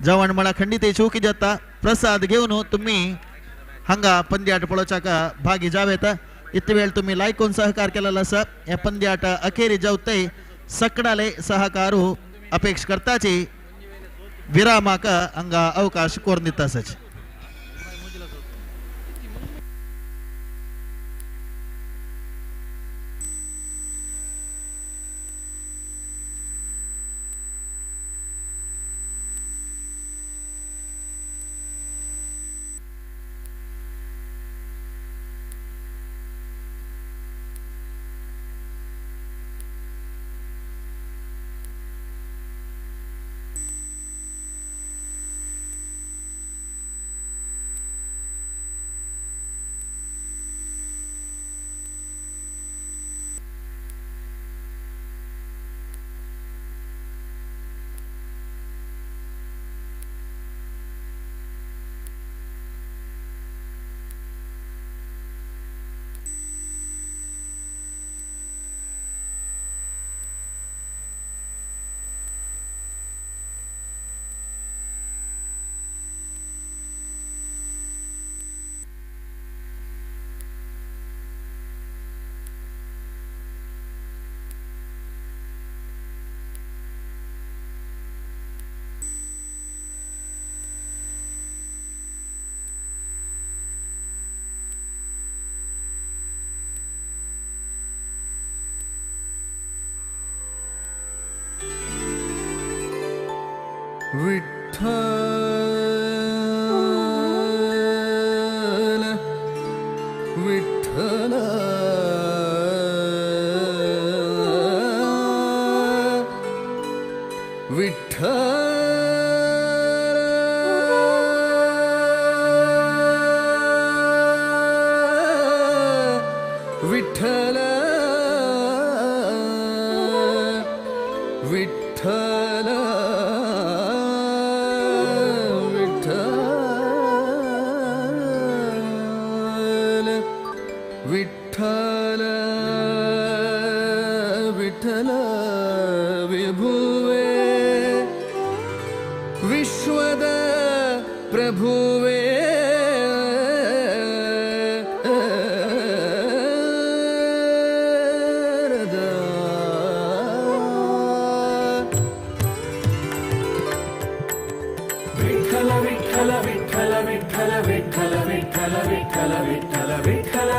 जावण म्हळ्यार खंडीत चुकी जाता प्रसाद घेवन तुमी हांगा पंद्याट पळोवच्याक भागी जावं येता इतले वेळ तुमी लायकून सहकार केलेलो आसा ह्या पंद्याट अखेरी जावतय सकडाले सहकारू अपेक्ष करताची विरामाक हांगा अवकाश करून दिता आसाची. विठ्ठल विठ्ठल विठ्ठल विठ्ठल विठ्ठल विठ्ठल विठ्ठल विभुवे विश्वद प्रभुवे विठ्ठल विठ्ठल विठ्ठल विठ्ठल विठ्ठल विठ्ठल विठ्ठल विठ्ठल विठ्ठल विठ्ठल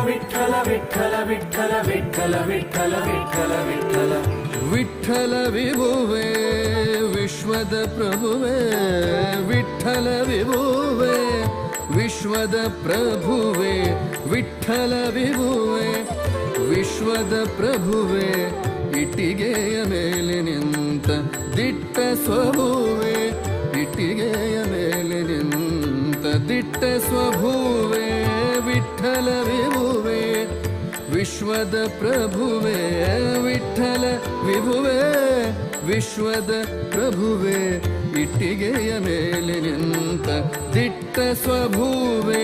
विठ्ठल विठ्ठल विठ्ठल विठ्ठल विठ्ठल विठ्ठल विठ्ठल विभुवे विश्वद प्रभुवे विठ्ठल विभुवे विश्वद प्रभुवे विठ्ठल विभुवे विश्वद प्रभुवे ಇಟ್ಟಿಗೆಯ ಮೇಲೆ ನಿಂತ ದಿಟ್ಟ ಸ್ವಭುವೆ ಇಟ್ಟಿಗೆಯ ಮೇಲೆ ನಿಂತ ದಿಟ್ಟ ಸ್ವಭುವೆ ವಿಠ್ಠಲ ವಿಭುವೆ ವಿಶ್ವದ ಪ್ರಭುವೆ ವಿಠ್ಠಲ ವಿಭುವೆ ವಿಶ್ವದ ಪ್ರಭುವೆ ಇಟ್ಟಿಗೆಯ ಮೇಲೆ ನಿಂತ ದಿಟ್ಟ ಸ್ವಭುವೆ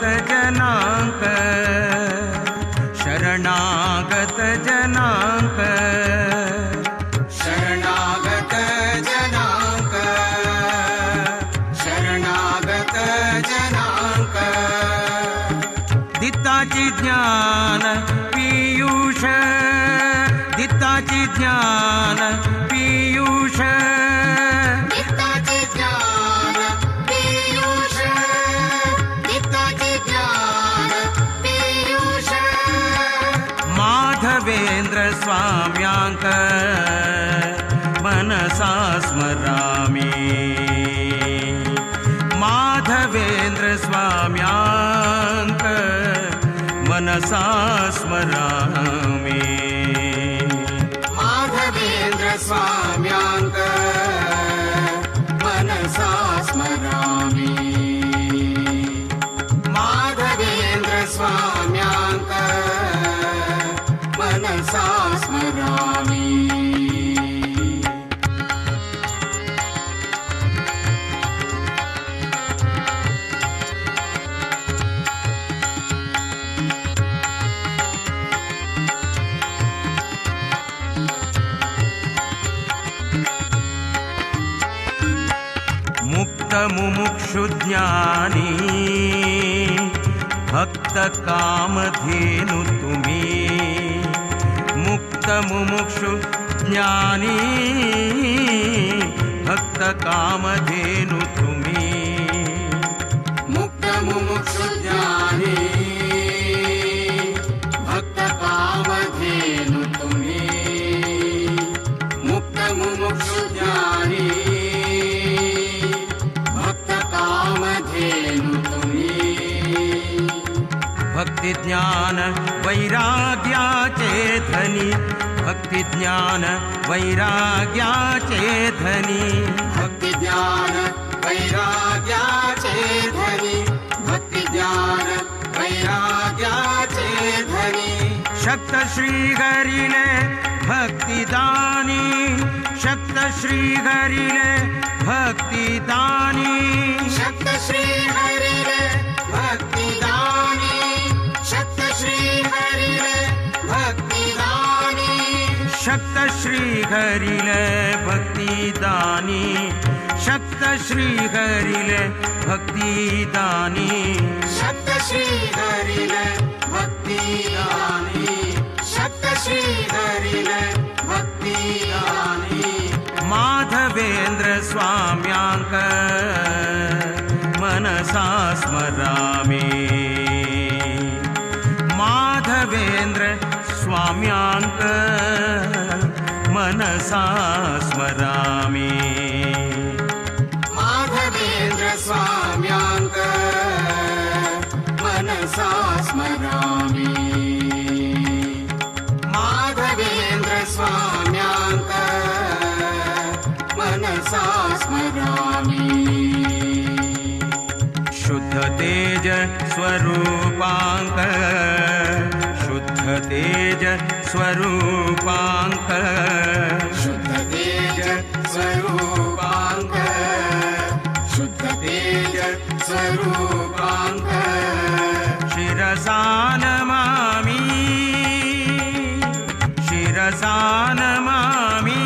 शरणागत जनांक, शरणागत जनांक, शरणागत जनांक, शरणागत जनांक। दिताची ज्ञान पीयूष, दिताची ज्ञान पीयूष, दिताची ज्ञान पीयूष, दिताची ज्ञान पीयूष। माधवेंद्र स्वाम्यांक मनसा स्मरामि, माधवेंद्र स्वाम्यांक मनसा स्मरामि, माधवेंद्र स्वाम्यांक मनसा स्मरामि, माधवेंद्र स्वाम्यांक मनसा स्मरामि। मुक्त मुमुक्षु ज्ञानी भक्त कामधेनु तुम्ही, मुक्त मुमुक्षु ज्ञानी भक्त कामधेनु तुम्ही, मुक्त मुमुक्षु ज्ञानी भक्त कामधेनु तुम्ही, मुक्त मुमुक्षु ज्ञानी भक्त कामधेनु तुम्ही। भक्ति ज्ञान वैराग्याचे धनी, भक्ति ज्ञान वैराग्याचे धनी, भक्ति ज्ञान वैराग्याचे धनी, भक्ति ज्ञान वैराग्याचे धनी। शक्त श्रीहरिले भक्तिदानी, शक्त श्रीहरिले भक्तिदानी, शक्त श्रीहरिले भक्तिदानी, शक्त श्रीहरिले भक्तिदानी, शक्त श्रीहरिले भक्तिदानी, शक्त श्रीहरिले भक्तिदानी, शक्त श्रीहरिले भक्तिदानी, शक्त श्रीहरिले भक्तिदानी। माधवेंद्र स्वाम्यांक मनसा स्मरामि, माधवेंद्र स्वाम्यांक मनसा स्मरामि, माधवेंद्र स्वाम्यांक मनसा स्मरामि, माधवेंद्र स्वाम्यांक मनसा स्मरामि। शुद्ध तेज स्वरूपांक, शुद्ध तेज स्वरूपांक, शुद्ध तेज स्वरूपांक, शुद्ध तेज स्वरूपांक। शिरसा नमामि, शिरसा नमामि,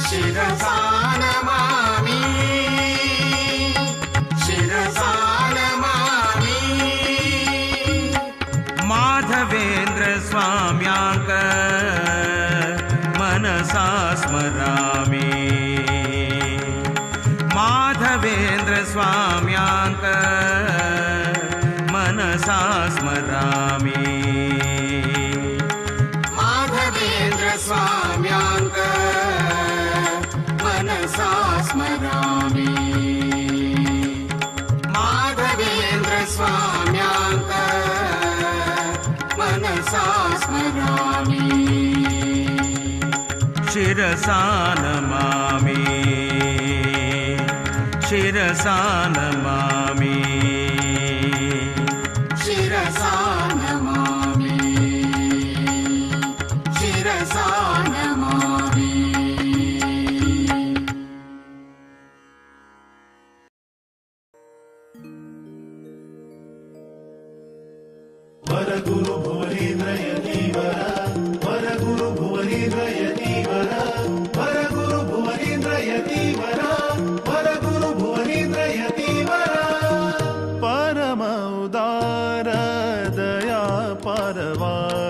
शिरसा नमामि, शिरसा नमामि। माधवेंद्र स्वाम्यांक मनसा स्मरामि, माधवेंद्र स्वाम्यांक मनसा स्मरामि, माधवेंद्र स्वाम्यांक मनसा स्मरामि, माधवेंद्र स्वाम्यांक मनसा स्मरामि। शिरसा नमामि, शिरसा नमामि, शिरसा नमामि, शिरसा नमामि। वरगुरु भुवनेन्द्र यतीवर वरगुरु भुवनेन्द्र यतीवर वरगुरु भुवनेन्द्र यतीवर वरगुरु भुवनेन्द्र यतीवर परम उदार दया परवार।